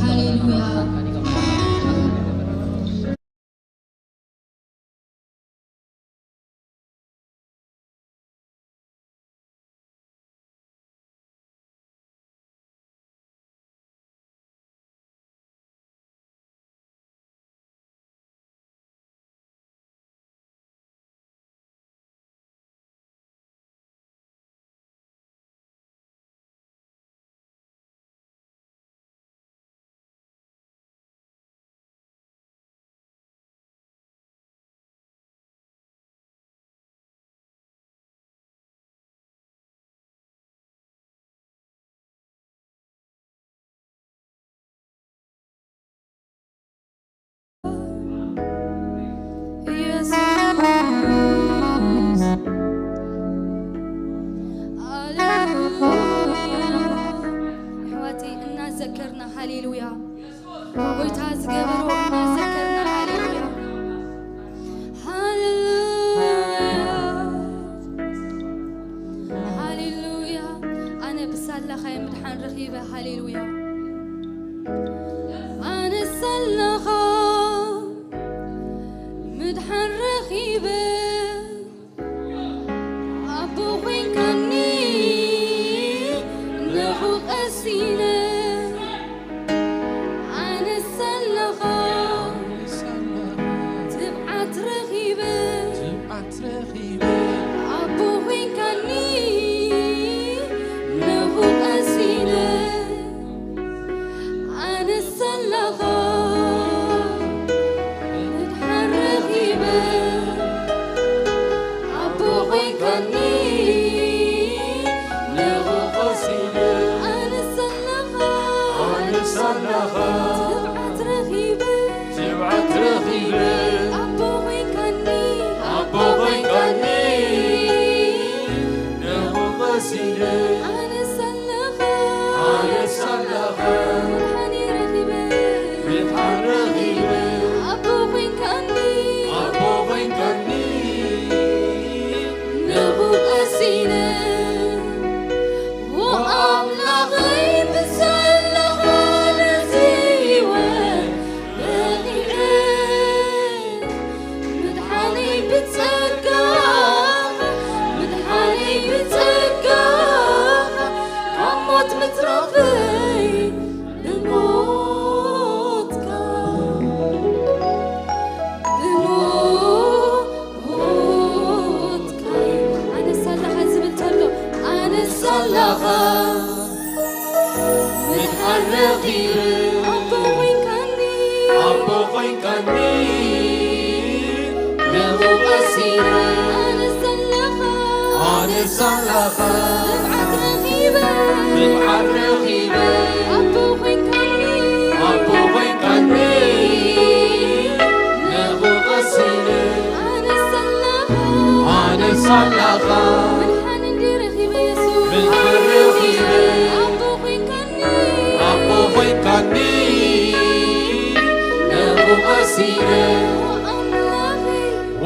ሃሌሉያ። ኢየሱስ። ሃሌሉያ። ኣሕዋተይ እናዘከርና ሃሌሉያ። ጎይታ ዝገበሮ እናዘከርና ሃሌሉያ። ሃሌሉያ። ሃሌሉያ። ኣነ ብሳላኻይ ምድሓን ረኺበ። ሃሌሉያ። ኣነ ሳላኻ ምድሓን ረኺበ። ኣቦ ኮይንካኒ ንኹ ቀሲነ። ኣነ ሳላኻ ትብዓት ረኺበ። ኣቦ ኮይንካኒ ንኹ ቀሲነ። ኣነ ሳላኻ ምድሓን ረኺበ። ኣቦ ኮይንካኒ ንኹ ቀሲነ። ኣነ ሳላኻ ኣነ ሳላኻ ትብዓት ረኺበ። ትብዓት ረኺበ። ኣቦ ኮይንካኒ ኣቦ ኮይንካኒ ንኹ ቀሲነ። ኣነ ሳላኻ ኣነ ሳላኻ ምድሓነይ ረኺበ። ምድሓን ረኺበ። ኣቦ ኮይንካኒ ኣቦ ኮይንካኒ ንኹ ቀሲነ። ወኣምላኸይ ብሳላኻ ነዚ ህይወት በቒዐ። ምድሓነይ ብጸጋኻ ምድሓነይ ብጸጋኻ ካብ ሞት ምትራፈይ ብሞትካ ብሞትካ እዩ። ኣነ ሳላኻ ዝብል ተሎ ኣነ ሳላኻ ምድሓን ረኺበ። ኣቦ ኮይንካኒ ኣቦ ኮይንካኒ ንኹ ቀሲነ። ኣነ ሳላኻ ኣነ ሳላኻ ትብዓት ረኺበ። ትብዓት ረኺበ። ኣቦ ኮይንካኒ ኣቦ ኮይንካኒ ንኹ ቀሲነ። ኣነ ሳላኻ ኣነ ሳላኻ ምድሓን እንዲ ረኺበ የሱስ። ምድሓን ረኺበ። ኣቦ ኮይንካኒ ኣቦ ኮይንካኒ ንኹ ቀሲነ።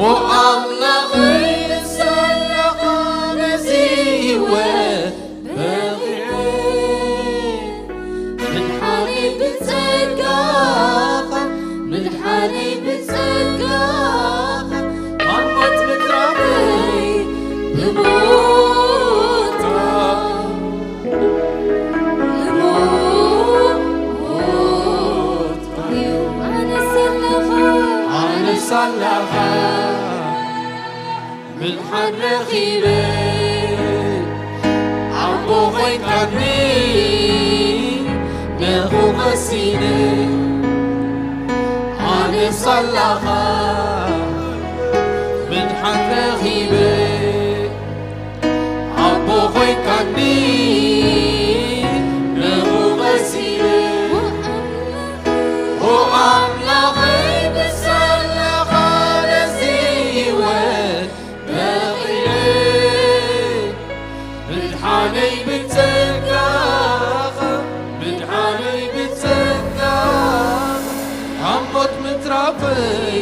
ወኣምላኸይ ወኣምላኸይ ብሳላኻ ነዚ ህይወት በቒዐ። ምድሓነይ ብጸጋኻ ምድሓነይ ብጸጋኻ ካብ ሞት ምትራፈይ ብሞትካ ብሞትካ እዩ። ኣነ ሳላኻ ኣነ ሳላኻ ምድሓን ረኺበ። ኣቦ ኮይንካኒ ንኹ ቀሲነ። ኣነ ሳላኻ ምድሓን ረኺበ። ኣቦ ኮይንካኒ ንኹ ቀሲነ። ኦ ኣምላኸይ ብሳላኻ ነዚ ህይወት በቒዐ። ምድሓነይ ብጸጋኻ ምድሓነይ ብጸጋኻ ካብ ሞት ምትራፈይ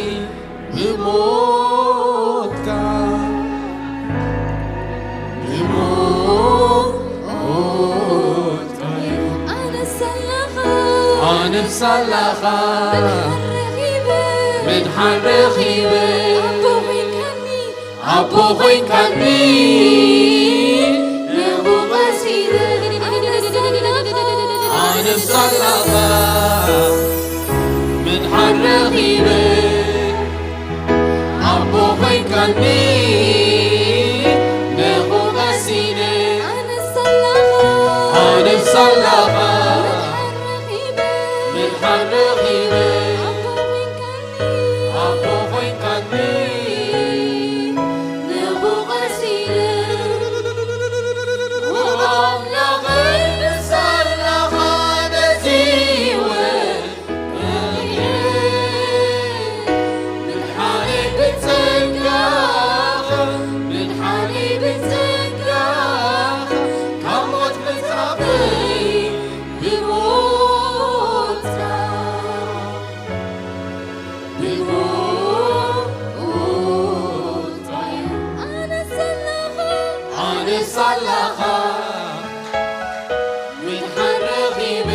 ንብሳላኻ ምድሓን ረኺበ ኣቦ ኮይንካኒ ንቑቐሲለ ኣነብሳላኻ ምድሓን ረኺበ ኣቦ ኮይንካኒ ንቑቐሲለ ኣነብሳላኻ ምድሓን ረኺበ ኣቦ ኮይንካኒ ንቑቐሲለ ኣምላኸይ ንሳላኻ ነዚወ ሳላኻ ምድሓን ረኺበ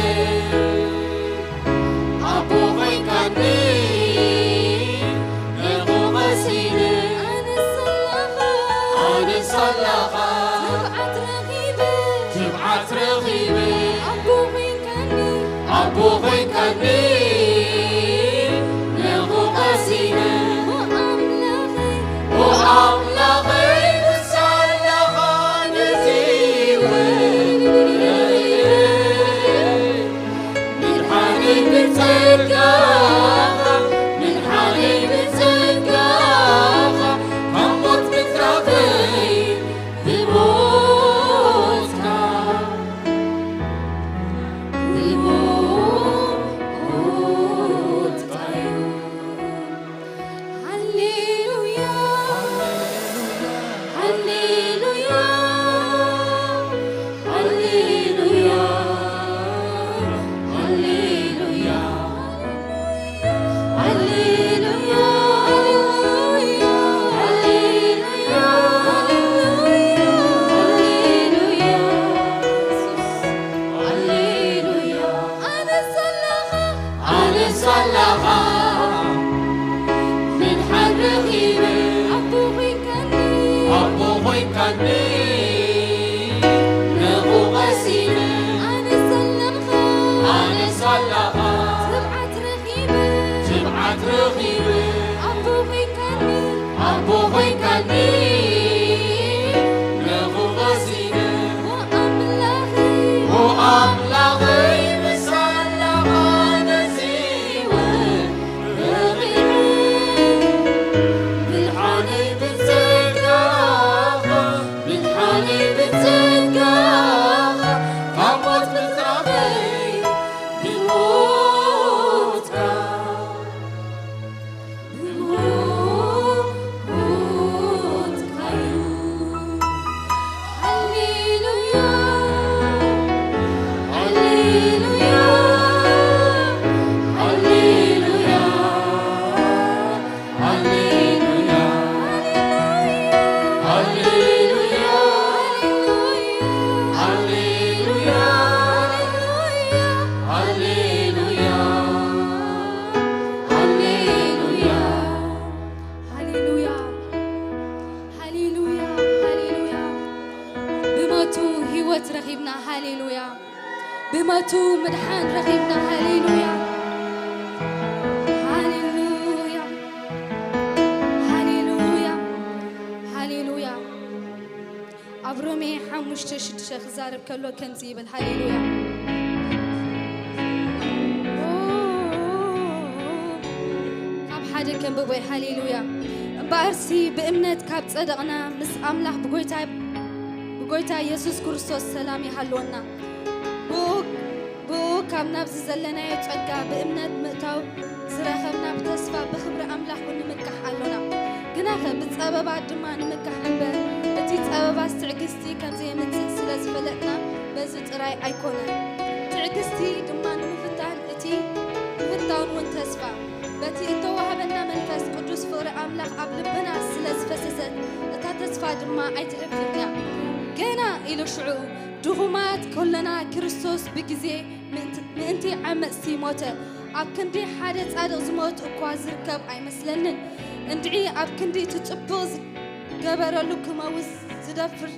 ኣቦ ኮይንካኒ ንቑቐሲለ ኣነ ሳላኻ ኣነ ሳላኻ ትብዓት ረኺበ ትብዓት ረኺበ ኣቦ ኮይንካኒ ኣቦ ኮይንካኒ ንቑቐሲለ ኣምላኸይ ኣምላኸይ ንሳላኻ ነዚወ ምድሓነይ ብጸጋኻ ምድሓነይ ብጸጋኻ ካብ ሞት ምትራፈይ ብሞትካ ብሞትካዩ ሃሌሉያ ሃሌሉያ ሃሌሉያ ሃሌሉያ ሃሌሉያ ሃሌሉያ ሃሌሉያ ሃሌሉያ ኣነ ሳላኻ ኣነ ሳላኻ ምድሓን ረኺበ ኣቦ ኮይንካኒ ኣቦ ኮይንካኒ ንቑቐሲለ ኣነ ሳላኻ ኣነ ሳላኻ ትብዓት ረኺበ ትብዓት ረኺበ ኣቦ ኮይንካኒ ኣቦ ኮይንካኒ ንቑቐሲለ ኣምላኸይ ኣምላኸይ ምሳላኻ ነዚወ ብርሒቐ ምድሓነይ ብጸጋኻ ምድሓነይ ብጸጋኻ ካብ ሞት ምትራፈይ ብሞትካ ሃሌሉያ ሃሌሉያ ሃሌሉያ ብሞቱ ህይወት ረኺብና ሃሌሉያ ብሞቱ ምድሓን ረኺብና ሃሌሉያ ሃሌሉያ ሃሌሉያ ሃሌሉያ ኣብ ሮሜ ሓሙሽተ ሽዱሽተ ክዛረብ ከሎ ከምዚ ይብል ሃሌሉያ ካብ ሓደ ከንብቦይ ሃሌሉያ እምበኣርሲ ብእምነት ካብ ጸደቕና ምስ ኣምላኽ ብጎይታ ብጎይታ የሱስ ክርስቶስ ሰላም ይሃልወና ብኡ ካብ ናብዚ ዘለናዮ ጸጋ ብእምነት ምእታው ዝረኸብና ብተስፋ ብኽብሪ ኣምላኽ ንምካሕ ኣሎና። ግናኸ ብጸበባ ድማ ንምካሕ እምበር፣ እቲ ጸበባስ ትዕግስቲ ከም ዘየምጽእ ስለ ዝፈለጥና በዚ ጥራይ ኣይኮነን። ትዕግስቲ ድማ ንምፍታን እቲ ምፍታውን እውን ተስፋ በቲ እተዋህበና መንፈስ ቅዱስ ፍቕሪ ኣምላኽ ኣብ ልብና ስለ ዝፈሰሰት እታ ተስፋ ድማ ኣይትሕፍርን እያ። ገና ኢሉ ሽዑ ድኹማት ከለና ክርስቶስ ብግዜ ምእንቲ ምእንቲ ዓመጽቲ ሞተ። ኣብ ክንዲ ሓደ ጻድቕ ዝሞት እኳ ዝርከብ ኣይመስለንን። እንድዒ ኣብ ክንዲ እቲ ጽቡቕ ዝገበረሉ ክመውት ዝደፍር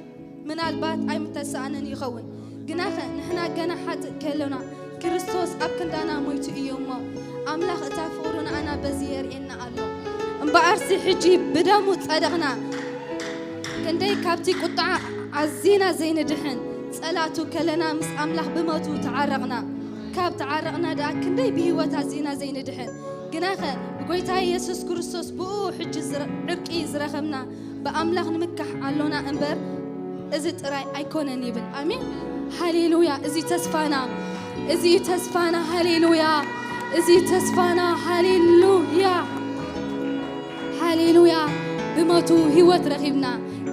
ምናልባት ኣይምተሳእነን ይኸውን። ግናኸ ንሕና ገና ሓጥእ ከሎና ክርስቶስ ኣብ ክንዳና ሞይቱ እዩ እሞ፣ ኣምላኽ እታ ፍቕሩ ንኣና በዚ የርእየና ኣሎ። እምበኣርሲ ሕጂ ብደሙ ጸደቕና። ክንደይ ካብቲ ቁጥዓ ኣዚና ዘይንድሕን፣ ጸላቱ ከለና ምስ ኣምላኽ ብሞቱ ተዓረቕና። ካብ ተዓረቕና ደኣ ክንደይ ብህይወት ኣዚና ዘይንድሕን። ግናኸ ብጎይታ የሱስ ክርስቶስ ብኡ ሕጂ ዝረ-፣ ዕርቂ ዝረኸብና ብኣምላኽ ንምካሕ ኣሎና እምበር፣ እዚ ጥራይ ኣይኮነን ይብል። ኣሜን። ሃሌሉያ። እዚ ተስፋና፣ እዚ እዩ ተስፋና። ሃሌሉያ። እዚ እዩ ተስፋና። ሃሌሉያ። ሃሌሉያ። ብሞቱ ህይወት ረኺብና።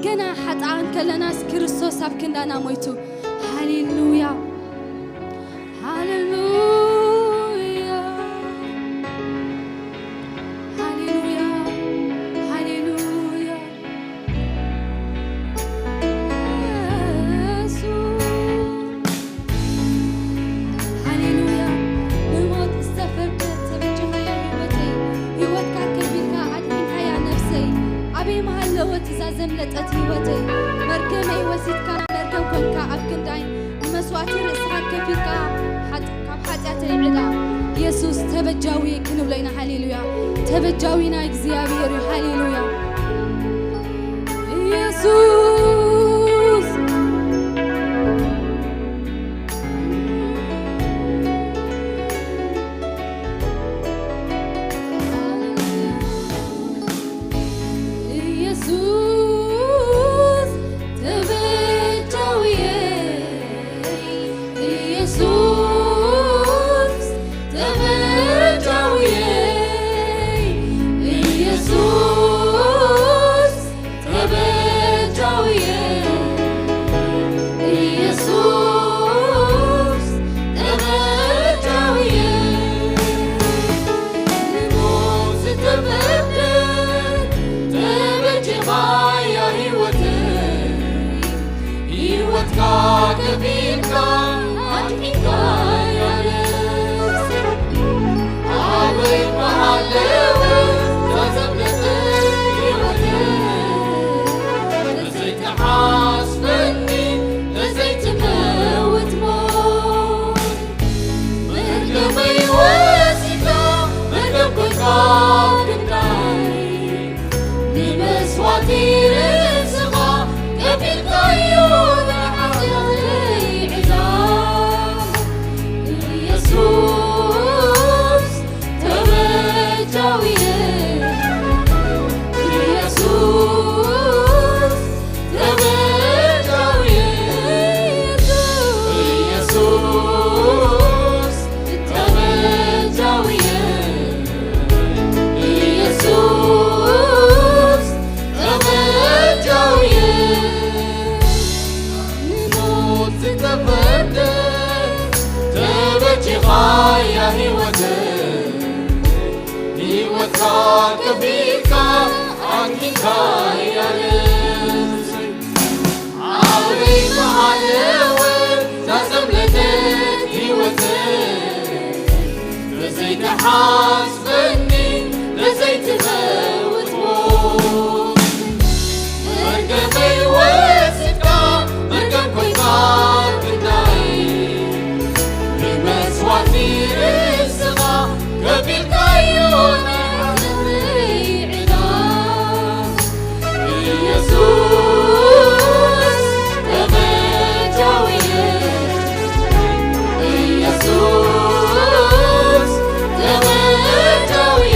ገና ሓጥኣን ከለናስ ክርስቶስ ኣብ ክንዳና ሞይቱ። ሃሌሉያ። ሃሌሉያ። ሃሌሉያ። ሃሌሉያ። የሱስ። ሃሌሉያ። ብሞት ዝተፈርደት ተበጀኻያ ህይወተይ፣ ህይወትካ ከፊልካ ኣድሒንካያ ነፍሰይ። ኣበይ ምሃለወት እዛ ዘምለጠት ህይወተይ? መርገመይ ወሲድካ መርገም ኮንካ ኣብ ክንዳይ፣ ንመስዋእቲ ርእስኻ ከፊልካ ሓጥ-፣ ካብ ሓጢኣተይ ዕዳ። የሱስ ተበጃዊ ክንብሎ ኢና። ሃሌሉያ። ተበጃዊና እግዚኣብሔር እዩ። ሃሌሉያ። ኢየሱስ። ኢየሱስ ተበጃውየ፣ ኢየሱስ ተበጃውየ፣ ኢየሱስ ተበጃውየ፣ ኢየሱስ ተበጃውየ። ንሞት ዝተፈርደት ተበጅኻያ ህይወተይ፣ ህይወትካ ከፊልካ ኣድሒንካያ ነፍሰይ። ኣበይ ምሃለወት እዛ ዘምለጠት ህይወተይ? ተዘይትሓስበኒ፣ ተዘይትመውት ሞት። መርገመይ ወሲድካ፣ መርገም ኮይንካ ክንዳይ። ንመስዋእቲ ርእስኻ ከፊልካዮ ናይ ሓጢኣተይ ዕዳ። ኢየሱስ ተበጃውየ፣ ኢየሱስ ተበጃውየ፣ ኢየሱስ ተበጃውየ፣ ኢየሱስ ተበጃውየ። ንሞት ዝተፈርደ ተበጂኻያ ህይወተይ፣ ህይወትካ ከፊልካ ኣድሒንካያ ነፍሰይ። ኣበይ ምሃለወት እዛ ዘምለጠት ህይወተይ? ተዘይትሓስበኒ፣ ተዘይትመውት ሞት። መርገመይ ወሲድካ፣ መርገም ኮይንካ ክንዳይ። ንመስዋእቲ ርእስኻ ከፊልካዮ ናይ ሓጢኣተይ ዕዳ። ኢየሱስ ተበጃውየ፣ ኢየሱስ ተበጃውየ፣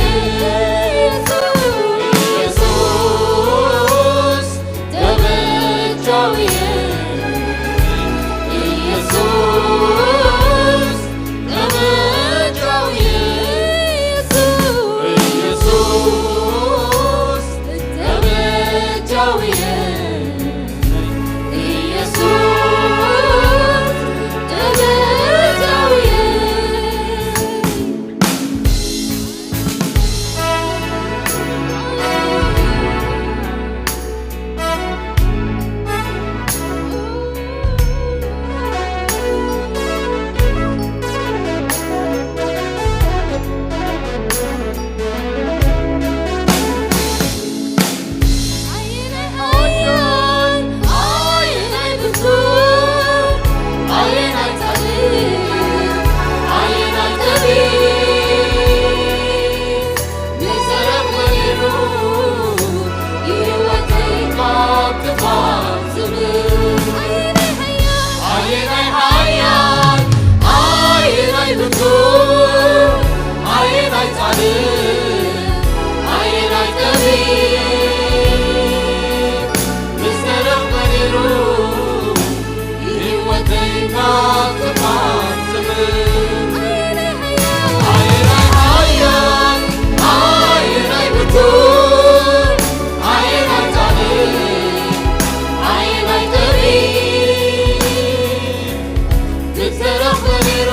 ዝተረኽበ ነይሩ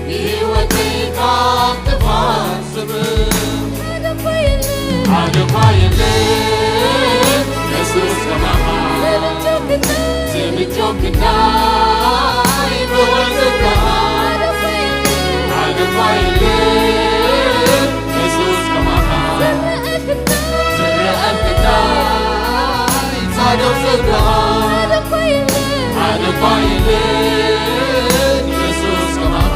ንህይወተይ ካብ ጥፋት ስምም ሓደ እኳ የለን። ሓደ እኳ የለን የሱስ ከማኻ። ዝብጆ ክንዳይ ዝብጆ ክንዳይ ብወን ዝበሃል ሓደ እኳ የለን። ሓደ እኳ የለን የሱስ ከማኻ። ዝረአ ክንዳይ ዝረአ ክንዳይ ጻድቕ ዝበሃል ሓደ እኳ የለን። ሓደ እኳ የለን የሱስ ከማኻ።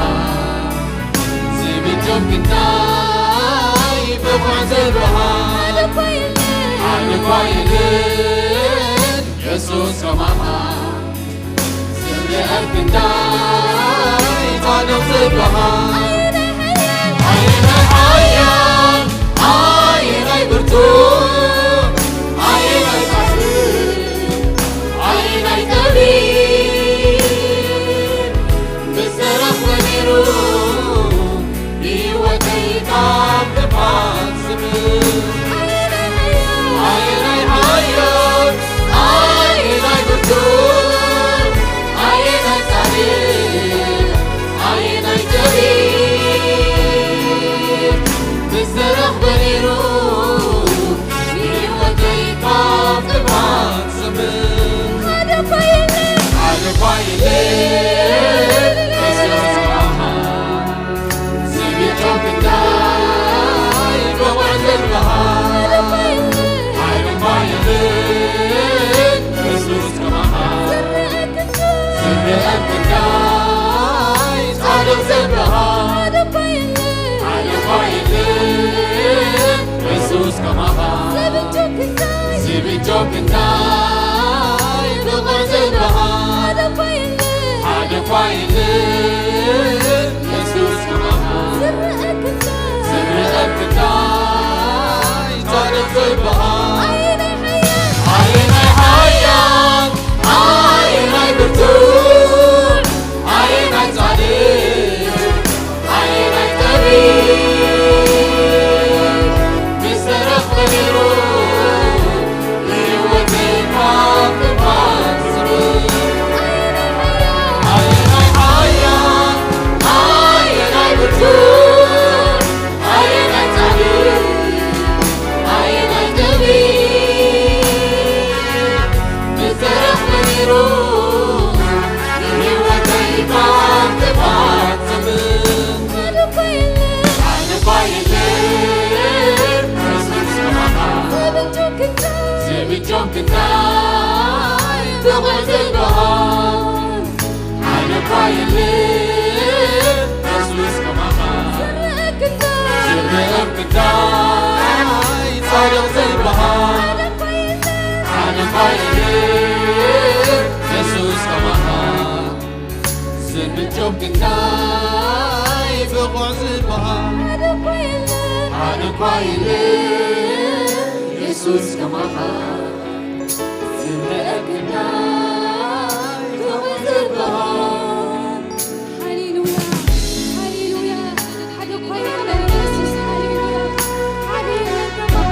ዝብጆ ክንዳይ ብወን ዝበሃል ሓደ እኳ የለን። ሓደ እኳ የለን የሱስ ከማኻ። ዝረአ ክንዳይ ጻድቕ ዝበሃል ኣየናይ ሓያል ኣየናይ ብርቱዕ ኣየናይ ጻድቕ ኣየናይ ጠቢብ ምስ ተረኽበ ነይሩ ንህይወተይ ካብ ጥፋት ስምም። ኣየናይ ሓያል ኣየናይ ብርቱዕ ኣየናይ ጻድቕ ኣየናይ ጠቢብ ምስ ተረኽበ ነይሩ ንህይወተይ ካብ ጥፋት ስምም። ሓደ እኳ የለን። ሓደ እኳ የለን። የሱስ ከማኻ። ዝብጆ ክንዳይ ብወን ዝበሃል ሓደ እኳ የለን። የሱስ ከማኻ። ዝረአ ክንዳይ ጻድቕ ዝበሃል ሓደ እኳ የለን የሱስ ከማኻ። ዝብጆ ክንዳይ ብወን ዝበሃል ሓደ እኳ የለን የሱስ ከማኻ። ዝረአ ክንዳይ ጻድቕ ዝበሃል ኣየናይ ሓያል ኣየናይ ብርቱዕ ኣየናይ ጻድቕ ኣየናይ ጠቢብ ምስ ተረኽበ ነይሩ ንህይወተይ ካብ ጥፋት ስምም። ኣየናይ ሓያል ኣየናይ ብርቱዕ ኣየናይ ጻድቕ ኣየናይ ጠቢብ ምስ ተረኽበ ነይሩ ንህይወተይ ካብ ጥፋት ስምም። ሓደ እኳ የለን። ሓደ እኳ የለን። የሱስ ከማኻ። ዝብጆ ክንዳይ ዝብጆ ክንዳይ ብወን ዝበሃል ሓደ እኳ የለን የሱስ ከማኻ። ዝረአ ክንዳይ ዝረአ ክንዳይ ጻድቕ ዝበሃል ሓደ እኳ የለን የሱስ ከማኻ። ዝብጆ ክንዳይ ብቑዕ ዝበሃል ሓደ እኳ የለን። ሓደ እኳ የለን የሱስ ከማኻ። ዝረአ ክንዳይ ብቑዕ ዝበሃል። ሃሌሉያ፣ ሃሌሉያ። ሓደ እኳ የለን የሱስ፣ ሃሌሉያ። ሓደ የለን ከማኻ።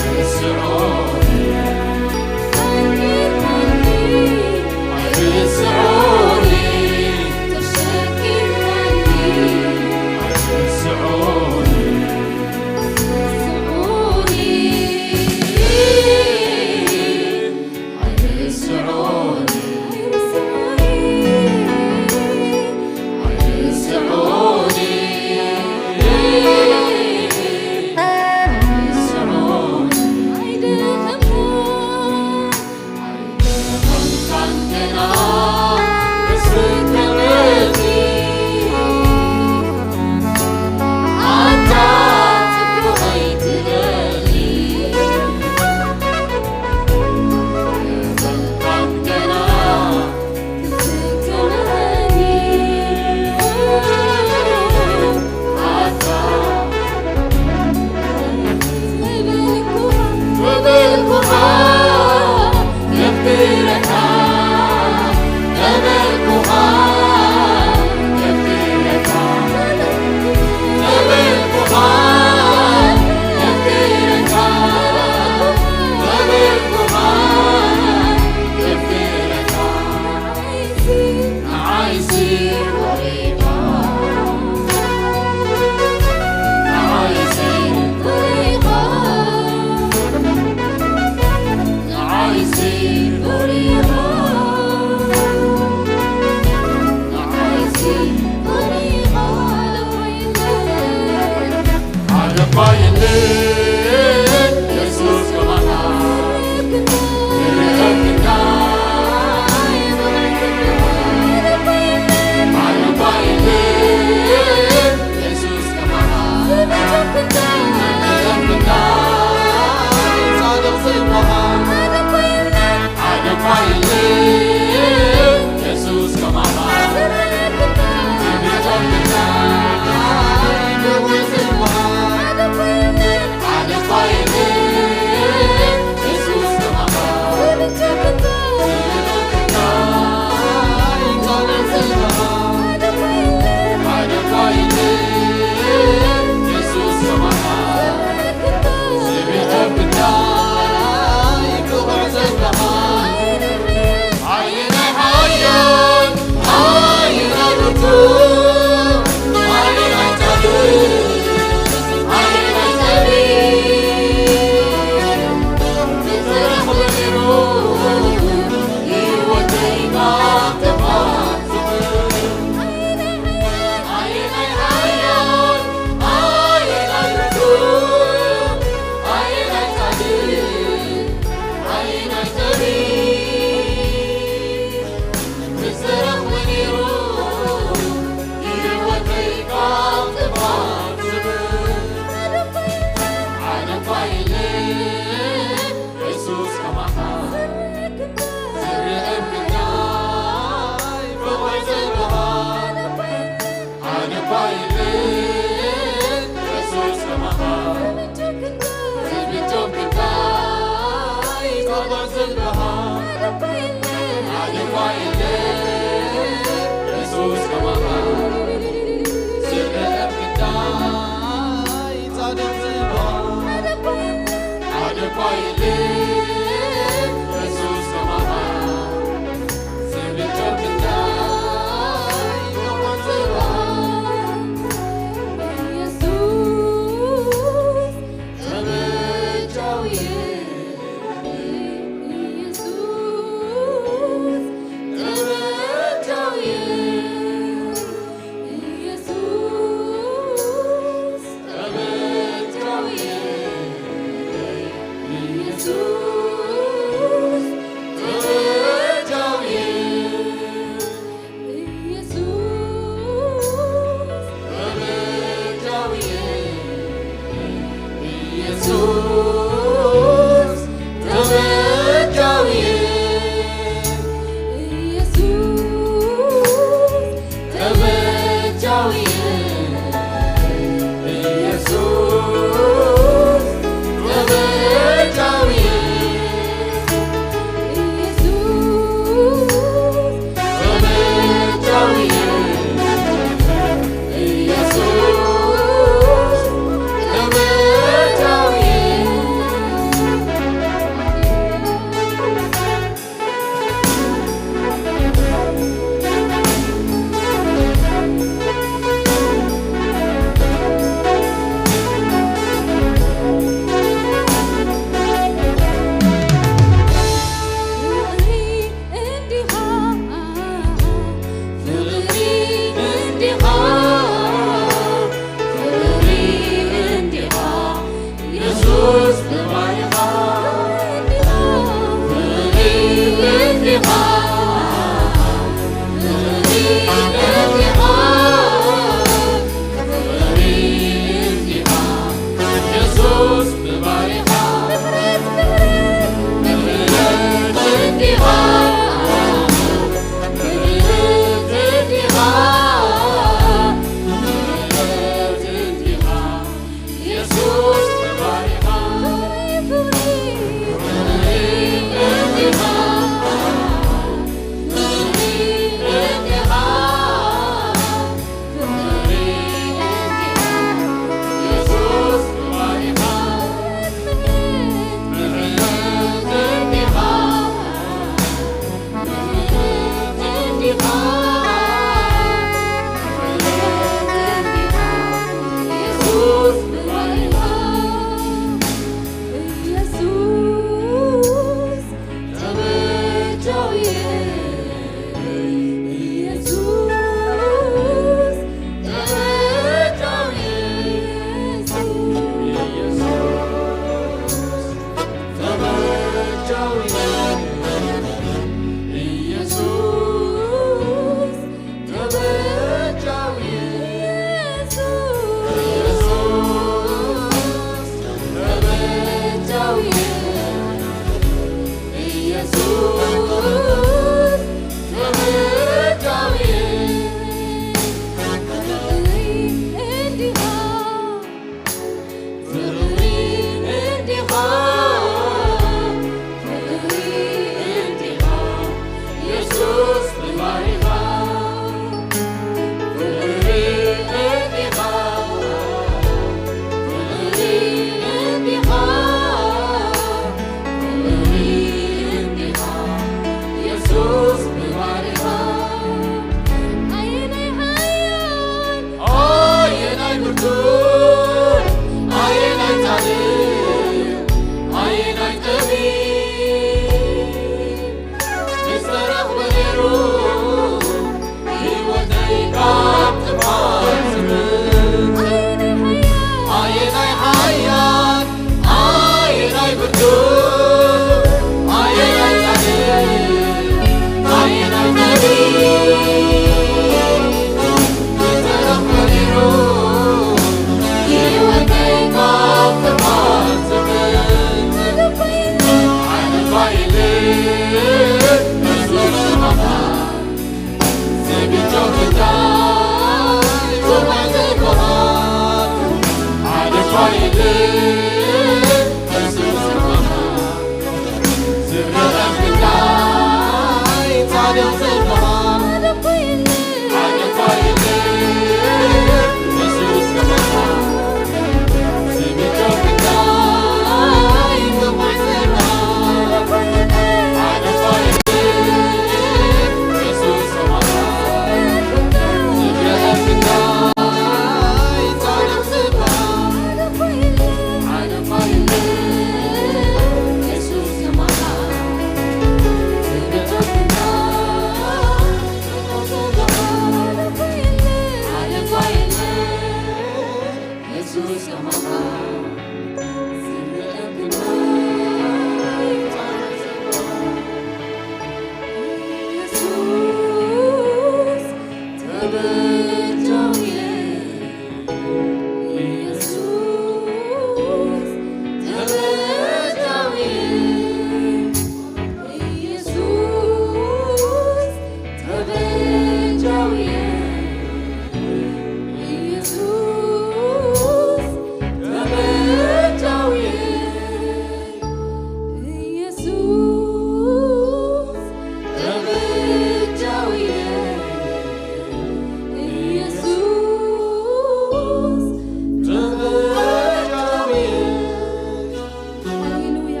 ሃሌሉያ።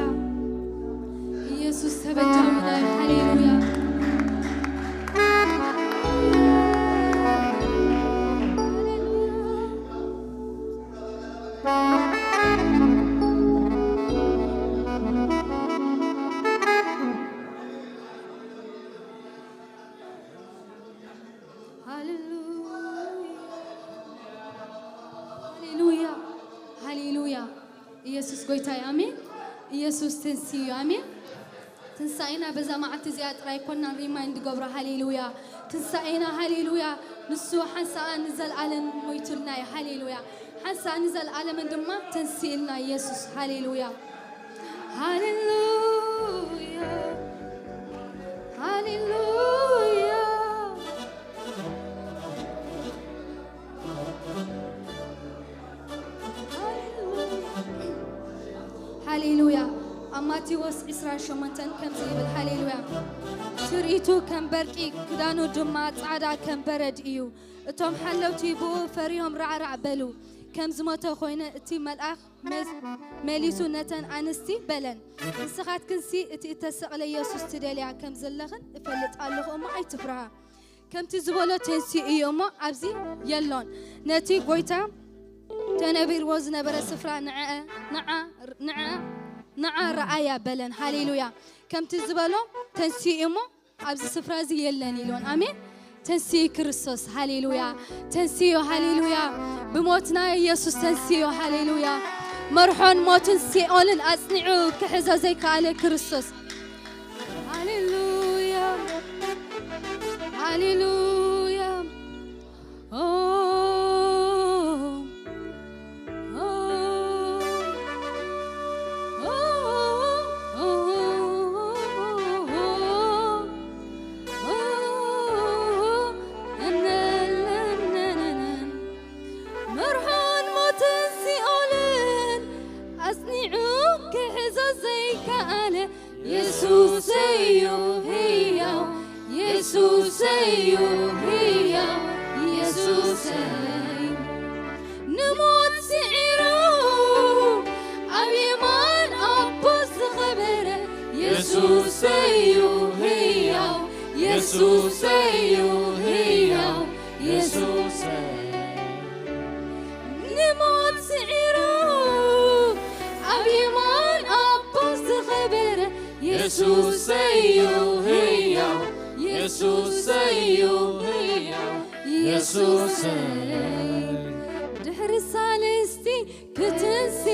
ኢየሱስ ተበጃዊና እዩ። ሃሌሉያ። ሃሌሉያ። ሃሌሉያ። ሃሌሉያ። ኢየሱስ ጎይታ እዩ። ኣሜን። ኢየሱስ ትንሲ እዩ። ኣሜን። ትንሳኤና በዛ መዓልቲ እዚኣ ጥራይ ኮና ሪማይንድ ገብሮ። ሃሌሉያ። ትንሳኤና፣ ሃሌሉያ። ንሱ ሓንሳኣ ንዘለኣለም ሞይቱልና እዩ። ሃሌሉያ። ሓንሳኣ ንዘለኣለምን ድማ ተንሲእልና ኢየሱስ። ሃሌሉያ። ሃሌሉያ። ሃሌሉያ። ሃሌሉያ። ኣብ ማቴዎስ ዕስራን ሸሞንተን ከምዚ ይብል። ሃሌሉያ። ትርኢቱ ከም በርቂ፣ ክዳኑ ድማ ጻዕዳ ከም በረድ እዩ። እቶም ሓለውቲ ብኡ ፈሪሆም ራዕራዕ በሉ። ከም ዝሞተ ኾይነ እቲ መልኣኽ መስ-፣ መሊሱ ነተን ኣንስቲ በለን፣ ንስኻትክንሲ እቲ እተሰቕለ የሱስ ትደልያ ከም ዘለኽን እፈልጥ ኣለኹ እሞ ኣይትፍርሃ። ከምቲ ዝበሎ ተንሲኡ እዩ እሞ ኣብዚ የሎን። ነቲ ጎይታ ተነቢርዎ ዝነበረ ስፍራ ንዐ-፣ ንዓ-፣ ንዓ-፣ ንዓ ረኣያ በለን። ሃሌሉያ። ከምቲ ዝበሎ ተንሲኡ እሞ ኣብዚ ስፍራ እዚ የለን ኢሎን። ኣሜን። ተንስኡ ክርስቶስ። ሃሌሉያ። ተንስኡ። ሃሌሉያ። ብሞትና ኢየሱስ ተንስኡ። ሃሌሉያ። መርሖን ሞትን ሲኦልን ኣጽኒዑ ክሕዞ ዘይከኣለ ክርስቶስ። ሃሌሉያ። ሃሌሉያ። ኦ፣ ኦ፣ ኦ፣ መርሖን ሞትን ሲኦልን ኣጽኒዑ ክሕዞ ዘይከኣለ የሱሰይ እዩ ህያው፣ የሱሰይ እዩ ህያው፣ የሱሰይ። ንሞት ስዒሩ ኣብ የማን ኣቦ ዝኸበረ የሱሰይ እዩ ህያው፣ የሱሰይ እዩ ህያው፣ የሱሰይ። ንሞት ስዒሩ ኣብ የማን ኣቦ ዝኸበረ የሱሰይ እዩ ህያው፣ የሱሰይ እዩ ህያው፣ የሱሰይ። ድሕሪ ሳልስቲ ክትንሲ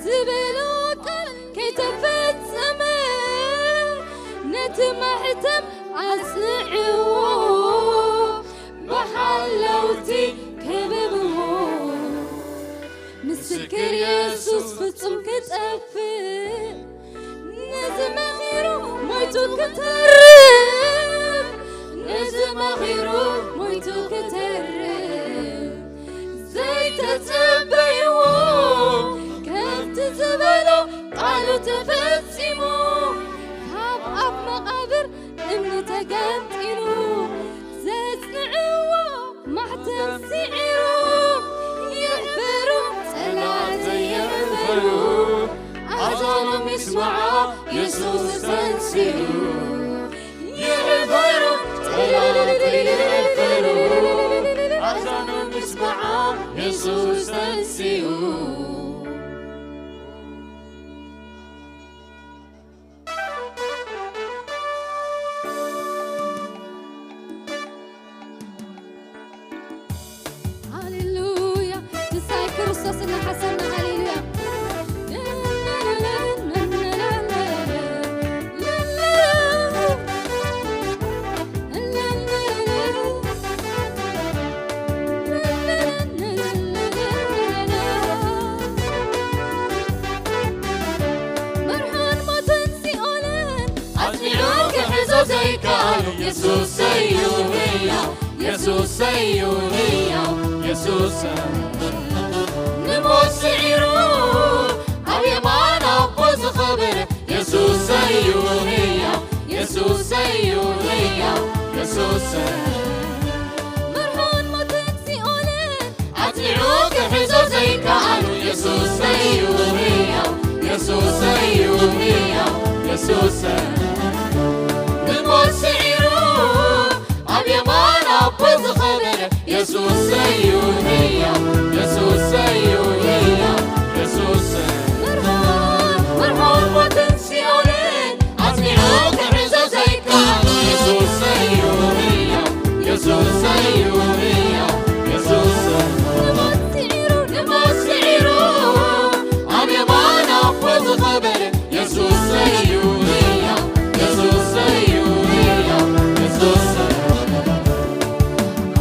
ዝበሎ ቃል ከይተፈጸመ ነቲ ማሕተም ኣጽንዕዎ፣ ብሓለውቲ ከበብዎ። ምስክር የሱስ ፍጹም ክጠፍእ፣ ነዚ መኺሩ ሞይቱ ክተርፍ፣ ነዚ መኺሩ ሞይቱ ክተርፍ። ዘይተጸበይዎ ከምቲ ዝበሎ ቃሉ ተፈጺሙ፣ ካብ ኣፍ መቓብር እምኒ ተገንጢሉ፣ ዘጽንዕዎ ማሕተም ስዒሩ፣ ይሕፈሩ ጸላእተይ ይሕፈሩ፣ ኣዛኖም ይስማዓ የሱስ ተንሲኡ። ይሕፈሩ ጸላእተይ ይሕፈሩ፣ ኣዛኖም ይስማዓ የሱስ ተንሲኡ። ሃሌሉያ። የሱሰይ እዩ ህያው፣ የሱሰይ እዩ ህያው፣ የሱሰይ ንሞት ስዒሩ ኣብ የማን ኣቦ ዝኸበረ የሱሰይ እዩ ህያው፣ የሱሰይ እዩ ህያው፣ የሱሰይ መርሆን ሞትን ሲኦልን ኣጽኒዑ ክሕዞ ዘይከኣሉ የሱሰይ እዩ ህያው፣ የሱሰይ እዩ ህያው፣ የሱሰይ ንሞት ስዒሩ ኣብ የማን ኣቦ ዝኸበረ የሱሰይ እዩ ህያው፣ የሱሰይ እዩ ህያው፣ የሱሰይ መርሆን ሞትን ሲኦልን ኣጽኒዑ ክሕዞ ዘይከኣል የሱሰይ እዩ ህያው፣ የሱሰይ እዩ ህያው፣ የሱሰይ ንሞት ስዒሩ፣ ንሞት ስዒሩ ኣብ የማን ኣቦ ዝኸበረ የሱሰይ እዩ ህያው፣ የሱሰይ እዩ ህያው፣ የሱሰይ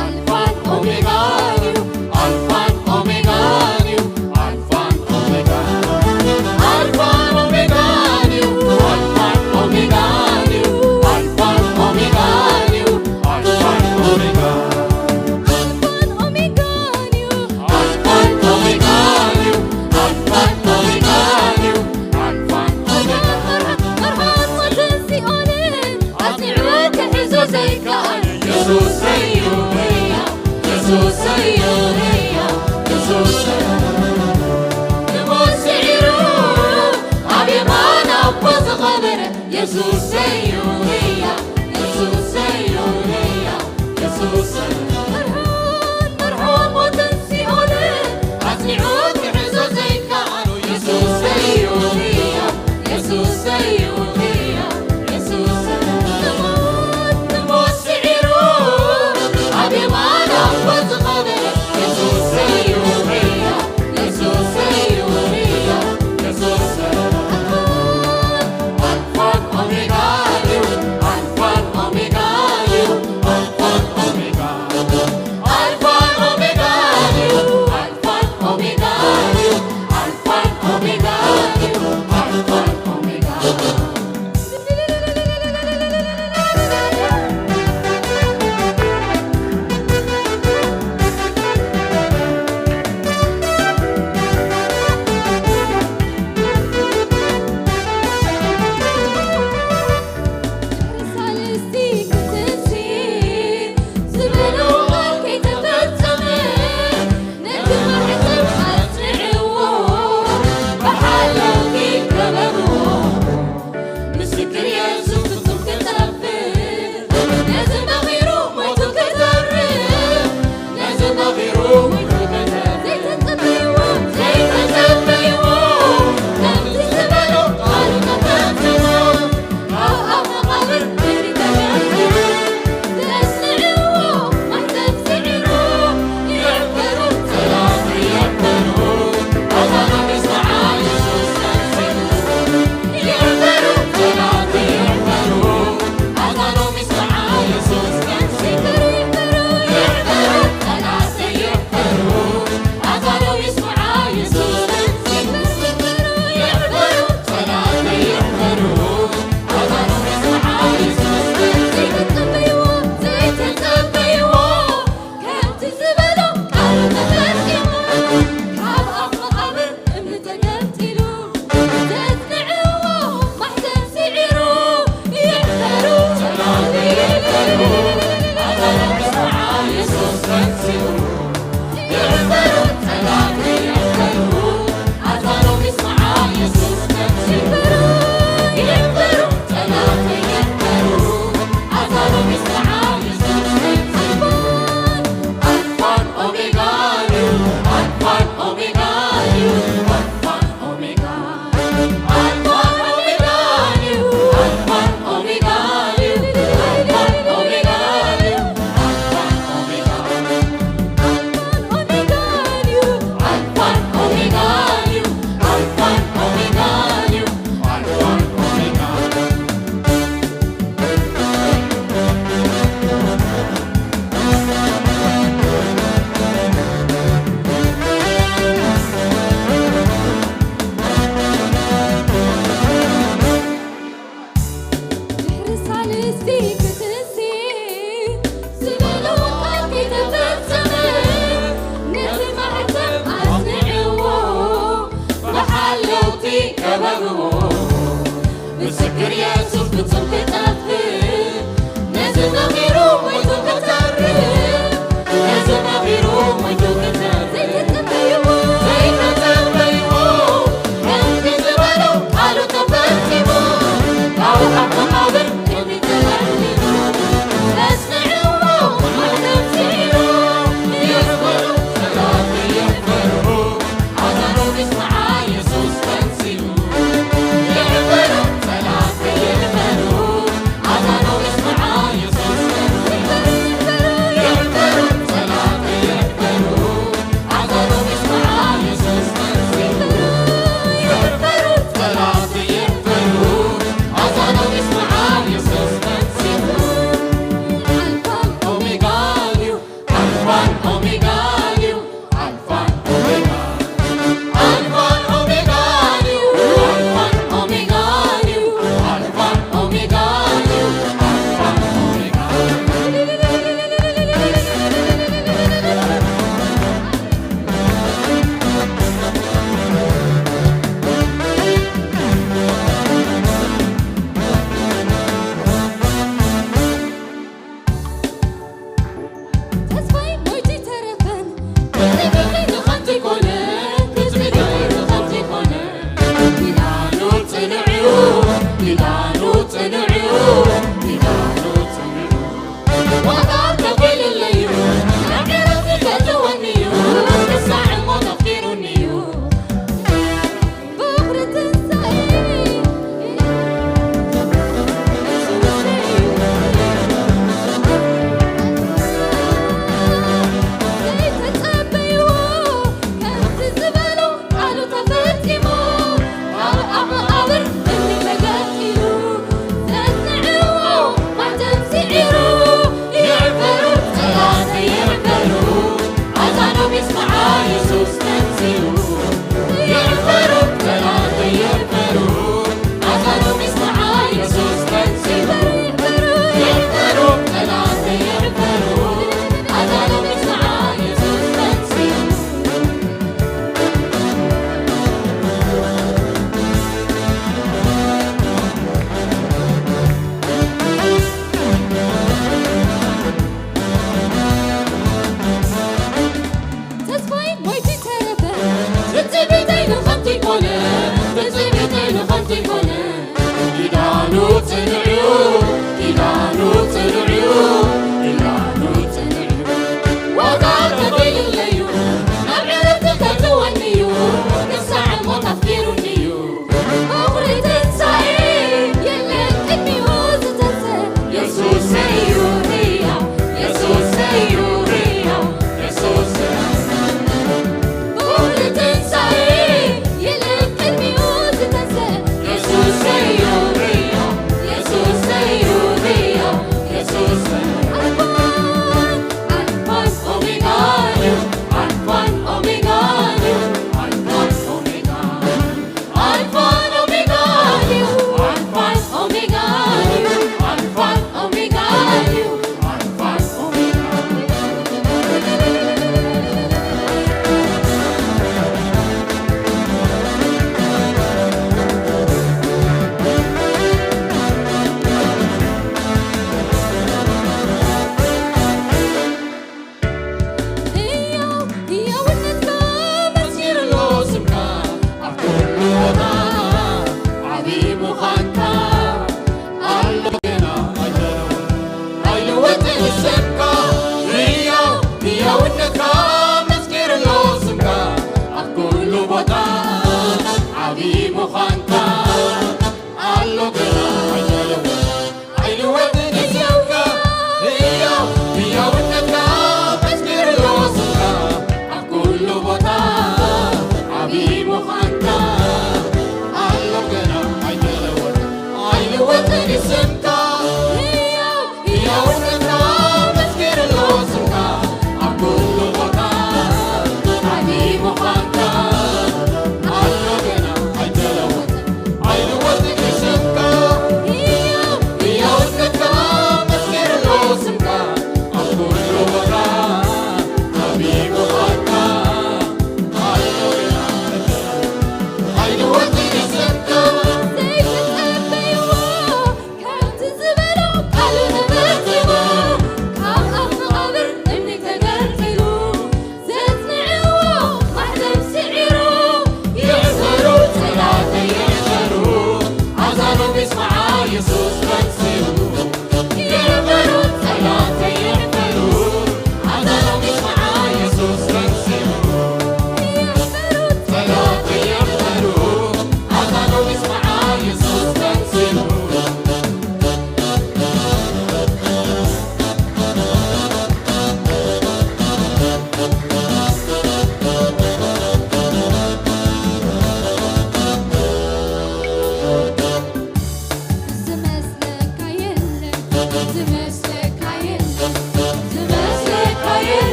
ኣልፋን ኦሜጋን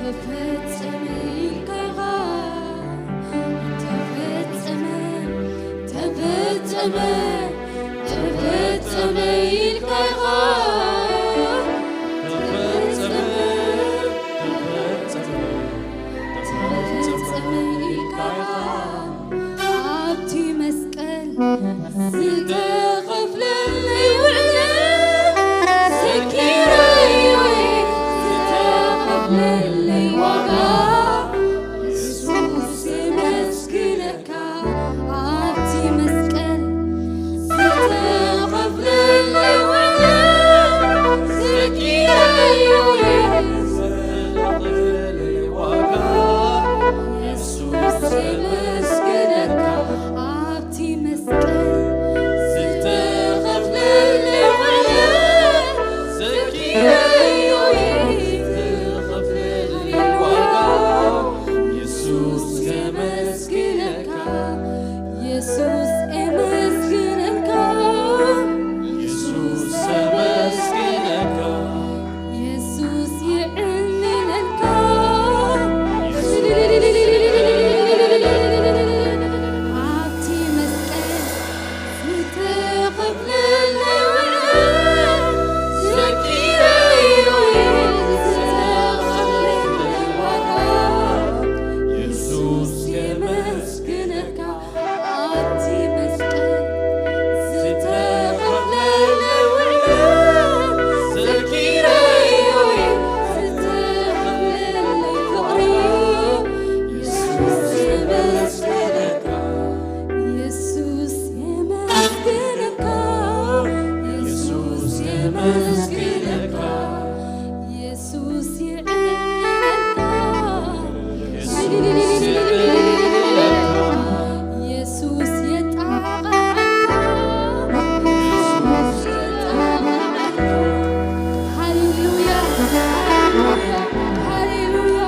ተፈጸመ ኢልካ ኢኻ፣ ተፈጸመ፣ ተፈጸመ፣ ተፈጸመ ኢልካ ኢኻ። ተፈጸመ፣ ተፈጸመ፣ ተፈጸመ ኢልካ ኢኻ። ኣብቲ መስቀል ዝተኸፍለለይ ውዕለት ዘኪረዮ እየ፣ ዝተኸፍለለይ ዋጋ የሱስ የመስግነካ። ኣብቲ መስቀል ዝተኸፍለለይ ውዕለት ዘኪረዮ እየ፣ ዝተኸፍለለይ ዋጋ የሱስ የመስግነካ። ኣብቲ መስቀል ዝተኸፍለለይ ውዕለት ዘኪረዮ እየ፣ ዝተኸፍለለይ ዋጋ የሱስ የመስግነካ። የሱስ የመስግነካ። የሱስ የመስግነካ። የሱስ የዕልለካ። ኣብቲ መስቀል ዝተኸፍለለይ ውዕለት ዘኪረዮ እየ፣ ዝተኸፍለለይ ዋጋ የሱስ የመስግነካ። ኣብቲ መስቀል ዝተኸፍለለይ ውዕለት ዘኪረዮ እየ፣ ዝተኸፍለለይ ፍቕሪ የሱስ የመስግነካ። የሱስ የመስግነካ። የሱስ የመስግነካ። የሱስ የዕልለካ። የሱስ የጣቕዓካ። የሱስ የጣቕዓካ። ሃሌሉያ፣ ሃሌሉያ፣ ሃሌሉያ፣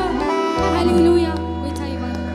ሃሌሉያ። ጎይታ ይባርክ።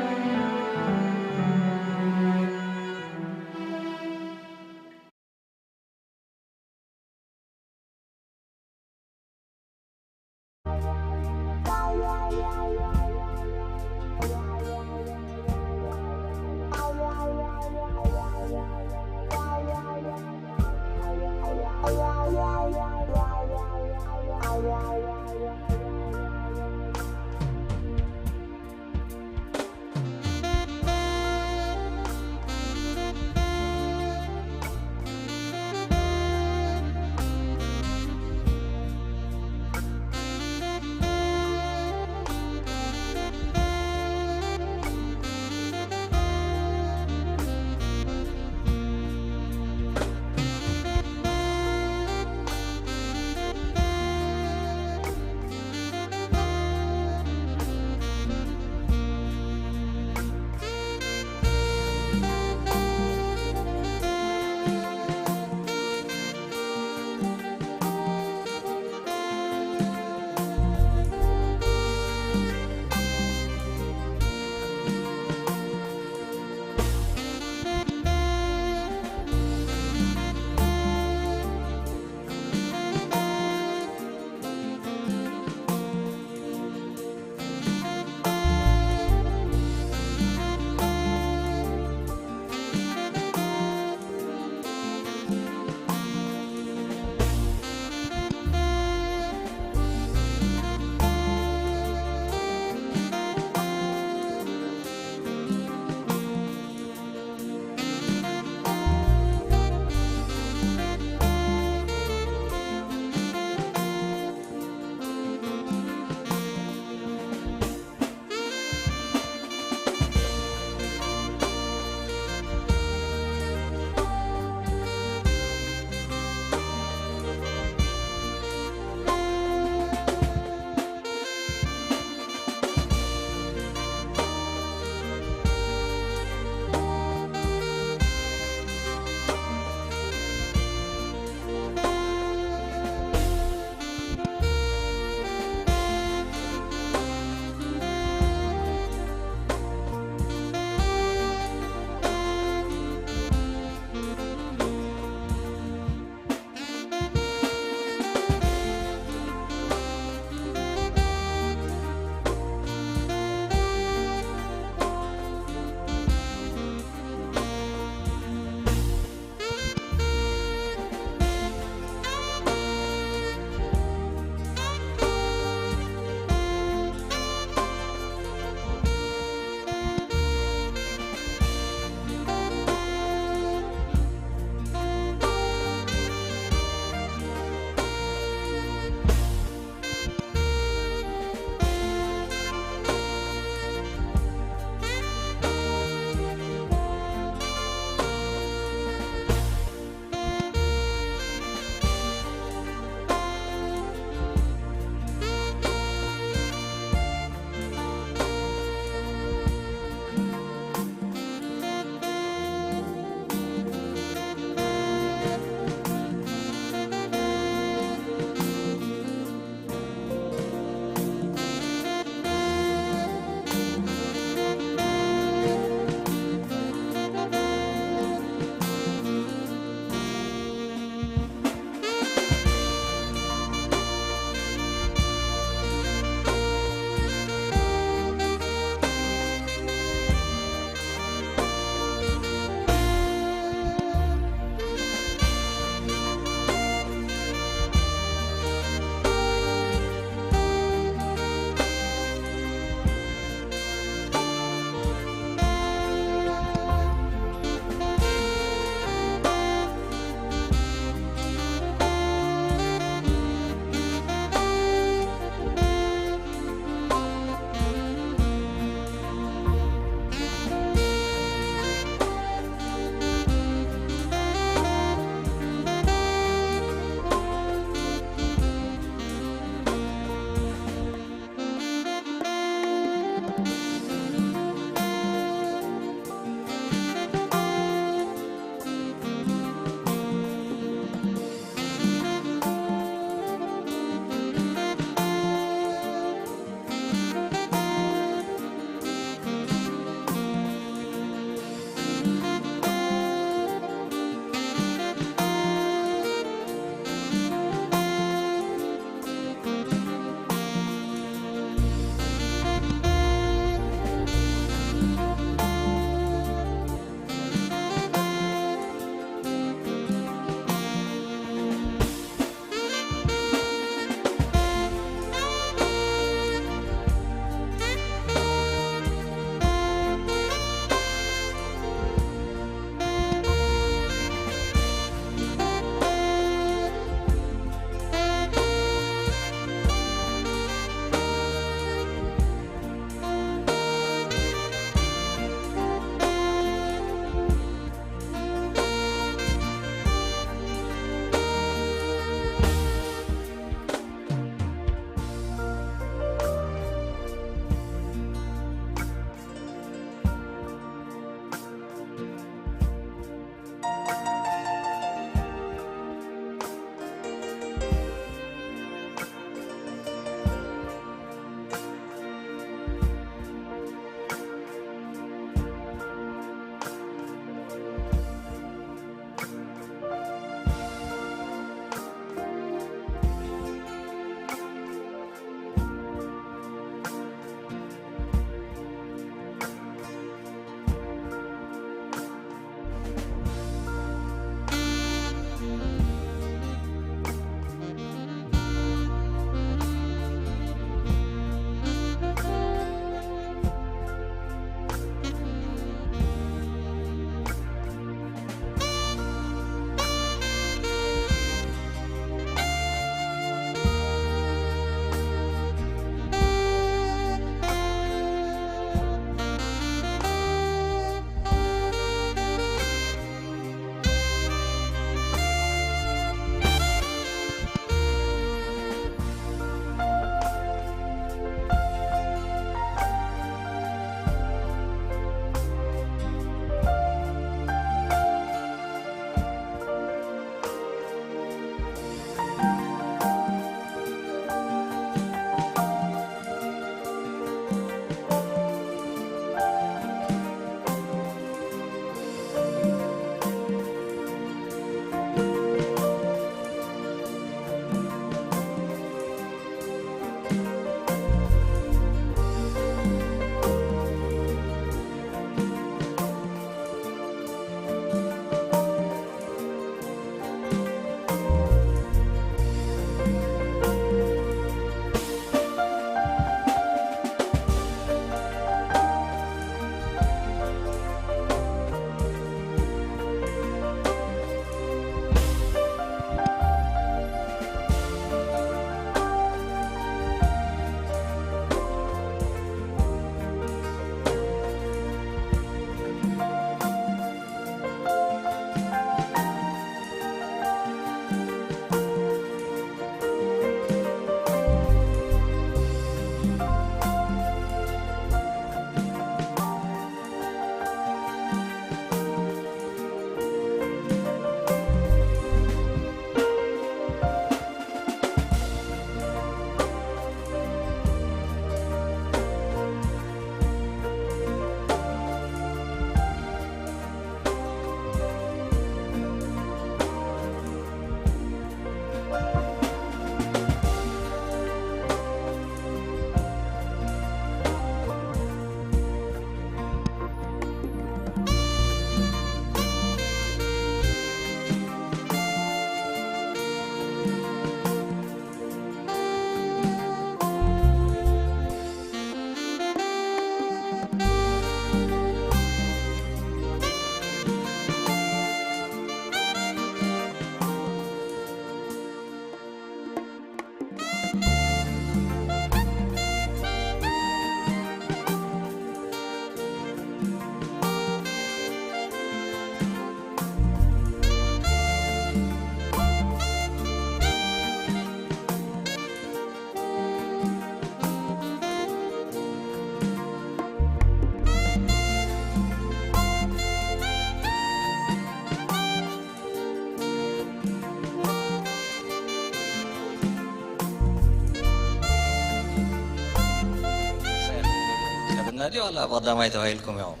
ኣዲ ዋላ ኣብ ቀዳማይ ተባሂልኩም ኢኹም።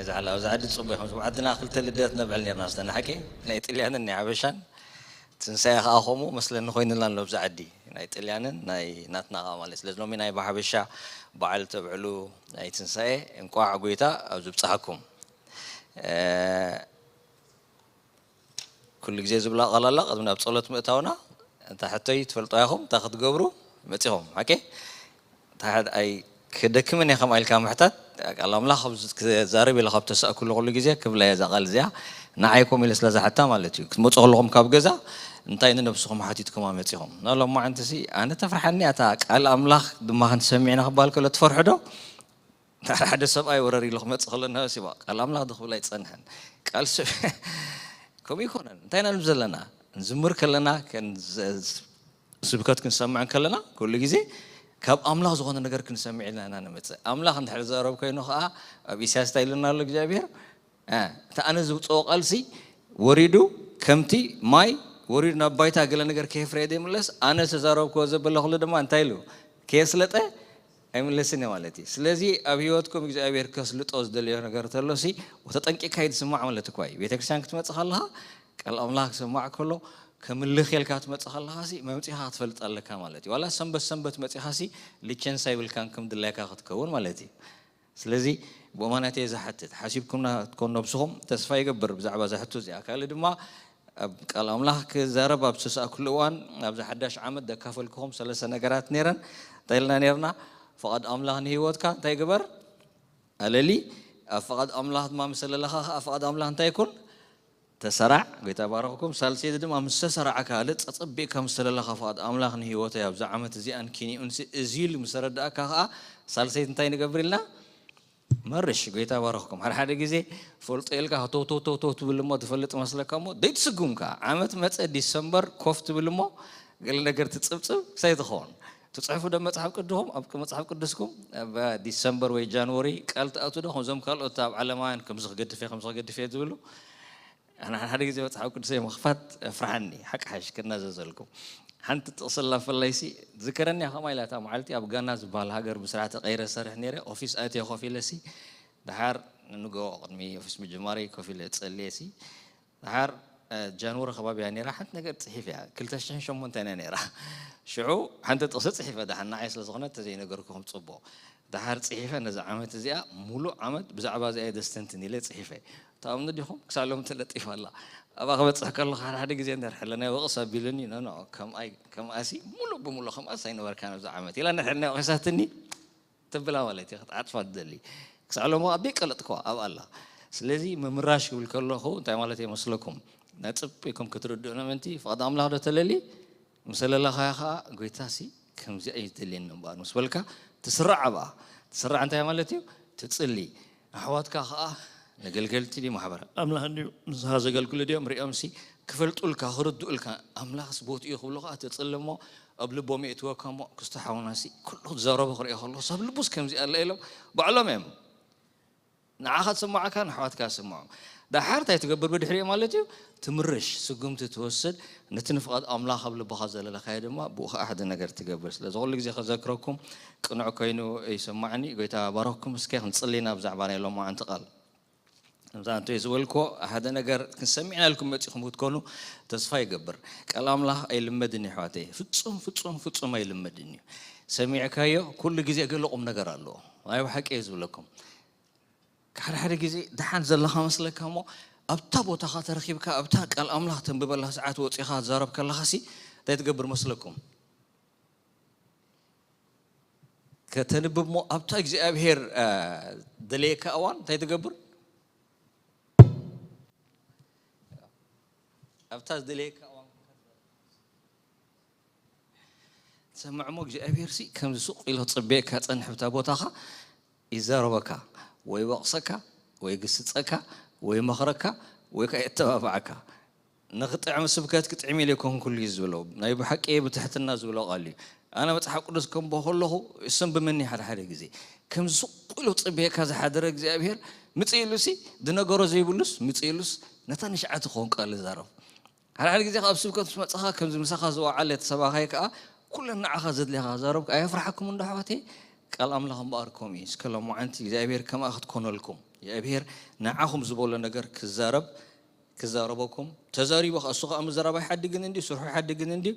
እዚ ዓላ ኣብዚ ዓዲ ጽቡቕ ኢኹም። ኣብ ዓድና ክልተ ልደት ነብዕል ነርና፣ ዝተናሓቂ ናይ ጥልያንን ናይ ሓበሻን። ትንሳኤ ከኣ ከምኡ መስለኒ ኮይኑልና ኣሎ ኣብዚ ዓዲ፣ ናይ ጥልያንን ናይ ናትና ከኣ ማለት። ስለዚ ሎሚ ናይ ብሓበሻ በዓል ተብዕሉ ናይ ትንሳኤ፣ እንቋዕ ጎይታ ኣብዚ ብጽሓኩም። ኩሉ ግዜ ዝብላ ቃል ኣላ። ቅድሚ ናብ ጸሎት ምእታውና፣ እንታ ሕቶይ ትፈልጦ ኢኹም፣ እንታይ ክትገብሩ መጺኹም? ሓቂ? እንታይ ሓድ-፣ ኣይ፣ ክደክምን እየ ከምኣ ኢልካ ምሕታት። ቃል ኣምላኽ ክዛረብ ኢለ ካብ ተሳእኩሉ ኩሉ ግዜ ክብላ እየ እዛ ቃል እዚኣ። ንዓይ ኮም ኢለ ስለ ዝሓታ ማለት እዩ። ክትመጹ ከለኹም ካብ ገዛ እንታይ ንነብስኹም ሓቲትኩማ መጺኹም? ና ሎማዓንትሲ ኣነ ተፍርሓኒ እያ እታ ቃል ኣምላኽ ድማ ክንሰሚዕና ክበሃል ከሎ ትፈርሑ ዶ? ሓደ ሰብኣይ ወረር ኢሉ ክመጽእ ከሎ፣ ነብሲ ቃል ኣምላኽ ዶ ክብል ኣይጸንሐን። ቃል ሰብ ከምኡ ይኮነን። እንታይ ኢና ንብል ዘለና? ንዝምር ከለና፣ ከን-፣ ዝ-፣ ስብከት ክንሰምዕ ከለና፣ ኩሉ ግዜ ካብ ኣምላኽ ዝኾነ ነገር ክንሰምዕ ኢልና ኢና ንመጽእ። ኣምላኽ እንድሕር ዝዛረብ ኮይኑ ከኣ፣ ኣብ ኢሳያስ እንታይ ኢሉና ኣሎ እግዚኣብሔር? እ፣ እቲ ኣነ ዝውጽኦ ቃልሲ ወሪዱ ከምቲ ማይ ወሪዱ ናብ ባይታ ገለ ነገር ከየፍረየ ዘይምለስ፣ ኣነ ዝተዛረብክዎ ዘበለ ኩሉ ድማ እንታይ ኢሉ? ከየስለጠ ኣይምለስን እየ ማለት እዩ። ስለዚ ኣብ ህይወትኩም እግዚኣብሔር ከስልጦ ዝደለዮ ነገር ተሎሲ፣ ተጠንቂቕካ እዩ ዝስማዕ ማለት እኳ እዩ። ቤተክርስትያን ክትመጽእ ከለኻ፣ ቃል ኣምላኽ ክሰማዕ ከሎ፣ ከምልኽ ኢልካ ትመጽእ ከለኻሲ፣ መምጺኻ ክትፈልጥ ኣለካ ማለት እዩ። ዋላ ሰንበት ሰንበት መጺኻሲ፣ ሊቸንሳ ይብልካን ከም ድላይካ ክትከውን ማለት እዩ። ስለዚ ብእማናት እየ ዝሓትት። ሓሲብኩምና ትኮኑ ነብስኹም፣ ተስፋ ይገብር ብዛዕባ እዛ ሕቶ እዚኣ። ካልእ ድማ ኣብ ቃል ኣምላኽ ክዛረብ ኣብ ዝተሳእኩሉ እዋን፣ ኣብዚ ሓዳሽ ዓመት ዘካፈልኩኹም ሰለስተ ነገራት ነይረን። እንታይ ኢልና ነይርና? ፍቓድ ኣምላኽ ንህይወትካ እንታይ ግበር? ኣለሊ። ኣብ ፍቓድ ኣምላኽ ድማ ምስ ዘለኻ ኸኣ ፍቓድ ኣምላኽ እንታይ ይኩን? ተሰራዕ። ጎይታ ባረኽኩም። ሳልሰይቲ ድማ ምስ ተሰራዕካ፣ ልጸ ጸቢቕካ ምስ ተለለኻ ፍቓድ ኣምላኽ ንህይወተይ ኣብዛ ዓመት እዚኣን ኪኒኡንሲ እዚ ኢሉ ምስ ተረዳእካ ኸኣ፣ ሳልሰይቲ እንታይ ንገብር ኢልና? መርሽ። ጎይታ ባረኽኩም። ሓደ ሓደ ግዜ ፈልጦ ኢልካ ተው ተው ተው ተው ትብል እሞ፣ ትፈልጥ መስለካ እሞ፣ ዘይትስጉምካ። ዓመት መጸ ዲሰምበር ኮፍ ትብል እሞ፣ ገለ ነገር ትጽብጽብ፣ ክሳይ ትኸውን። ትጽሕፉ ዶ መጽሓፍ ቅዱኹም? ኣብ መጽሓፍ ቅዱስኩም፣ ኣብ ዲሰምበር ወይ ጃንዋሪ ቃል ትኣትዉ ዶ? ከምዞም ካልኦት ኣብ ዓለማውያን፣ ከምዚ ክገድፍ እየ፣ ከምዚ ክገድፍ እየ ዝብሉ። ኣነ ሓደ ሓደ ግዜ መጽሓፍ ቅዱሰይ ምኽፋት የፍርሓኒ፣ ሓቂ ሓሽ ክናዘዘልኩም። ሓንቲ ጥቕሲ ኣላ ፈላይሲ፣ ዝከረኒ እያ፣ ከምኣ ኢላ እታ መዓልቲ ኣብ ጋና ዝበሃል ሃገር ብስራሕ ተቐይረ ሰርሕ ነይረ፣ ኦፊስ ኣትየ ኮፍ ኢለሲ፣ ደሓር ንንግሆ ቅድሚ ኦፊስ ምጅማረይ ኮፍ ኢለ ጸልየሲ፣ ደሓር፣ እ፣ ጃንዋሪ ከባቢ እያ ነይራ፣ ሓንቲ ነገር ጽሒፍ እያ፣ ክልተ ሽሕን ሸሞንተን እያ ነይራ። ሽዑ ሓንቲ ጥቕሲ ጽሒፈ፣ ደሓን ንዓይ ስለ ዝኾነት ተዘይነገርኩኹም ጽቡቕ። ደሓር ጽሒፈ፣ ነዛ ዓመት እዚኣ፣ ሙሉእ ዓመት ብዛዕባ እዚኣ እየ ደስተንትን ኢለ ጽሒፈ። ትኣምኑ ዲኹም? ክሳብ ሎሚ ተለጢፋ ኣላ። ኣብኣ ክበጽሕ ከለኹ ሓደ ሓደ ግዜ እንድሕር ሕልናይ ወቕስ ኣቢሉኒ፣ ኖ፣ ኖ፣ ከምኣይ-፣ ከምኣሲ ሙሉእ ብሙሉእ ከምኣስ ኣይነበርካን ኣብዛ ዓመት ኢላ እንድሕር ሕልናይ ወቒሳትኒ፣ ተብላ ማለት እየ፣ ክትዓጽፋ ትደሊ። ክሳብ ሎሚ ከኣ ዘይቀለጥክዋ ኣብኣ ኣላ። ስለዚ ምምራሽ ክብል ከለኹ እንታይ ማለት እየ መስለኩም? ነጥብ ኢልኩም ክትርድኡኒ ምእንቲ፣ ፍቓድ ኣምላኽ ዶ ተለሊ? ምስ ኣለለኻያ ኸኣ፣ "ጎይታሲ ከምዚኣ እዩ ዝደልየኒ እምበኣር" ምስ በልካ፣ ትስራዕ ኣብኣ። ትስራዕ እንታይ ማለት እዩ? ትጽሊ። ኣሕዋትካ ኸኣ፣ ነገልገልቲ ድዩ ማሕበር ኣምላኽ እንድዩ፣ ንስኻ ዘገልግሉ ድዮም ሪኦምሲ፣ ክፈልጡልካ፣ ክርድኡልካ፣ ኣምላኽስ ቦትኡ እዩ ክብሉ ኸኣ ትጽሊ እሞ፣ ኣብ ልቦም የእትወካ እሞ፣ "ክስቶ ሓውናሲ፣ ኩሉ ዝዛረቦ ክርእዮ ከለኹስ፣ ኣብ ልቡስ ከምዚ ኣለ" ኢሎም፣ ባዕሎም እዮም። ንዓኻ ትስምዓካ፣ ንኣሕዋትካ ይስምዖም። ደሓር እንታይ ትገብር ብድሕሪኡ ማለት እዩ? ትምርሽ፣ ስጉምቲ ትወስድ፣ ነቲ ንፍቓድ ኣምላኽ ኣብ ልብኻ ዘለለኻዮ ድማ ብኡ ኸኣ ሓደ ነገር ትገብር። ስለዚ ኩሉ ግዜ ከዘክረኩም ቅኑዕ ኮይኑ ይስማዕኒ። ጎይታ ባረኽኩም። እስከ ክንጽሊ ኢና ብዛዕባ ናይ ሎማዓንቲ ቃል። ከምዛ እንተ ዝበልክዎ ሓደ ነገር ክንሰሚዕና ኢልኩም መጺኹም ክትኮኑ ተስፋ ይገብር። ቃል ኣምላኽ ኣይልመድን እዩ ኣሕዋተይ። ፍጹም፣ ፍጹም፣ ፍጹም ኣይልመድን እዩ። ሰሚዕካዮ ኩሉ ግዜ ገለ ቁም ነገር ኣለዎ። ናይ ብሓቂ እየ ዝብለኩም። ሓደ ሓደ ግዜ ደሓን ዘለኻ መስለካ እሞ፣ ኣብታ ቦታኻ ተረኺብካ፣ ኣብታ ቃል ኣምላኽ ተንብበላ ሰዓት ወጺኻ ትዛረብ ከለኻሲ፣ እንታይ ትገብር መስለኩም? ከተንብብ እሞ፣ ኣብታ እግዚኣብሄር፣ እ፣ ደለየካ እዋን እንታይ ትገብር? ኣብታ ዝደለየካ እዋን ትሰምዕ እሞ፣ እግዚኣብሄርሲ ከምዚ ሱቕ ኢሉ ክጽበየካ ጸንሕ፣ ኣብታ ቦታኻ ይዛረበካ፣ ወይ ይወቕሰካ፣ ወይ ይግስጸካ፣ ወይ ይመኽረካ፣ ወይ ከኣ የተባብዓካ። ንኽጥዕም ስብከት ክጥዕም ኢለ ኣይኮንኩን ኩሉ ግዜ ዝብሎ፣ ናይ ብሓቂ ብትሕትና ዝብሎ ቃል እዩ። ኣነ መጽሓፍ ቅዱስ ከንብቦ ከለኹ ይሰንብመኒ ሓደ ሓደ ግዜ። ከምዚ ሱቕ ኢሉ ክጽበየካ ዝሓደረ እግዚኣብሄር ምጽእ ኢሉሲ፣ ዝነገሮ ዘይብሉስ ምጽእ ኢሉስ፣ ነታ ንሽዓ ትኸውን ቃል ይዛረብ። ሓደ ሓደ ግዜ ካብ ስብከት ምስ መጻኻ፣ ከምዚ ምሳኻ ዝወዓለ እቲ ሰባኻይ ከኣ፣ ኩለን ንዓኻ ዘድልያኻ ዛረብካ፣ ኣየፍርሓኩምን ዶ ኣሕዋተይ? ቃል ኣምላኽ እምበኣር ከምኡ እዩ። እስከ ሎማዓንቲ እግዚኣብሔር ከምኣ ክትኮነልኩም፣ እግዚኣብሔር ንዓኹም ዝበሎ ነገር ክዛረብ፣ ክዛረበኩም፣ ተዛሪቡ ኸኣ፣ እሱ ኸኣ ምዝራብ ኣይሓድግን እንድዩ፣ ስርሑ ኣይሓድግን እንድዩ፣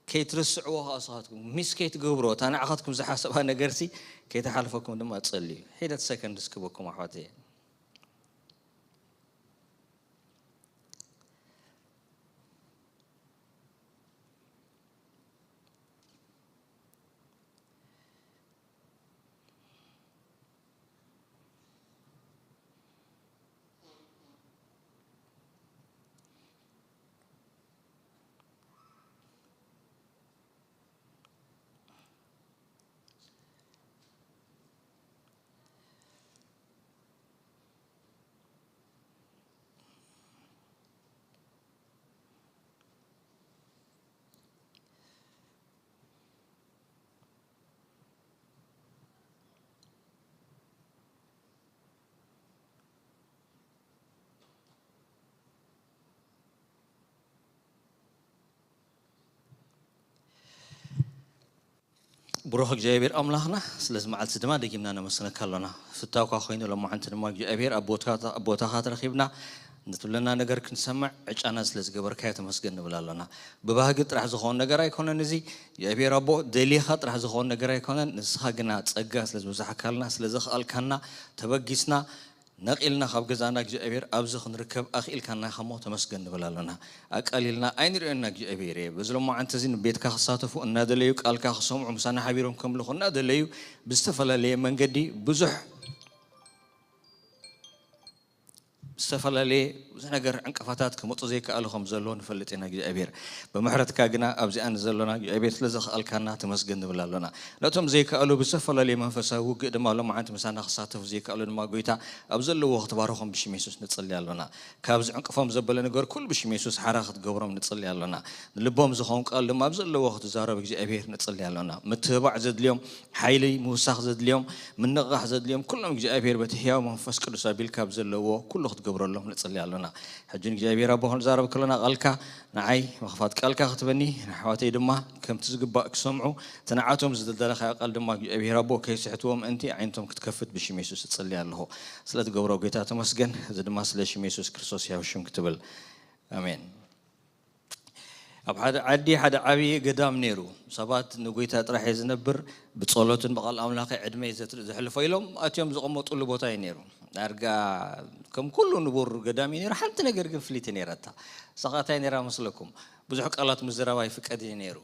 ከይትርስዕዎ ኸኣ፣ ንስኻትኩም ሚስ ከይትገብርዎ፣ እታ ንዓኻትኩም ዝሓሰባ ነገርሲ ከይትሓልፈኩም ድማ ጸልዩ። ሒደት ሰከንድ እስክበኩም ኣሕዋተየ። ብሩኽ እግዚኣብሔር ኣምላኽና፣ ስለዚ መዓልቲ ድማ ደጊምና ነመስግነካ ኣሎና። ፍታውካ ኮይኑ ሎማዓንቲ ድማ እግዚኣብሔር ኣብ ቦትካ፣ ኣብ ቦታኻ ተረኺብና ንትብለና ነገር ክንሰምዕ ዕጫና ስለ ዝገበርካዮ ተመስገን ንብል ኣሎና። ብባህጊ ጥራሕ ዝኸውን ነገር ኣይኮነን እዚ። እግዚኣብሔር ኣቦ፣ ደሊኻ ጥራሕ ዝኸውን ነገር ኣይኮነን። ንስኻ ግና ጸጋ ስለ ዝበዛሕካልና፣ ስለ ዘኽኣልካና፣ ተበጊስና፣ ነቒልና ካብ ገዛና እግዚኣብሔር ኣብዚ ክንርከብ ኣኽኢልካና ኢኻ እሞ ተመስገን ንብል ኣሎና። ኣቃሊልና ኣይንርእዮና እግዚኣብሔር እየ። በዚ ሎማዓንቲ እዚ ንቤትካ ክሳተፉ እናደለዩ፣ ቃልካ ክሰምዑ፣ ምሳና ሓቢሮም ከምልኹ እናደለዩ፣ ብዝተፈላለየ መንገዲ ብዙሕ፣ ብዝተፈላለየ ብዙሕ ነገር ዕንቅፋታት ክመጹ ዘይከኣሉ ከም ዘለዉ ንፈልጥ ኢና እግዚኣብሔር። ብምሕረትካ ግና ኣብዚኣ ንዘሎና እግዚኣብሔር ስለ ዘኽኣልካና ተመስገን ንብል ኣሎና። ነቶም ዘይከኣሉ ብዝተፈላለየ መንፈሳዊ ውግእ ድማ ሎማዓንቲ ምሳና ክሳተፉ ዘይከኣሉ ድማ ጎይታ ኣብ ዘለውዎ ክትባርኾም ብሽም የሱስ ንጽሊ ኣሎና። ካብ ዝዕንቅፎም ዘበለ ነገር ኩሉ ብሽም የሱስ ሓራ ክትገብሮም ንጽሊ ኣሎና። ንልቦም ዝኸውን ቃል ድማ ኣብ ዘለውዎ ክትዛረብ እግዚኣብሔር ንጽሊ ኣሎና። ምትብባዕ ዘድልዮም፣ ሓይሊ ምውሳኽ ዘድልዮም፣ ምንቕቓሕ ዘድልዮም ኩሎም እግዚኣብሔር በቲ ሕያው መንፈስ ቅዱስ ኣቢልካ ኣብ ዘለዎ ኩሉ ክትገብረሎም ንጽሊ ኣሎና። ሕጂ ንእግዚኣብሔር ኣቦ ክንዛረብ ከለና ቃልካ ንዓይ ምኽፋት ቃልካ ክትበኒ፣ ንኣሕዋተይ ድማ ከምቲ ዝግባእ ክሰምዑ፣ እቲ ንዓቶም ዝደልደለኻዮ ቃል ድማ እግዚኣብሔር ኣቦ ከይስሕትዎ ምእንቲ ዓይነቶም ክትከፍት ብሽም የሱስ እጽሊ ኣለኹ። ስለ ትገብሮ ጎይታ ተመስገን። እዚ ድማ ስለ ሽም የሱስ ክርስቶስ ሕያው ሽም ክትብል። ኣሜን። ኣብ ሓደ ዓዲ ሓደ ዓብዪ ገዳም ነይሩ። ሰባት ንጎይታ ጥራሕ እየ ዝነብር፣ ብጸሎትን ብቓል ኣምላኸይ ዕድመይ ዘት-፣ ዘሕልፎ ኢሎም ኣትዮም ዝቐመጡሉ ቦታ እዩ ነይሩ። ዳርጋ ከም ኩሉ ንቡር ገዳም እዩ ነይሩ። ሓንቲ ነገር ግን ፍልይቲ ነይራታ። ንሳ ኸኣ እንታይ ነይራ መስለኩም? ብዙሕ ቃላት ምዝራብ ኣይፍቀድን እዩ ነይሩ።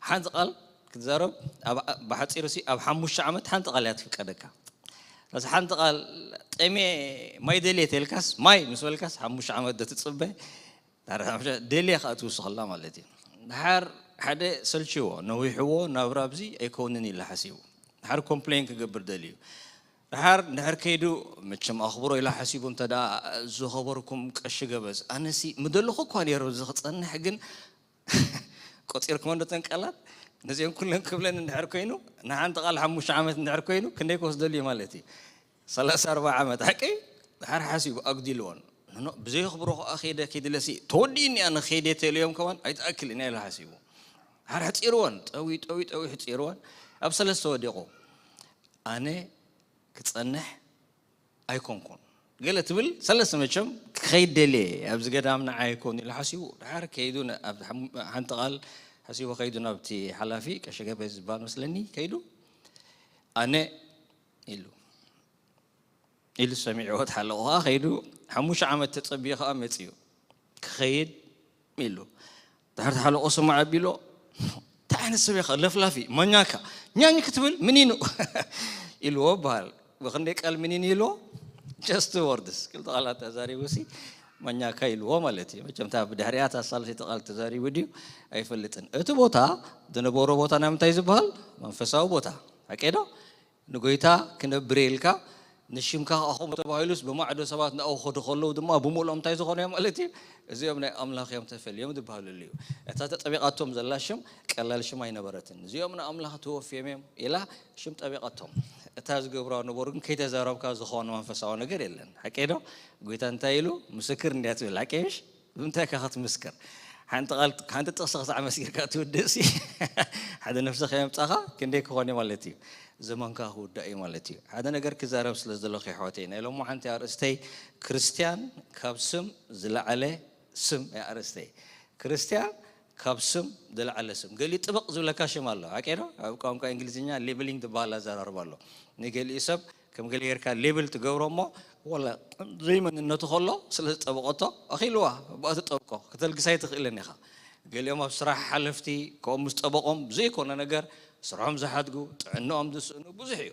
ሓንቲ ቃል ክትዛረብ፣ ኣብ፣ ብሓጺሩሲ ኣብ ሓሙሽተ ዓመት ሓንቲ ቃል እያ ትፍቀደካ። ስለዚ ሓንቲ ቃል፣ "ጠምየ ማይ ደልየ" ተልካስ፣ "ማይ" ምስ በልካስ ሓሙሽተ ዓመት ዶ ትጽበ? ዳርጋ ሓሙሽተ ደልየ ከኣ ትውስኸላ ማለት እዩ። ድሓር ሓደ ሰልችዎ፣ ነዊሕዎ፣ ናብራ ኣብዚ ኣይከውንን ኢሉ ሓሲቡ። ድሓር ኮምፕሌን ክገብር ደልዩ። ድሓር እንድሕር ከይዱ፣ መቸም ኣኽብሮ ኢሉ ሓሲቡ፣ እንተ ደኣ ዝኸበርኩም ቀሺ ገበዝ፣ ኣነሲ ምደለኹ እኳ ነይሩ እዚ ክጸንሕ፣ ግን ቆጺርኩመን ዶ እተን ቃላት? ነዚኦም ኩለን ክብለን እንድሕር ኮይኑ፣ ንሓንቲ ቃል ሓሙሽተ ዓመት እንድሕር ኮይኑ፣ ክንደይ ክወስደሉ እዩ ማለት እዩ? ሰላሳ ኣርባዓ ዓመት፣ ሓቀይ? ድሓር ሓሲቡ ኣጉዲልዎን። ኖ፣ ኖ፣ ብዘየኽብሮ ከኣ ከይደ፣ ከይድለሲ፣ ተወዲእኒ ኣነ ከይደ ተልዮም ከማን ኣይትኣክልን እያ ኢሉ ሓሲቡ። ድሓር ሕጺርዎን፣ ጠዊ፣ ጠዊ፣ ጠዊ ሕጺርዎን፣ ኣብ ሰለስተ ወዲቑ። ኣነ ክጸንሕ ኣይኮንኩን። ገለ ትብል ሰለስተ መቸም ክኸይድ ደልየ፣ ኣብዚ ገዳም ንዓይ ኣይኮን ኢሉ ሓሲቡ። ድሓር ከይዱ ነ-፣ ኣብ ሓም-፣ ሓንቲ ቃል ሓሲቡ ከይዱ ናብቲ ሓላፊ ቀሺ ገበዝ ዝበሃል መስለኒ ከይዱ፣ "ኣነ" ኢሉ፣ ኢሉ ሰሚዕዎ፣ እቲ ሓለቑ ኸኣ ከይዱ ሓሙሽተ ዓመት ተጸብዩ ኸኣ መጽዩ። "ክኸይድ" ኢሉ። ድሕሪ ሓለቆ ስማዕ ኣቢሎ፣ "እንታይ ዓይነት ሰብ ኢኻ? ለፍላፊ፣ ማኛካ፣ ኛኝ ክትብል፣ ምኒኑ?" ኢልዎ በሃል። ብኽንደይ ቃል ምኒኑ ኢልዎ? Just two words። ክልተ ቃላት ተዛሪቡ ሲ፣ ማኛካ ኢልዎ ማለት እዩ። መቸም እታ ብድሕሪኣ እታ ሳልሰይቲ ቃል ተዛሪቡ ድዩ? ኣይፈልጥን። እቲ ቦታ፣ ዝነበሮ ቦታ ናይ ምንታይ ዝበሃል? መንፈሳዊ ቦታ። ሓቀይ ዶ? ንጎይታ ክነብር ኢልካ፣ ንሽምካ ከኣ ከምኡ ተባሂሉስ፣ ብማዕዶ ሰባት ናብኡ ክኸዱ ከለዉ ድማ ብምልኦም እንታይ ዝኾኑ እዮም ማለት እዩ? እዚኦም ናይ ኣምላኽ እዮም ተፈልዮም ዝበሃለሉ እዩ። እታ ተጠቢቓቶም ዘላ ሽም ቀላል ሽም ኣይነበረትን። እዚኦም ንኣምላኽ ተወፍዮም እዮም ኢላ ሽም ጠቢቓቶም። እታ ዝገብርዋ ነበሩ ግን ከይተዛረብካ ዝኾነ መንፈሳዊ ነገር የለን። ሓቀይ ዶ? ጎይታ እንታይ ኢሉ? ምስክር እንድያ ትብል። ሓቀይ ምሽ? ብምንታይ ኢኻ ክትምስክር? ሓንቲ ቃል ሓንቲ ጥቕሲ ክሳዕ መስጊድካ ትውድእሲ ሓደ ነፍሲ ከየምጻኻ ክንደይ ክኾን እዩ ማለት እዩ። ዘመንካ ክውዳእ እዩ ማለት እዩ። ሓደ ነገር ክዛረብ ስለ ዝደለኹ ኣሕዋተይ፣ ናይ ሎማዓንቲ ኣርእስተይ ክርስትያን ካብ ስም ዝለዓለ ስም እያ ኣርእስተይ። ክርስትያን ካብ ስም ዝለዓለ ስም። ገሊኡ ጥብቕ ዝብለካ ሽም ኣሎ፣ ሓቂ ዶ? ኣብ ቋንቋ እንግሊዝኛ ሌብሊንግ ዝበሃል ኣዘራርባ ኣሎ። ንገሊኡ ሰብ ከም ገለ ጌርካ ሌብል ትገብሮ እሞ፣ ወላ ዘይመንነቱ ከሎ ስለ ዝጠበቐቶ ኣኺልዋ፣ ብኣ ትጠብቆ፣ ከተልግሳ ኣይትኽእልን ኢኻ። ገሊኦም ኣብ ስራሕ ሓለፍቲ፣ ከምኡ ምስ ጠበቖም ዘይኮነ ነገር ስርሖም ዝሓድጉ፣ ጥዕንኦም ዝስእኑ ብዙሕ እዩ።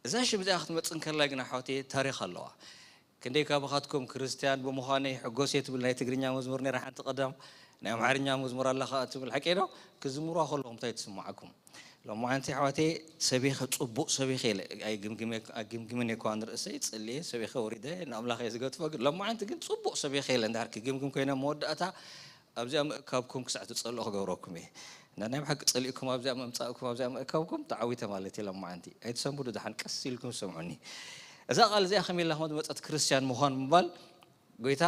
እዛ ሽም እዚኣ ክትመጽእ እንከላ ግን ኣሕዋተይ ታሪኽ ኣለዋ። ክንደይ ካባኻትኩም ክርስትያን ብምዃነይ ሕጎስ እየ ትብል ናይ ትግርኛ መዝሙር ነይራ ሓንቲ ቀዳም፣ ናይ ኣምሓርኛ መዝሙር ኣላ ኸኣ ትብል፣ ሓቂ ዶ? ክዝምሩዋ ከለኹም እንታይ ትስምዓኩም? ሎማዓንቲ ኣሕዋተይ ሰቢኸ ጽቡቕ ሰቢኸ ኢለ ኣይግምግመ-፣ ኣይግምግምን እየ እኳ ንርእሰይ ጽልየ ሰቢኸ ወሪደ ንኣምላኽ እየ ዝገድፎ፣ ግን ሎማዓንቲ ግን ጽቡቕ ሰቢኸ ኢለ እንድሕር ክግምግም ኮይነ መወዳእታ ኣብዚኣ ምእካብኩም ክሳዕ ትጸልኡ ክገብረኩም እየ። እና ናይ ብሓቂ ጸሊእኩም ኣብዚኣ ምምጻእኩም ኣብዚኣ ምእካብኩም ተዓዊተ ማለት እየ። ሎማዓንቲ ኣይትሰንብዱ፣ ደሓን ቀስ ኢልኩም ሰምዑኒ። እዛ ቃል እዚኣ ከመይ ኢላ ከም ዝመጸት ክርስትያን ምዃን ምባል ጎይታ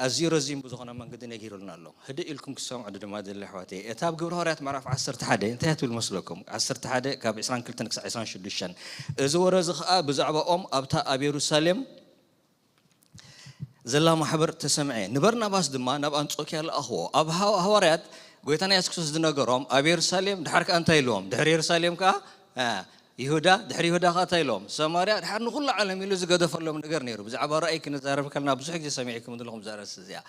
ኣዝዩ ረዚን ብዝኾነ መንገዲ ነጊሩልና ኣሎ። ህድእ ኢልኩም ክትሰምዑ ድማ ደሊ ኣሕዋተይ። እታ ኣብ ግብረ ሃዋርያት ምዕራፍ ዓሰርተ ሓደ እንታይ እያ ትብል መስለኩም? ዓሰርተ ሓደ ካብ ዕስራን ክልተን ክሳዕ ዕስራን ሽዱሽተን። እዚ ወረ እዚ ኸኣ ብዛዕባኦም ኣብታ ኣብ የሩሳሌም ዘላ ማሕበር ተሰምዐ። ንበርናባስ ድማ ናብ ኣንጾክያ ለኣኽዎ። ኣብ ሃዋ-፣ ሃዋርያት ጎይታና የሱስ ክርስቶስ ዝነገሮም ኣብ የሩሳሌም፣ ድሓር ከኣ እንታይ ኢልዎም? ድሕሪ የሩሳሌም ከኣ፣ እ፣ ይሁዳ፣ ድሕሪ ይሁዳ ከኣ እንታይ ኢልዎም? ሰማርያ፣ ድሓር ንኹሉ ዓለም ኢሉ ዝገደፈሎም ነገር ነይሩ። ብዛዕባ ራእይ ክንዛረብ ከለና ብዙሕ ግዜ ሰሚዕኩም ዘለኹም እዛ ኣርእስቲ እዚኣ።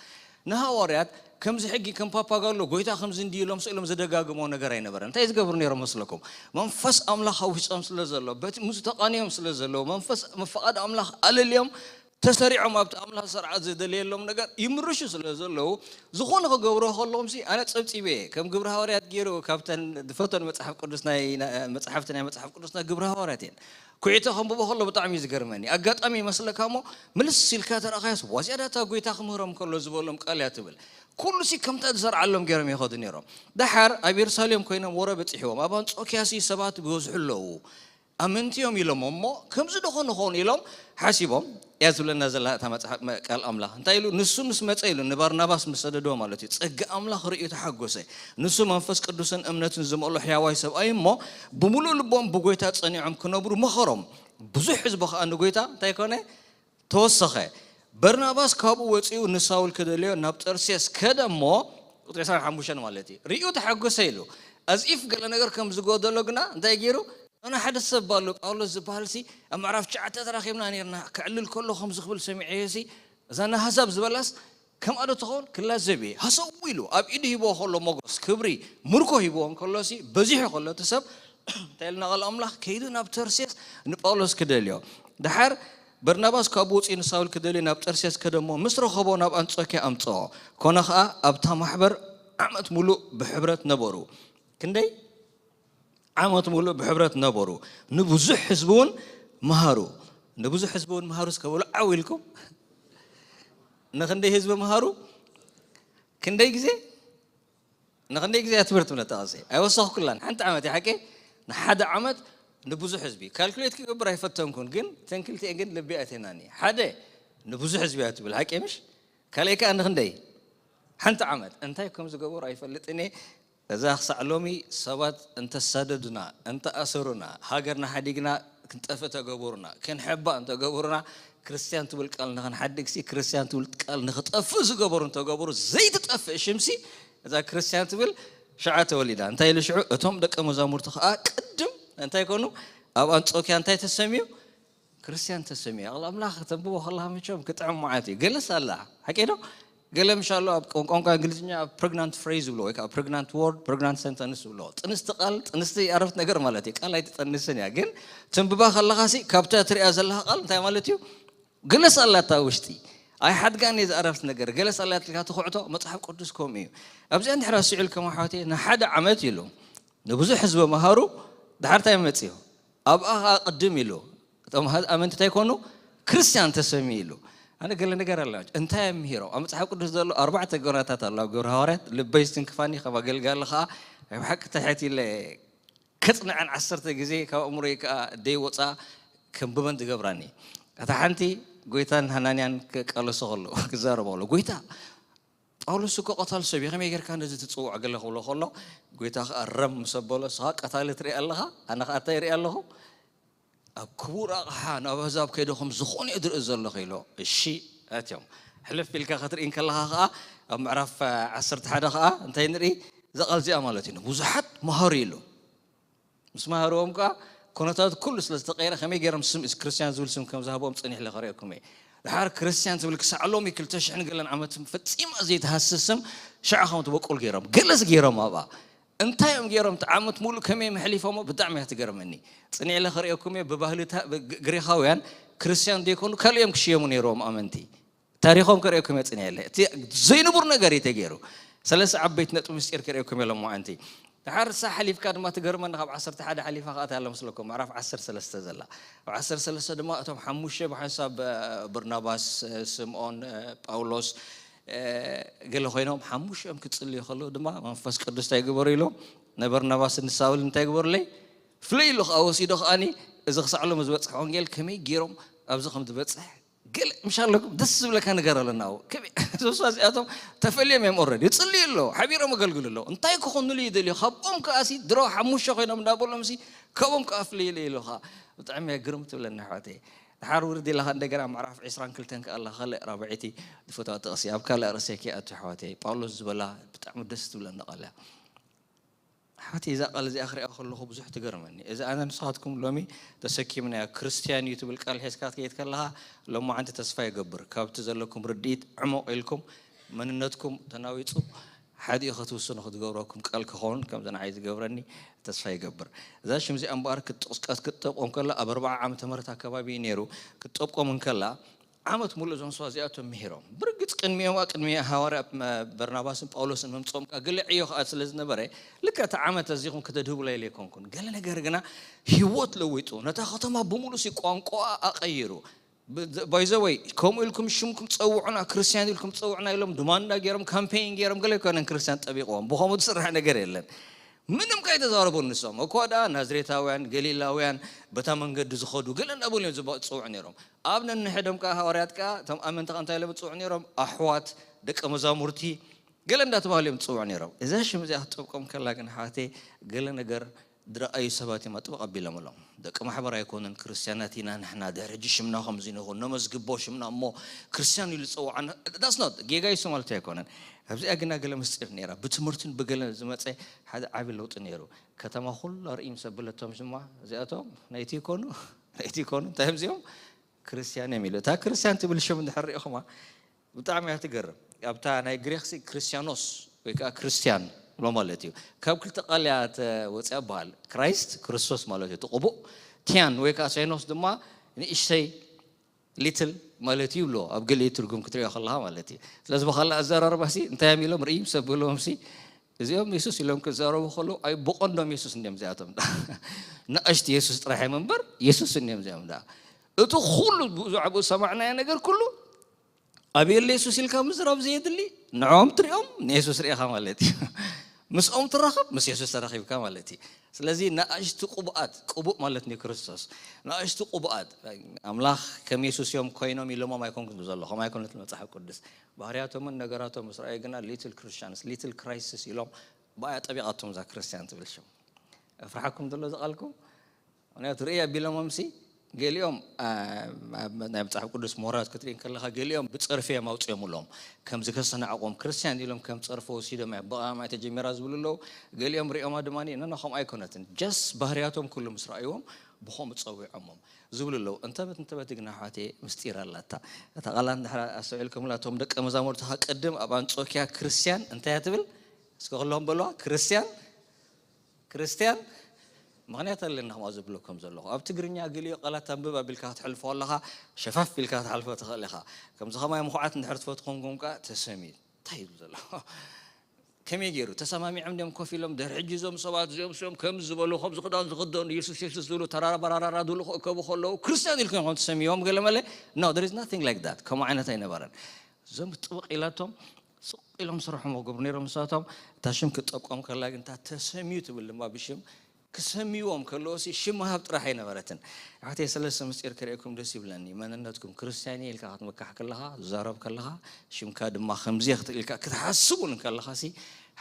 ንሃዋርያት ከምዚ ሕጊ ከም ፓፓጋሎ ጎይታ ከምዚ እንድዩ ኢሎም ስእሎም ዘደጋግሞ ነገር ኣይነበረን። እንታይ ዝገብሩ ነይሮም መስለኩም? መንፈስ ኣምላኽ ኣብ ውሽጦም ስለ ዘሎ፣ በቲ ምስ ተቓንዮም ስለ ዘለዉ፣ መንፈስ፣ ፍቓድ ኣምላኽ ኣለልዮም ተሰሪዖም ኣብቲ ኣምላኽ ስርዓት ዝደለየሎም ነገር ይምርሹ ስለ ዘለዉ፣ ዝኾነ ክገብሮ ከለኹምሲ ኣነ ጸብጺበ እየ። ከም ግብረ ሃዋርያት ገይሩ ካብተን ዝፈትወን መጽሓፍ ቅዱስ ናይ፣ ናይ፣ መጽሓፍቲ ናይ መጽሓፍ ቅዱስና ግብረ ሃዋርያት እየን። ኩዒተ ከንብቦ ከሎ ብጣዕሚ እዩ ዝገርመኒ። ኣጋጣሚ ይመስለካ እሞ ምልስ ኢልካ ተረኣኻዮስ፣ ዋ፣ እዚኣ ዳታ ጎይታ ክምህሮም ከሎ ዝበሎም ቃል እያ ትብል። ኩሉሲ ከምታ ዝሰርዓሎም ገይሮም ይኸዱ ነይሮም። ደሓር ኣብ የሩሳሌም ኮይኖም ወረ በጺሕዎም። ኣብ ኣንጾክያሲ ሰባት ይበዝሑ ኣለዉ። ኣመንቲ እዮም ኢሎም እሞ፣ ከምዚ ዶ ኾን ይኸውን ኢሎም ሓሲቦም እያ ዝብለና ዘላ እታ መጽሓፍ፣ መ-፣ ቃል ኣምላኽ። እንታይ ኢሉ? ንሱ ምስ መጸ ኢሉ፣ ንባርናባስ ምስ ሰደድዎ ማለት እዩ፣ ጸጋ ኣምላኽ ርእዩ ተሓጎሰ። ንሱ መንፈስ ቅዱስን እምነትን ዝመልኦ ሕያዋይ ሰብኣይ እሞ፣ ብምሉእ ልቦም ብጎይታ ጸኒዖም ክነብሩ መኸሮም። ብዙሕ ህዝቢ ኸኣ ንጎይታ እንታይ ኮነ? ተወሰኸ። በርናባስ ካብኡ ወጺኡ ንሳውል ክደልዮ ናብ ጠርሴስ ከደ እሞ፣ ቁጽሪ ዕስራን ሓሙሽተን ማለት እዩ፣ ርእዩ ተሓጎሰ ኢሉ። ኣዝኢፍ ገለ ነገር ከም ዝጎደሎ ግና እንታይ ገይሩ? ኣነ ሓደ ሰብ ኣሎ ጳውሎስ ዝበሃልሲ ኣብ ምዕራፍ ትሽዓተ ተራኺብና ነይርና፣ ከዕልል ከሎ ከምዚ ክብል ሰሚዐዮሲ፣ እዛ ንኣህዛብ ዝበላስ ከምኣ ዶ ትኸውን? ክላዘብ እየ። ሃሰው ኢሉ ኣብ ኢዱ ሂብዎ ከሎ ሞገስ፣ ክብሪ፣ ምርኮ ሂብዎ እንከሎሲ፣ በዚሑ ከሎ እቲ ሰብ፣ እንታይ ኢልና ቃል ኣምላኽ? ከይዱ ናብ ተርሴስ ንጳውሎስ ክደልዮ። ደሓር በርናባስ ካብኡ ወጺኡ ንሳውል ክደልዮ ናብ ጠርሴስ ከደ እሞ፣ ምስ ረኸቦ ናብ ኣንጾክያ ኣምጽኦ። ኮነ ኸኣ ኣብታ ማሕበር ዓመት ምሉእ ብሕብረት ነበሩ። ክንደይ? ዓመት ምሉእ ብሕብረት ነበሩ። ንብዙሕ ህዝቢ እውን መሃሩ። ንብዙሕ ህዝቢ እውን መሃሩ እስከ በሉ ዓው ኢልኩም። ንኽንደይ ህዝቢ መሃሩ? ክንደይ ግዜ? ንኽንደይ ግዜ እያ ትምህርቲ እምነት ተቐሲ? ኣይወሰኽኩላን። ሓንቲ ዓመት እያ ሓቂ? ንሓደ ዓመት ንብዙሕ ህዝቢ። ካልኩሌት ክገብር ኣይፈተንኩን፣ ግን ተን ክልቲኤን ግን ልቢ ኣትየናኒ። ሓደ ንብዙሕ ህዝቢ እያ ትብል ሓቂ ምሽ? ካልኣይ ከኣ ንኽንደይ? ሓንቲ ዓመት። እንታይ ከም ዝገበሩ ኣይፈልጥን እየ። እዛ ክሳዕ ሎሚ ሰባት እንተሳደዱና፣ እንተኣሰሩና፣ ሃገርና ሓዲግና ክንጠፍእ ተገቡሩና፣ ክንሕባእ እንተገቡሩና፣ ክርስትያን ትብል ቃል ንኽንሓድግሲ፣ ክርስትያን ትብል ቃል ንኽጠፍእ ዝገበሩ እንተገቡሩ፣ ዘይትጠፍእ ሽምሲ፣ እዛ ክርስትያን ትብል ሽዓ ተወሊዳ። እንታይ ኢሉ ሽዑ? እቶም ደቀ መዛሙርቲ ኸኣ ቅድም እንታይ ኮኑ? ኣብ ኣንጾክያ እንታይ ተሰምዩ? ክርስትያን ተሰምዩ። ቃል ኣምላኽ ተንብቦ ከለኻ መቸም ክጥዕም መዓት እዩ። ገለስ ኣላ። ሓቂ ዶ? ገለ ምሻሎ ኣብ ቋን-፣ ቋንቋ እንግሊዝኛ ፕሬግናንት ፍሬዝ ዝብሎ ወይ ከዓ ፕሬግናንት ወርድ፣ ፕሬግናንት ሰንተንስ ዝብሎ። ጥንስቲ ቃል፣ ጥንስቲ ኣረፍት ነገር ማለት እዩ። ቃል ኣይትጠንስን እያ። ግን ትንብባ ከለኻሲ ካብታ ትሪኣ ዘለኻ ቃል እንታይ ማለት እዩ? ገለስ ኣላታ ውሽጢ። ኣይሓድጋን እየ ዝኣረፍት ነገር። ገለስ ኣላት ኢልካ ትኹዕቶ መጽሓፍ ቅዱስ ከምኡ እዩ። ኣብዚኣ እንድሕር ኣስዒልኩም ኣሕዋተይ፣ ንሓደ ዓመት ኢሉ ንብዙሕ ህዝቢ መሃሩ፣ ድሓር እንታይ መጽኡ? ኣብኣ ኸኣ ቅድም ኢሉ፣ እቶም ሃ-፣ ኣመንቲ እንታይ ኮኑ? ክርስትያን ተሰምዩ ኢሉ። ኣነ ገለ ነገር ኣለ። እንታይ እዮም ምሂሮም? ኣብ መጽሓፍ ቅዱስ ዘሎ ኣርባዕተ ጎናታት ኣሎ። ኣብ ግብረ ሃዋርያት ልበይ ዝትንክፋኒ፣ ከም ኣገልጋሊ ኸኣ፣ ናይ ብሓቂ ትሕት ኢለ ከጽንዐን ዓሰርተ ግዜ ካብ ኣእምሮይ ከኣ ደይወጻ ከንብበን ዝገብራኒ። እታ ሓንቲ፣ ጎይታን ሃናንያን ክቃለሱ ከለዉ፣ ክዛረቡ ከለዉ፣ "ጎይታ፣ ጳውሎስ እኮ ቀታል ሰብ እዩ፣ ከመይ ጌርካ ነዚ ትጽውዖ? ገለ ክብሎ ከሎ፣ ጎይታ ኸኣ ረም ምስ ኣበሎ፣ ንስኻ ቀታሊ ትርኢ ኣለኻ፣ ኣነ ኸኣ እንታይ ይርኢ ኣለኹ? ኣብ ክቡር ኣቕሓ ናብ ኣህዛብ ከይደ ከም ዝኾነ እየ ዝርኢ ዘለኹ ኢሎ። እሺ፣ ኣትዮም። ሕልፍ ኢልካ ክትርኢ እንከለኻ ኸኣ፣ ኣብ ምዕራፍ ዓሰርተ ሓደ ኸኣ እንታይ ንርኢ? እዛ ቃል እዚኣ ማለት እዩ። ንብዙሓት መሃሩ ኢሉ። ምስ መሃርዎም ከኣ፣ ኩነታት ኩሉ ስለ ዝተቐየረ፣ ከመይ ገይሮም ስም፣ ክርስትያን ዝብል ስም ከም ዝሃብዎም ጸኒሕ ኢለ ከርእየኩም እየ። ድሓር ክርስትያን ትብል ክሳዕ ሎሚ ክልተ ሽሕን ገለን ዓመት ፈጺማ ዘይትሃስስ ስም ሽዓ ከም ትበቁል ገይሮም። ገለስ ገይሮም ኣብኣ። እንታይ እዮም ገይሮም? እቲ ዓመት ሙሉእ ከመይ እዮም ኣሕሊፎሞ? ብጣዕሚ እያ ትገርመኒ። ጽኒዕ ኢለ ከርእየኩም እየ። ብባህሊ ታ-፣ ብ-፣ ግ-፣ ግሪኻውያን ክርስትያን ዘይኮኑ ካልእ እዮም ክሽየሙ ነይርዎም ኣመንቲ። ታሪኾም ከርእየኩም እየ ጽኒዕ ኢለ። እቲ ዘይንቡር ነገር እዩ ተገይሩ። ሰለስተ ዓበይቲ ነጥቢ ምስጢር ከርእየኩም እየ ሎማዓንቲ። ድሓር ንሳ ሓሊፍካ ድማ ትገርመኒ፣ ካብ ዓሰርተ ሓደ ሓሊፋ ከኣ እታ ኣላ መስለኩም፣ ምዕራፍ ዓሰርተ ሰለስተ ዘላ። ኣብ ዓሰርተ ሰለስተ ድማ እቶም ሓሙሽተ ብሓንሳብ፣ እ፣ በርናባስ፣ እ፣ ስምኦን፣ እ፣ ጳውሎስ፣ እ፣ ገለ ኮይኖም ሓሙሽኦም ክጽልዩ ከለዉ ድማ መንፈስ ቅዱስ እንታይ ግበሩ ኢሎም? ንበርናባስ ንሳውል እንታይ ግበሩለይ? ፍለይሉ ከኣ ወሲዶ ከኣኒ እዚ ክሳዕ ሎሚ ዝበጽሕ ወንጌል ከመይ ገይሮም ኣብዚ ከም ዝበጽሕ ገለ ምሽ ኣለኩም ደስ ዝብለካ ነገር ኣለና። እዚኣቶም ተፈልዮም እዮም፣ ኦረዲ ይጽልዩ ኣለዉ፣ ሓቢሮም ኣገልግሉ ኣለዉ። እንታይ ክኾኑሉ ይደልዩ? ካብኦም ከኣሲ ድሮ ሓሙሽተ ኮይኖም እንዳበሎምሲ ካብኦም ከኣ ፍለይሉ ኢሉኻ። ብጣዕሚ እያ ግርም ትብለኒ ኣሕዋተይ። ድሓር ውርድ ኢለኻ እንደገና ምዕራፍ ዕስራን ክልተን ከኣ ኣላ፣ ካልእ ራብዐይቲ ዝፈትዋ ጥቕሲ፣ ኣብ ካልእ ርእሰይ ከይኣቱ ኣሕዋተይ። ጳውሎስ ዝበላ ብጣዕሚ ደስ ትብለኒ ቃል እያ። ሓቲ እዛ ቃል እዚኣ ክሪኣ ከለኹ ብዙሕ ትገርመኒ። እዚ ኣነ ንስኻትኩም ሎሚ ተሰኪምናዮ፣ ክርስትያን እዩ ትብል ቃል ሒዝካ ክትከይድ ከለኻ፣ ሎማዓንቲ ተስፋ ይገብር፣ ካብቲ ዘለኩም ርድኢት ዕሙቕ ኢልኩም፣ መንነትኩም ተናዊጹ፣ ሓዲኡ ክትውስኑ ክትገብረኩም ቃል ክኸውን ከምዚ ንዓይ ዝገብረኒ ተስፋ ይገብር። እዛ ሽም እዚኣ እምበኣር ክትጠቕስ-፣ ክትጠቆም ከላ፣ ኣብ ኣርብዓ ዓመተ ምህረት ኣከባቢ እዩ ነይሩ። ክትጠቆም እንከላ፣ ዓመት ሙሉእ እዞም ሰባት እዚኣቶም ምሂሮም። ብርግጽ ቅድሚኦም፣ ቅድሚ ሃዋርያ በርናባስን ጳውሎስን ምምጽኦም ከኣ ገለ ዕዮ ከኣ ስለ ዝነበረ፣ ልክዕ እቲ ዓመት ኣዚኹም ከተድህቡላ ኢለ ኣይኮንኩን። ገለ ነገር ግና ህይወት ለዊጡ፣ ነታ ከተማ ብምሉእ ሲ ቋንቋኣ ኣቐይሩ። ብ-፣ by the way፣ ከምኡ ኢልኩም ሽምኩም ጸውዑና፣ ክርስትያን ኢልኩም ጸውዑና ኢሎም ድማንዳ ገይሮም፣ ካምፔይን ገይሮም፣ ገለ ኣይኮነን ክርስትያን ጠቢቕዎም። ብኸምኡ ዝስራሕ ነገር የለን። ምንም ከይተዛረቡ ንሶም። እኳ ደኣ ናዝሬታውያን፣ ገሊላውያን፣ በታ መንገዲ ዝኸዱ፣ ገለ እንዳበሉ እዮም ዝባ-፣ ዝጽውዑ ነይሮም። ኣብ ነንሕዶም ከኣ ሃዋርያት ከኣ፣ እቶም ኣመንቲ ከኣ እንታይ ኢሎም ይጽውዑ ነይሮም? ኣሕዋት፣ ደቀ መዛሙርቲ፣ ገለ እንዳተባህሉ እዮም ዝጽውዑ ነይሮም። እዛ ሽም እዚኣ ክትጠብቆም ከላ ግን፣ ኣሕዋተይ፣ ገለ ነገር ዝረኣዩ ሰባት እዮም ኣጥብቕ ኣቢሎምሎም። ደቂ ማሕበር ኣይኮኑን፣ ክርስትያናት ኢና ንሕና፣ ድሕሪ ሕጂ ሽምና ከምዚ ንኹን፣ ነመዝግቦ ሽምና እሞ ክርስትያን ኢሉ ዝጸውዓና፣ that's not፣ ጌጋ እዩ ማለት ኣይኮነን። ኣብዚኣ ግና ገለ ምስጢር ነይራ። ብትምህርትን ብገለን ዝመጸ ሓደ ዓቢ ለውጢ ነይሩ። ከተማ ኩሉ ኣርእይ ምስ ኣበለቶም ድማ፣ እዚኣቶም ናይቲ ይኮኑ፣ ናይቲ ይኮኑ፣ እንታይ እዮም እዚኦም? ክርስትያን እዮም ኢሉ። እታ ክርስትያን ትብል ሽም እንድሕር ርኢኹማ፣ ብጣዕሚ እያ ትገርም። ኣብታ ናይ ግሪኽሲ ክርስትያኖስ ወይ ከዓ ክርስትያን ብሎ ማለት እዩ። ካብ ክልተ ቃል እያ ተወፂኣ ይበሃል። ክራይስት፣ ክርስቶስ ማለት እዩ፣ እቲ ቅቡእ። ቲያን ወይ ከዓ ሳይኖስ ድማ ንእሽተይ፣ ሊትል ማለት እዩ ብሎ፣ ኣብ ገሊኡ ትርጉም ክትሪኦ ከለኻ ማለት እዩ። ስለዚ ብኻልእ ኣዘራርባሲ እንታይ እዮም ኢሎም ርኢ ሰብ ብለዎምሲ፣ እዚኦም የሱስ ኢሎም ክዛረቡ ከለዉ፣ ኣይ፣ ብቐንዶም የሱስ እንዲዮም እዚኣቶም። ንኣሽቱ የሱስ ጥራሕ እዮም እምበር፣ የሱስ እንዲዮም እዚኦም። እቲ ኩሉ ብዛዕባኡ ዝሰማዕናዮ ነገር ኩሉ፣ ኣበየለ የሱስ ኢልካ ምዝራብ ዘየድሊ፣ ንዕኦም ትሪኦም፣ ንየሱስ ርኢኻ ማለት እዩ። ምስኦም ትራኸብ፣ ምስ የሱስ ተራኺብካ ማለት እዩ። ስለዚ ንኣሽቱ ቅቡኣት፣ ቅቡእ ማለት ንክርስቶስ፣ ንኣሽቱ ቅቡኣት፣ ኣምላኽ ከም የሱስ እዮም ኮይኖም ኢሎሞም ኣይኮንኩን ዘለኹም፣ ኣይኮነትን መጽሓፍ ቅዱስ። ባህርያቶምን ነገራቶም ምስ ረኣዩ ግና ሊትል ክርስቲያንስ፣ ሊትል ክራይስስ ኢሎም ብኣያ ጠቢቓቶም እዛ ክርስቲያን ትብል ሽም። ኣፍርሓኩም ዘሎ ዝቓልኩም? ምኽንያቱ ርእይ ኣቢሎሞምሲ፣ ገሊኦም፣ አ፣ ኣብ ናይ መጽሓፍ ቅዱስ ምሁራት ክትርኢ እንከለኻ፣ ገሊኦም ብጸርፊ እዮም ኣውጺኦምሎም። ከምዚ ከሰናዕቆም፣ ክርስትያን ኢሎም ከም ጸርፊ ወሲዶም እያ ብቐዳማይ ተጀሚራ ዝብሉ ኣለዉ። ገሊኦም ሪኦማ ድማ፣ ኖ፣ ኖ፣ ከምኡ ኣይኮነትን። ጀስት ባህርያቶም ኩሉ ምስ ረኣይዎም፣ ብኸምኡ ጸዊዖሞም ዝብሉ ኣለዉ። እንተበት፣ እንተበት ግን ኣሕዋተይ፣ ምስጢር ኣላታ። እታ ቃል እንድሕር ኣስተውዒልኩምላ፣ እቶም ደቀ መዛሙርትኻ ቅድም ኣብ ኣንጾኪያ ክርስትያን እንታይ እያ ትብል? እስከ ኩሎም በልዋ፣ ክርስትያን ክርስትያን ምኽንያት ኣለኒ ከምኣ ዝብለኩም ዘለኹ። ኣብ ትግርኛ ገሊኡ ቃላት ኣንብብ ኣቢልካ ክትሕልፎ ከለኻ ሸፋፍ ኢልካ ክትሓልፎ ትኽእል ኢኻ። ከምዚ ከማይ ምኹዓት እንድሕር ትፈትኹም ኮንካ ተሰምዩ እንታይ ይብል ዘሎ? ከመይ ገይሩ? ተሰማሚዖም ድዮም ኮፍ ኢሎም? ድሕሪ ሕጂ እዞም ሰባት እዚኦም ሲኦም ከምዚ ዝበሉ፣ ከምዚ ክዳን ዝኽደኑ፣ የሱስ የሱስ ዝብሉ፣ ተራራ በራራራ ዝብሉ ክእከቡ ከለዉ ክርስትያን ኢልኩም ኢኹም ትሰምይዎም ገለ መለ? No, there is nothing like that። ከምኡ ዓይነት ኣይነበረን። እዞም ጥብቕ ኢላቶም ስቕ ኢሎም ስርሖም ክገብሩ ነይሮም ንሳቶም። እታ ሽም ክትጠቆም ከላ ግን እታ ተሰምዩ ትብል ድማ ብሽም ክሰምይዎም ከለዎ ሲ ሽም ምሃብ ጥራሕ ኣይነበረትን። ኣሕዋተይ፣ ሰለስተ ምስጢር ክርእየኩም ደስ ይብለኒ። መንነትኩም ክርስትያን እየ ኢልካ ክትምካሕ ከለኻ፣ ዝዛረብ ከለኻ፣ ሽምካ ድማ ከምዚ እየ ክትብል ኢልካ ክትሓስቡን ከለኻ ሲ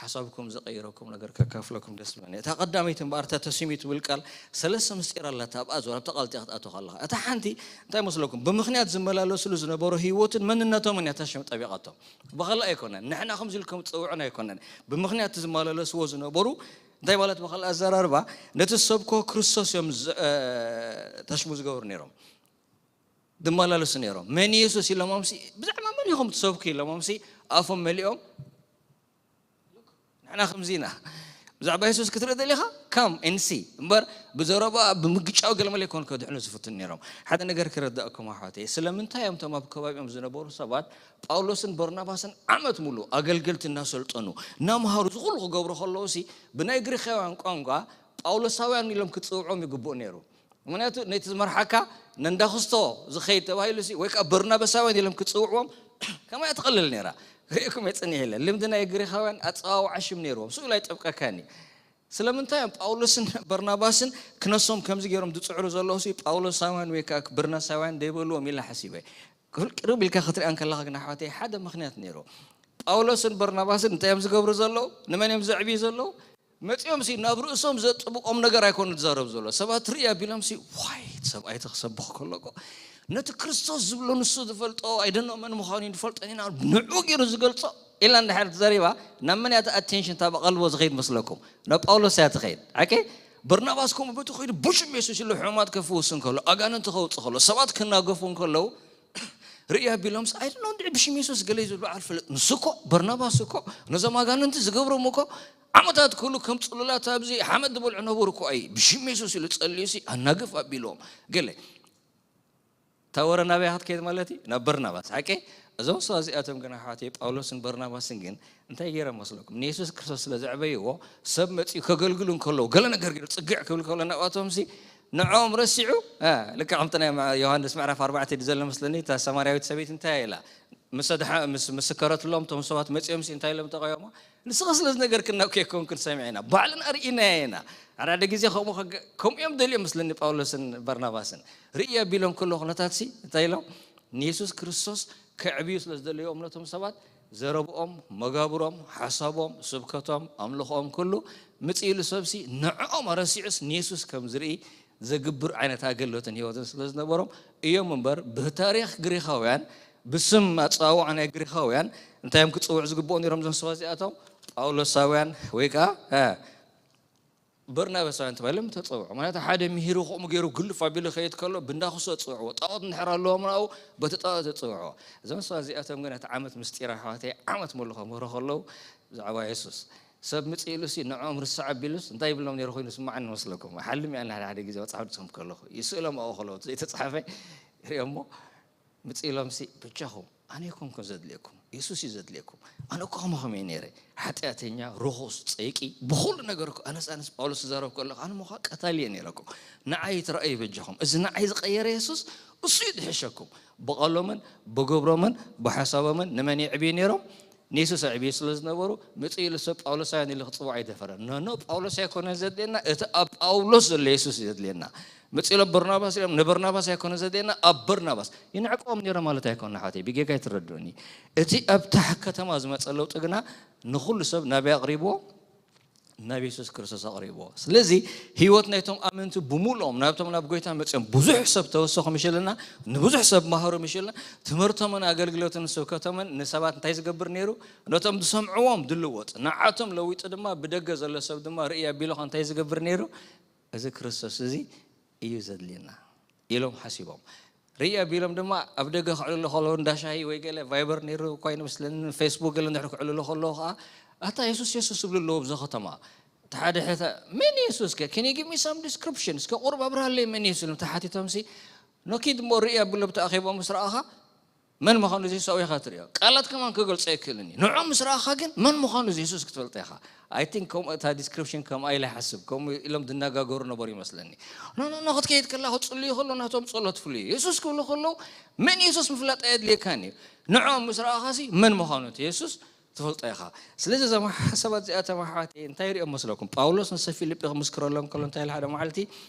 ሓሳብኩም ዝቐይረኩም ነገር ከካፍለኩም ደስ ይብለኒ። እታ ቀዳመይቲ እምበኣር፣ እታ ተስምዩ ትብል ቃል፣ ሰለስተ ምስጢር ኣላታ ኣብኣ ዞር ኣብታ ቃል እቲኣ ክትኣቱ ከለኻ። እታ ሓንቲ እንታይ መስለኩም? ብምኽንያት ዝመላለስሉ ዝነበሩ ህይወትን መንነቶምን እያ እታ ሽም ጠቢቓቶም። ብኻልእ ኣይኮነን። ንሕና ከምዚ ኢልኩም ትጸውዑን ኣይኮነን። ብምኽንያት ዝመላለስዎ ዝነበሩ እንታይ ማለት ብኻልእ ኣዘራርባ፣ ነቲ ዝሰብክዎ ክርስቶስ እዮም ዝ-፣ እ፣ ተሽሙ ዝገብሩ ነይሮም። ዝመላለሱ ነይሮም። መን ኢየሱስ ኢሎሞምሲ፣ ብዛዕባ መን ኢኹም ትሰብኩ ኢሎሞምሲ፣ ኣፎም መሊኦም፣ ንሕና ከምዚ ኢና። ብዛዕባ የሱስ ክትርኢ ደሊኻ? ካም ኤን ሲ። እምበር ብዘረባ ብምግጫው ገለመለ ኣይኮኑ ከድሕኑ ዝፍትኑ ነይሮም። ሓደ ነገር ክረዳእኩም ኣሕዋተይ፣ ስለምንታይ እዮም እቶም ኣብ ከባቢኦም ዝነበሩ ሰባት ጳውሎስን በርናባስን ዓመት ሙሉ ኣገልገልቲ እናሰልጠኑ፣ እናምሃሩ፣ ዝኹሉ ክገብሩ ከለዉ ሲ፣ ብናይ ግሪኻውያን ቋንቋ ጳውሎሳውያን ኢሎም ክጽውዖም ይግብኡ ነይሩ። ምኽንያቱ ነቲ ዝመርሓካ ነንዳኽስቶ ዝኸይድ ተባሂሉ ሲ፣ ወይ ከዓ በርናባሳውያን ኢሎም ክጽውዕዎም ከማይ ትቐልል ነይራ። ክርእየኩም እየ ጽኒሕ ኢለ። ልምዲ ናይ ግሪኻውያን ኣጸዋውዓ ሽም ነይርዎም። ስኡ ኣይጠብቀካን እዩ። ስለምንታይ እዮም ጳውሎስን በርናባስን ክነሶም ከምዚ ገይሮም ዝጽዕሩ ዘለዉ ሲ፣ ጳውሎሳውያን ወይ ከዓ በርናባሳውያን ዘይበልዎም ኢለ ሓሲበ። ቅርብ ኢልካ ክትሪኣን ከለኻ ግን ኣሕዋተይ ሓደ ምኽንያት ነይሩ። ጳውሎስን በርናባስን እንታይ እዮም ዝገብሩ ዘለዉ? ንመን እዮም ዘዕብዩ ዘለዉ? መጺኦም ሲ ናብ ርእሶም ዘጥብቆም ነገር ኣይኮኑ ዝዛረቡ ዘለዉ። ሰባት ርኢ ኣቢሎም ሲ፣ ዋይ፣ እቲ ሰብኣይ እቲ ክሰብኽ ከሎ እኮ ነቲ ክርስቶስ ዝብሎ ንሱ ዝፈልጦ ኣይደኖ መን ምዃኑ ይፈልጠን ኢና፣ ንዕኡ ገይሩ ዝገልጾ ኢላ እንድሕር ተዛሪባ፣ ናብ መን እያ እቲ ኣቴንሽን እታ ብቐልቦ ዝኸይድ መስለኩም? ናብ ጳውሎስ እያ ትኸይድ። ሓቂ? በርናባስ ከምኡ በቲ ኸይዱ ብሽም የሱስ ኢሉ ሕሙማት ከፍውስ እንከሎ፣ ኣጋንንቲ ከውጽእ ከሎ፣ ሰባት ክናገፉ እንከለዉ፣ ርኢ ኣቢሎምስ፣ "I don't know፣ እንድዒ ብሽም የሱስ ገለ እዩ ዝብሉ ኣልፈለጥ። ንሱ እኮ፣ በርናባስ እኮ፣ ነዞም ኣጋንንቲ ዝገብሮም እኮ፣ ዓመታት ኩሉ ከም ጽሉላት ኣብዚ ሓመድ ዝበልዑ ነበሩ እኮ፣ ኣይ፣ ብሽም የሱስ ኢሉ ጸልዩ ሲ፣ ኣናግፍ ኣቢልዎም። ገለ፣ እታ ወረ ናበይ ክትከይድ ማለት እዩ? ናብ በርናባስ፣ ሓቂ?" እዞም ሰባት እዚኣቶም ግን፣ ኣሕዋተይ፣ ጳውሎስን በርናባስን ግን እንታይ ገይሮም መስለኩም? ንየሱስ ክርስቶስ ስለ ዘዕበይዎ፣ ሰብ መጺኡ ከገልግሉ እንከለዉ፣ ገለ ነገር ገይሩ ጽግዕ ክብል ከሎ ናብኣቶም ሲ፣ ንዕኦም ረሲዑ፣ እ፣ ልክዕ ከምቲ ናይ ማ-፣ ዮሃንስ ምዕራፍ ኣርባዕተ ድዩ ዘሎ መስለኒ፣ እታ ሰማርያዊት ሰበይቲ እንታይ ኢላ? ምስ ኣድሓ-፣ ምስ፣ ምስ ስከረትሎም፣ እቶም ሰባት መጺኦም ሲ እንታይ ኢሎም ተቐየሙ? "ንስኻ ስለ ዝነገርክና እኮ ኣይኮንኩን ሰሚዕና፣ ባዕልና ርኢናዮ ኢና። ሓደ ሓደ ግዜ ከምኡ ከገ-," ከምኡ እዮም ደልዮም መስለኒ ጳውሎስን በርናባስን። ርኢ ኣቢሎም ከለዉ ኩነታት ሲ እንታይ ኢሎም? ንየሱስ ክርስቶስ ከዕብዩ ስለ ዝደለዩ እምነቶም ሰባት፣ ዘረብኦም፣ መጋብሮም፣ ሓሳቦም፣ ስብከቶም፣ ኣምልኾኦም ኩሉ ምጽእ ኢሉ ሰብ ሲ ንዕኦም ኣረሲዑስ ንየሱስ ከም ዝርኢ ዘግብር ዓይነት ኣገልግሎትን ህይወትን ስለ ዝነበሮም እዮም እምበር፣ ብታሪኽ ግሪኻውያን፣ ብስም ኣጸዋውዓ ናይ ግሪኻውያን እንታይ እዮም ክጽውዑ ዝግብኦም ነይሮም እዞም ሰባት እዚኣቶም? ጳውሎሳውያን ወይ ከኣ፣ እ፣ በርናባሳውያን ተባሂሎም ተጸውዑ። ምኽንያቱ ሓደ ምሂሩ ከምኡ ገይሩ ግልፍ ኣቢሉ ከይድ ከሎ ብእንዳኹሶ ጽውዕዎ። ጣዖት እንድሕር ኣለዎም ናብኡ በቲ ጣዖት ጽውዕዎ። እዞም ሰባት እዚኣቶም ግን እቲ ዓመት ምስጢር ኣሕዋተይ ዓመት መሉ ከምህሩ ከለዉ ብዛዕባ የሱስ ሰብ ምጽእ ኢሉሲ ንዕኦም ርስዕ ኣቢሉስ እንታይ ይብሎም ነይሩ ኮይኑ ስማዓኒ መስለኩም? ሓልም እያ ሓደ ሓደ ግዜ መጽሓፍ ድጽሕፍ ከለኹ። ይስእሎም ኣብኡ ከለዉ እቲ ዘይተጻሕፈ ርእዮሞ ምጽእ ኢሎምሲ በጃኹም ኣነ ኣይኮንኩን ዘድልየኩም፣ የሱስ እዩ ዘድልየኩም። ኣነ እኮ ከማኹም እየ ነይረ። ሓጢኣተኛ፣ ርኹስ፣ ጸይቂ፣ ብኹሉ ነገር እኮ ኣነስ፣ ኣነስ ጳውሎስ ዝዛረብ ከለኹ ኣነ ምዃ ቀታሊ እየ ነይረ እኮ። ንዓይ ትረኣዩ በጃኹም። እዚ ንዓይ ዝቐየረ የሱስ እሱ እዩ ዝሕሸኩም። ብቓሎምን ብግብሮምን ብሓሳቦምን ንመን የዕብዩ ነይሮም? ንየሱስ ኣዕብዩ ስለ ዝነበሩ ምጽእ ኢሉ ሰብ ጳውሎሳውያን ኢሉ ክጽውዖ ኣይደፈረን። ኖ፣ ኖ፣ ጳውሎስ ኣይኮነን ዘድልየና፣ እቲ ኣብ ጳውሎስ ዘሎ የሱስ እዩ ዘድልየና። ምጽእ ኢሎም በርናባስ ኢሎም፣ ንበርናባስ ኣይኮነ ዘድልየና፣ ኣብ በርናባስ። ይንዕቅዎም ነይሮም ማለት ኣይኮነ፣ ኣሕዋተይ፣ ብጌጋ ኣይትረድኡኒ። እቲ ኣብታ ከተማ ዝመጸ ለውጢ ግና ንኹሉ ሰብ ናበይ ኣቕሪብዎ? ናብ የሱስ ክርስቶስ ኣቕሪብዎ። ስለዚ ህይወት ናይቶም ኣመንቲ ብምሉኦም ናብቶም ናብ ጎይታ መጺኦም ብዙሕ ሰብ ተወሰኹ ምሽ ኢልና፣ ንብዙሕ ሰብ መሃሩ ምሽ ኢልና፣ ትምህርቶምን ኣገልግሎትን ስብከቶምን ንሰባት እንታይ ዝገብር ነይሩ? ነቶም ዝሰምዕዎም ዝልወጥ፣ ንዓቶም ለዊጡ ድማ ብደገ ዘሎ ሰብ ድማ ርእይ ኣቢሉ እንታይ ዝገብር ነይሩ? እዚ ክርስቶስ እዚ እዩ ዘድልየና ኢሎም ሓሲቦም። ርእይ ኣቢሎም ድማ ኣብ ደገ ክዕልሉ ከለዉ እንዳ ሻሂ ወይ ገለ ቫይበር ነይሩ እኳ ኣይመስለንን፣ ፌስቡክ ገለ እንድሕር ክዕልሉ ከለዉ ከኣ ኣታ የሱስ የሱስ ዝብሉ ኣለዉ ኣብዚ ከተማ። እቲ ሓደ ሕተ፣ "መን የሱስ ከ? Can you give me some description? እስከ ቁሩብ ኣብርሃለይ መን የሱስ?" ኢሎም ተሓቲቶምሲ፣ ኖ ኪድ እሞ ርእይ ኣብሎም ተኣኺቦም ምስ ረኣኻ መን ምዃኑ እዚ ሰው ኢኻ ትርእዮ። ቃላት ከማን ክገልጾ ኣይክእልን እዩ። ንዕኦም ምስ ረኣኻ ግን መን ምዃኑ እዚ የሱስ ክትፈልጦ ኢኻ። I think ከምኡ እታ ዲስክሪፕሽን ከምኣ ኢለ ይሓስብ። ከምኡ ኢሎም ዝነጋገሩ ነበሩ ይመስለኒ። ኖ፣ ኖ፣ ኖ፣ ክትከይድ ከላ ክጽልዩ ከለዉ ናቶም ጸሎት ፍሉይ እዩ። የሱስ ክብሉ ከለዉ መን የሱስ ምፍላጥ ኣየድልየካን እዩ። ንዕኦም ምስ ረኣኻሲ መን ምዃኑ እቲ የሱስ ትፈልጦ ኢኻ። ስለዚ እዞም ሓሳባት እዚኣቶም ኣሕዋተይ እንታይ ይሪኦም መስለኩም? ጳውሎስ ንሰብ ፊልጲ ክምስክረሎም ከሎ እንታይ ኢሉ ሓደ መዓልቲ፣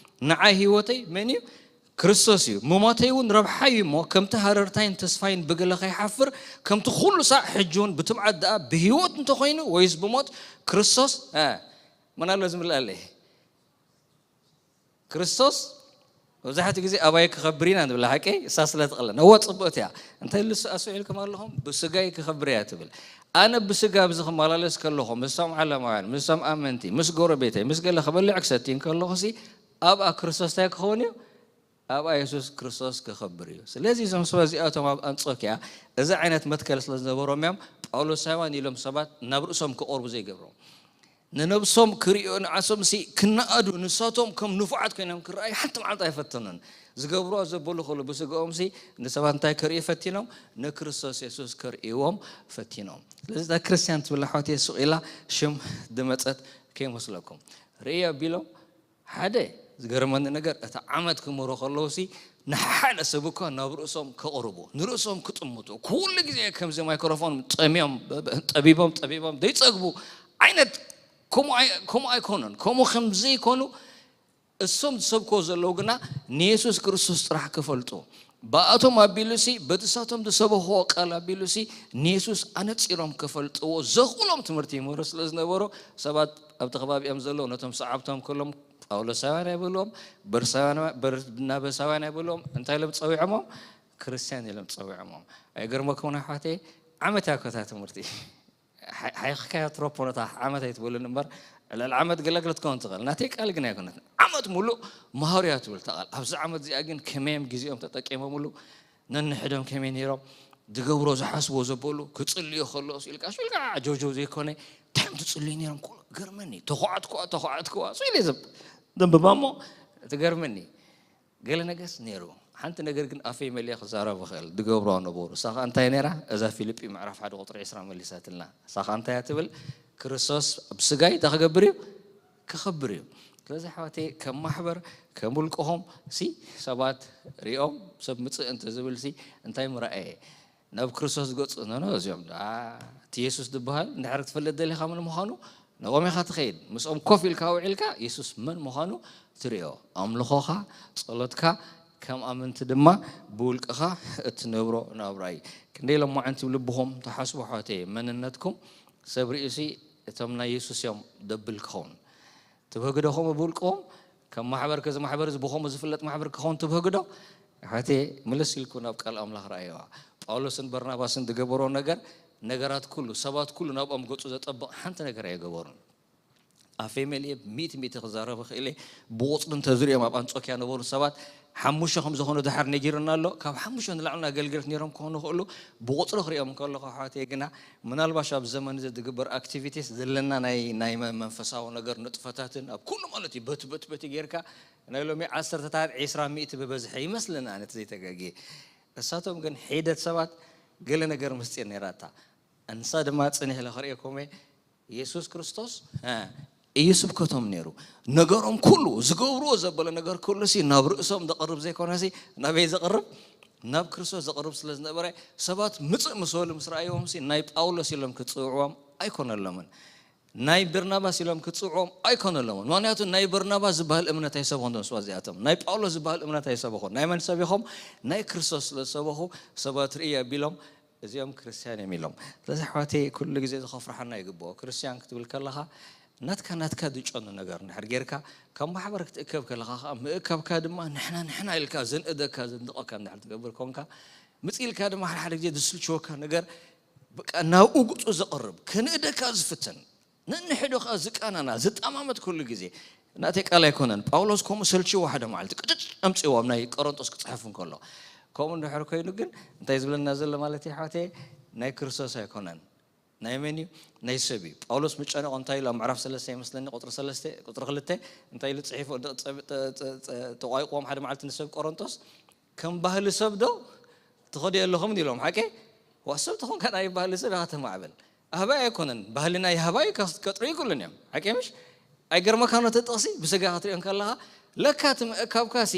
"ንዓይ ህይወተይ መን እዩ? ክርስቶስ እዩ። ምሞተይ እውን ረብሓ እዩ እሞ፣ ከምቲ ሃረርታይን ተስፋይን ብገለ ከይሓፍር፣ ከምቲ ኩሉ ሳዕ ሕጂ እውን ብትብዓት ደኣ ብህይወት እንተኾይኑ ወይስ ብሞት፣ ክርስቶስ" እ፣ መን ኣሎ ዝምልኣለይ? ክርስቶስ መብዛሕትኡ ግዜ ኣባይ ክኸብር ኢና ንብል፣ ሓቀይ? እሳ ስለ ትቐለና። እወ፣ ጽብቕቲ እያ። እንታይ ኢሉ ንሱ ኣስዊዕልኩም ኣለኹም? "ብስጋይ ክኸብር እያ" ትብል። ኣነ ብስጋ ኣብዚ ክመላለስ ከለኹ፣ ምስቶም ዓለማውያን፣ ምስቶም ኣመንቲ፣ ምስ ጎረቤተይ፣ ምስ ገለ ክበልዕ ክሰቲ እንከለኹሲ፣ ኣብኣ ክርስቶስ እንታይ ክኸውን እዩ? ኣብኣ የሱስ ክርስቶስ ክኸብር እዩ። ስለዚ እዞም ሰባት እዚኣቶም ኣብ ኣንጾክያ እዚ ዓይነት መትከል ስለ ዝነበሮም እዮም ጳውሎሳውያን ኢሎም ሰባት ናብ ርእሶም ክቐርቡ ዘይገብሮም። ንነብሶም ክርእዮ ንዓሶምሲ ክነኣዱ፣ ንሳቶም ከም ንፉዓት ኮይኖም ክረኣዩ ሓንቲ መዓልቲ ኣይፈተኑን። ዝገብርዎ ዘበሉ ከሎ ብስጋኦምሲ ንሰባት እንታይ ከርእዩ ፈቲኖም? ንክርስቶስ የሱስ ከርእይዎም ፈቲኖም። ስለዚ እታ ክርስትያን ትብል ኣሕዋተይ ስቕ ኢላ ሽም ዝመጸት ከይመስለኩም። ርእዮ ኣቢሎም ሓደ ዝገርመኒ ነገር፣ እቲ ዓመት ክምህሩ ከለውሲ ንሓደ ሰብ እኳ ናብ ርእሶም ከቕርቡ፣ ንርእሶም ክጥምቱ፣ ኩሉ ግዜ ከምዚ ማይክሮፎን ጠምዮም፣ ጠቢቦም፣ ጠቢቦም ዘይጸግቡ ዓይነት፣ ከምኡ ኣይ-፣ ከምኡ ኣይኮኑን። ከምኡ ከም ዘይኮኑ እሶም ዝሰብክዎ ዘለዉ ግና ንየሱስ ክርስቶስ ጥራሕ ክፈልጡ፣ ብኣቶም ኣቢሉሲ፣ በቲ ሳቶም ዝሰበኽዎ ቃል ኣቢሉሲ ንየሱስ ኣነጺሮም ክፈልጥዎ ዘኽእሎም ትምህርቲ ይምህሩ ስለ ዝነበሩ፣ ሰባት ኣብቲ ከባቢኦም ዘለዉ ነቶም ሰዓብቶም ከሎም ጳውሎሳውያን ኣይበልዎም፣ በርሳውያን፣ በርናባሳውያን ኣይበልዎም። እንታይ ኢሎም ጸዊዖሞም? ክርስትያን ኢሎም ጸዊዖሞም። ኣይገርመኩምን ኣሕዋተይ? ዓመት እያ እኮ እታ ትምህርቲ። ሓይ-፣ ሓይኽካዮ ትረፖ ነታ ዓመት ኣይትበሉን እምበር፣ ዕለል ዓመት ገለግለት ክኸውን ትኽእል። ናተይ ቃል ግን ኣይኮነትን። ዓመት ሙሉእ መሃሩ እያ ትብል እታ ቃል። ኣብዚ ዓመት እዚኣ ግን ከመይ እዮም ግዜኦም ተጠቂሞምሉ? ነንሕዶም ከመይ ነይሮም? ዝገብሮ ዝሓስቦ ዘበሉ፣ ክጽልዩ ከለውስ ኢልካ፣ ኢልካ ጀውጀው ዘይኮነ፣ እንታይ እዮም ትጽልዩ ነይሮም? ኩሉ ገርመኒ። ተኳዕትኩዋ፣ ተኳዕትኩዋ። እሱ ኢለ ዘብ-፣ ዘንብባ እሞ ትገርመኒ። ገለ ነገርስ ነይሩ። ሓንቲ ነገር ግን ኣፈይ መሊአ ክዛረብ እኽእል፣ ዝገብርዋ ነበሩ። እሳ ኸኣ እንታይ ነይራ? እዛ ፊልጲ ምዕራፍ ሓደ ቁጽሪ ዕስራ መሊሳትልና። እሳ ኸኣ እንታይ እያ ትብል? ክርስቶስ ኣብ ስጋይ እንታይ ክገብር እዩ? ክኸብር እዩ። ስለዚ ኣሕዋተይ፣ ከም ማሕበር፣ ከም ውልቅኹም ሲ ሰባት ሪኦም፣ ሰብ ምጽእ እንተ ዝብል ሲ እንታይ ምረኣየ? ናብ ክርስቶስ ዝገጹ፣ ኖ፣ ኖ፣ እዚኦም ደኣ እቲ የሱስ ዝበሃል እንድሕር ክትፈልጥ ደሊኻ መን ምዃኑ፣ ናብኦም ኢኻ ትኸይድ። ምስኦም ኮፍ ኢልካ ውዒልካ የሱስ መን ምዃኑ ትርእዮ። ኣምልኾኻ፣ ጸሎትካ፣ ከም ኣመንቲ ድማ ብውልቅኻ እትነብሮ ናብራ እዩ። ክንደይ ሎማዕንቲ ልብኹም ትሓስቡ ኣሕዋተይ፣ መንነትኩም ሰብ ርእዩሲ እቶም ናይ የሱስ እዮም ደብል ክኸውን። ትብህግዶ ከምኡ ብውልቅኹም? ከም ማሕበር፣ ከዚ ማሕበር እዚ ብኸምኡ ዝፍለጥ ማሕበር ክኸውን ትብህግዶ? ኣሕዋተይ፣ ምልስ ኢልኩ ናብ ቃል ኣምላኽ ረኣይዋ። ጳውሎስን በርናባስን ዝገበሮ ነገር፣ ነገራት ኩሉ፣ ሰባት ኩሉ ናብኦም ገጹ ዘጠብቕ ሓንቲ ነገር ኣይገበሩን። ኣፈይ መሊኤ ሚእቲ ሚእቲ ክዛረብ እኽእል እየ። ብቑጽሪ እንተዝሪኦም ኣብ ኣንጾክያ ነበሩ ሰባት ሓሙሽተ ከም ዝኾኑ ድሓር ነጊሩና ኣሎ። ካብ ሓሙሽተ ንላዕሊ ኣገልግሎት ነይሮም ክኾኑ ይኽእሉ። ብቑጽሪ ክሪኦም ከለኹ ኣሕዋተይ ግና ምናልባሽ ኣብ ዘመን እዚ ዝግበር ኣክቲቪቲስ ዘለና ናይ፣ ናይ መ-፣ መንፈሳዊ ነገር ንጥፈታትን ኣብ ኩሉ ማለት እዩ። በቲ፣ በቲ፣ በቲ ጌርካ ናይ ሎሚ ዓሰርተታት ዒስራ ሚእቲ ብበዝሒ ይመስለና ነቲ ዘይተጋግየ። እሳቶም ግን ሒደት ሰባት ገለ ነገር ምስጢር ነይራታ። እንሳ ድማ ጽኒሕ ኢለ ከርእየኩም እየ። የሱስ ክርስቶስ፣ እ፣ እዩ ስብከቶም ነይሩ። ነገሮም ኩሉ፣ ዝገብርዎ ዘበለ ነገር ኩሉ ሲ ናብ ርእሶም ዘቕርብ ዘይኮነ ሲ ናበይ ዘቕርብ? ናብ ክርስቶስ ዘቕርብ ስለ ዝነበረ፣ ሰባት ምጽእ ምስ በሉ ምስ ረኣይዎም ሲ ናይ ጳውሎስ ኢሎም ክጽውዕዎም ኣይኮነሎምን። ናይ በርናባስ ኢሎም ክጽውዕዎም ኣይኮነሎምን። ምኽንያቱ ናይ በርናባስ ዝበሃል እምነት ኣይሰበኹን እቶም ሰባት እዚኣቶም። ናይ ጳውሎስ ዝበሃል እምነት ኣይሰበኹን። ናይ መን ሰቢኾም? ናይ ክርስቶስ ስለ ዝሰበኹ ሰባት ርእይ ኣቢሎም እዚኦም ክርስትያን እዮም ኢሎም። ስለዚ ኣሕዋተይ ኩሉ ግዜ እዚ ከፍርሓና ይግብኦ። ክርስትያን ክትብል ከለኻ ናትካ ናትካ ዝጨኑ ነገር እንድሕር ጌርካ ካብ ማሕበር ክትእከብ ከለኻ ኸዓ ምእካብካ ድማ ንሕና ንሕና ኢልካ ዘንእደካ ዘንድቐካ እንድሕር ትገብር ኮንካ ምጽእ ኢልካ ድማ ሓደ ሓደ ግዜ ዝስልችወካ ነገር በቃ ናብኡ ጉጹ ዘቕርብ ከንእደካ ዝፍትን ነንሕዶ ከኣ ዝቃናና ዝጠማመት ኩሉ ግዜ ናተይ ቃል ኣይኮነን። ጳውሎስ ከምኡ ሰልችዎ ሓደ መዓልቲ ቅጭጭ ኣምጽእዎ ኣብ ናይ ቆሮንጦስ ክጽሕፍ እንከሎ። ከምኡ እንድሕር ኮይኑ ግን እንታይ ዝብለና ዘሎ ማለት እዩ ኣሕዋተይ? ናይ ክርስቶስ ኣይኮነን። ናይ መን እዩ? ናይ ሰብ እዩ። ጳውሎስ ምጨነቖ እንታይ ኢሉ ኣብ ምዕራፍ ሰለስተ ይመስለኒ ቁጽሪ ሰለስተ፣ ቁጽሪ ክልተ እንታይ ኢሉ ጽሒፉ? ደ-፣ ጸ-፣ ጸ-፣ ጸ-፣ ጸ-፣ ተቋይቕዎም ሓደ መዓልቲ ንሰብ ቆሮንጦስ ከም ባህሊ ሰብ ዶ ትኸዱ ኣለኹም ኢሎም። ሓቂ? ዋ ሰብ ተኾንካ ናይ ባህሊ ሰብ ኢኻ ተማዕብል። ኣህባይ ኣይኮነን። ባህሊ ናይ ኣህባይ ከስ-፣ ከጥርዩ ይክእሉን እዮም። ሓቂ ምሽ? ኣይገርመካ ነቲ ጥቕሲ ብስጋ ክትሪኦ ከለኻ ለካ እቲ ምእካብካ ሲ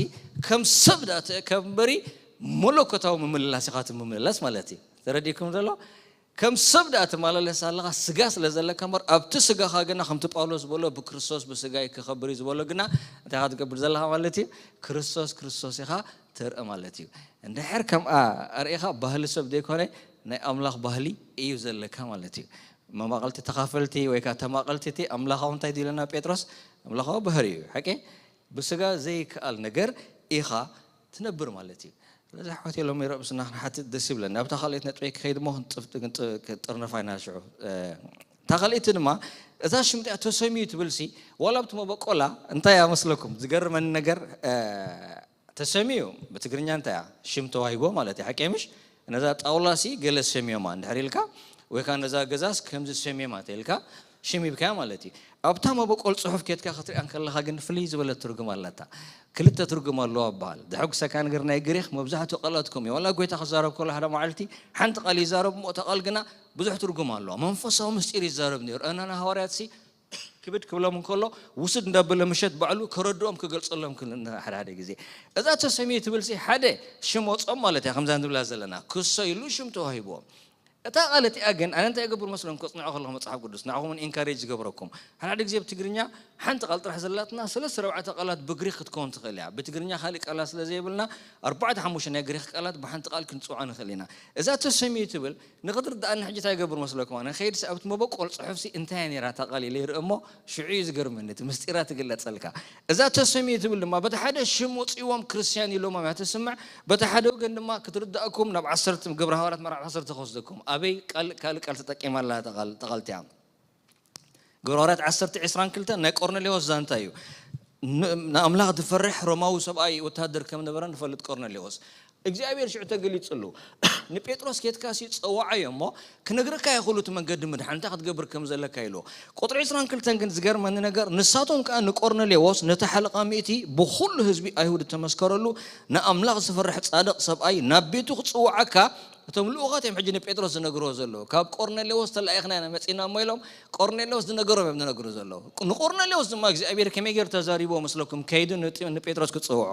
ከም ሰብ ዳ ትእከብ እምበሪ መለኮታዊ ምምልላስ ኢኻ እቲ ምምልላስ ማለት እዩ። ተረዲእኩም ዘሎ? ከም ሰብ ደኣ ትመላለስ ኣለኻ፣ ስጋ ስለ ዘለካ እምበር፣ ኣብቲ ስጋኻ ግና ከምቲ ጳውሎስ ዝበሎ፣ "ብክርስቶስ ብስጋይ ክኸብር" እዩ ዝበሎ ግና፣ እንታይ ኢኻ ትገብር ዘለኻ ማለት እዩ? ክርስቶስ ክርስቶስ ኢኻ ተርኢ ማለት እዩ። እንድሕር ከምኣ ኣርኢኻ፣ ባህሊ ሰብ ዘይኮነ ናይ ኣምላኽ ባህሊ እዩ ዘለካ ማለት እዩ። መማቕልቲ ተኻፈልቲ ወይ ከኣ ተማቐልቲ እቲ ኣምላኻዊ እንታይ ድለና ጴጥሮስ? ኣምላኻዊ ባህሪ እዩ። ሓቂ? ብስጋ ዘይከኣል ነገር ኢኻ ትነብር ማለት እዩ። ስለዚ ኣሕዋተይ ሎሚ ረብስና ክንሓትት ደስ ይብለኒ። ኣብታ ካልኣይቲ ነጥበይ ክኸይድ እሞ ክንጥፍ-፣ ክንጥ-፣ ክንጥርነፋ ኢና ሽዑ። እ፣ እታ ካልኣይቲ ድማ እዛ ሽም እቲኣ ተሰምዩ ትብልሲ ዋላ ኣብቲ መበቆላ እንታይ እያ መስለኩም? ዝገርመኒ ነገር፣ እ፣ ተሰምዩ ብትግርኛ እንታይ እያ? ሽም ተዋሂቦ ማለት እዩ። ሓቂ ምሽ? ነዛ ጣውላሲ ገለ ሰምዮማ እንድሕር ኢልካ ወይ ከኣ ነዛ ገዛስ ከምዚ ሰምዮማ ተኢልካ ሽም ሂብካያ ማለት እዩ። ኣብታ መበቆል ጽሑፍ ኬድካ ክትሪኣ እንከለኻ ግን ፍልይ ዝበለ ትርጉም ኣለታ። ክልተ ትርጉም ኣለዋ ይበሃል። ዘሐጉሰካ ነገር ናይ ግሪኽ መብዛሕትኡ ቃላት ከምኡ እዩ። ዋላ ጎይታ ክዛረብ ከሎ ሓደ መዓልቲ ሓንቲ ቃል ይዛረብ እሞ እታ ቃል ግና ብዙሕ ትርጉም ኣለዋ። መንፈሳዊ ምስጢር ይዛረብ ነይሩ። እና ንሃዋርያትሲ ክብድ ክብሎም እንከሎ ውሱድ እንዳበለ ምሸት ባዕሉ ከረድኦም ክገልጸሎም ክል-፣ ሓደ ሓደ ግዜ እዛ ተሰምዩ ትብልሲ ሓደ ሽም ወጾም ማለት እያ። ከምዛ ንብላ ዘለና ክሶ ኢሉ ሽም ተዋሂብዎም። እታ ቃል እቲኣ ግን ኣነ እንታይ እገብር መስለኩም? ከጽንዖ ከለኹ መጽሓፍ ቅዱስ ንዓኹም እውን ኢንካሬጅ ዝገብረኩም፣ ሓደ ሓደ ግዜ ብትግርኛ ሓንቲ ቃል ጥራሕ ዘላትና ሰለስተ ኣርባዕተ ቃላት ብግሪክ ክትከውን ትኽእል እያ። ብትግርኛ ካልእ ቃላት ስለ ዘይብልና ኣርባዕተ ሓሙሽተ ናይ ግሪክ ቃላት ብሓንቲ ቃል ክንጽውዖ ንኽእል ኢና። እዛ ተሰምዩ ትብል ንኽትርድኣኒ ሕጂ እንታይ ይገብር መስለኩም? ኣነ ከይድሲ ኣብቲ መበቆል ጽሑፍሲ እንታይ እያ ነይራ እታ ቃል ኢለ ይርኢ እሞ ሽዑ እዩ ዝገርመኒ፣ እቲ ምስጢራ ትግለጸልካ። እዛ ተሰምዩ ትብል ድማ በቲ ሓደ ሽም ወጺዎም ክርስትያን ኢሎሞም እያ ትስምዕ። በቲ ሓደ ወገን ድማ ክትርዳእኩም ናብ ዓሰርተ፣ ግብረ ሃዋርያት ምዕራፍ ዓሰርተ ክወስደኩም። ኣበይ ቃል፣ ካልእ ቃል ተጠቂማ ኣላ እታ ቃል፣ እታ ቃል እቲኣ። ግብረ ሃዋርያት ዓሰርተ ዕስራን ክልተን ናይ ቆርኔሌዎስ ዛንታ እዩ። ን-፣ ንኣምላኽ ዝፈርሕ ሮማዊ ሰብኣይ ወታደር ከም ነበረ ንፈልጥ ቆርኔሌዎስ። እግዚኣብሔር ሽዑ ተገሊጽሉ። ንጴጥሮስ ኬድካሲ ጸዋዓዮ እሞ ክነግረካ ይኽእሉ እቲ መንገዲ ምድሓን እንታይ ክትገብር ከም ዘለካ ኢልዎ። ቁጽሪ ዕስራን ክልተን ግን ዝገርመኒ ነገር ንሳቶም ከኣ ንቆርኔሌዎስ ነቲ ሓለቓ ሚእቲ ብኹሉ ህዝቢ ኣይሁድ እተመስከረሉ ንኣምላኽ ዝፈርሕ ጻድቕ ሰብኣይ ናብ ቤቱ ክጽውዓካ እቶም ልኡኻት እዮም ሕጂ ንጴጥሮስ ዝነግርዎ ዘለዉ። ካብ ቆርኔሌዎስ ተላኢኽና ኢና መጺና እሞ ኢሎም ቆርኔሌዎስ ዝነገሮም እዮም ዝነግሩ ዘለዉ። ንቆርኔሌዎስ ድማ እግዚኣብሔር ከመይ ገይሩ ተዛሪብዎ መስለኩም? ከይዱ ንጢ-፣ ንጴጥሮስ ክጽውዖ።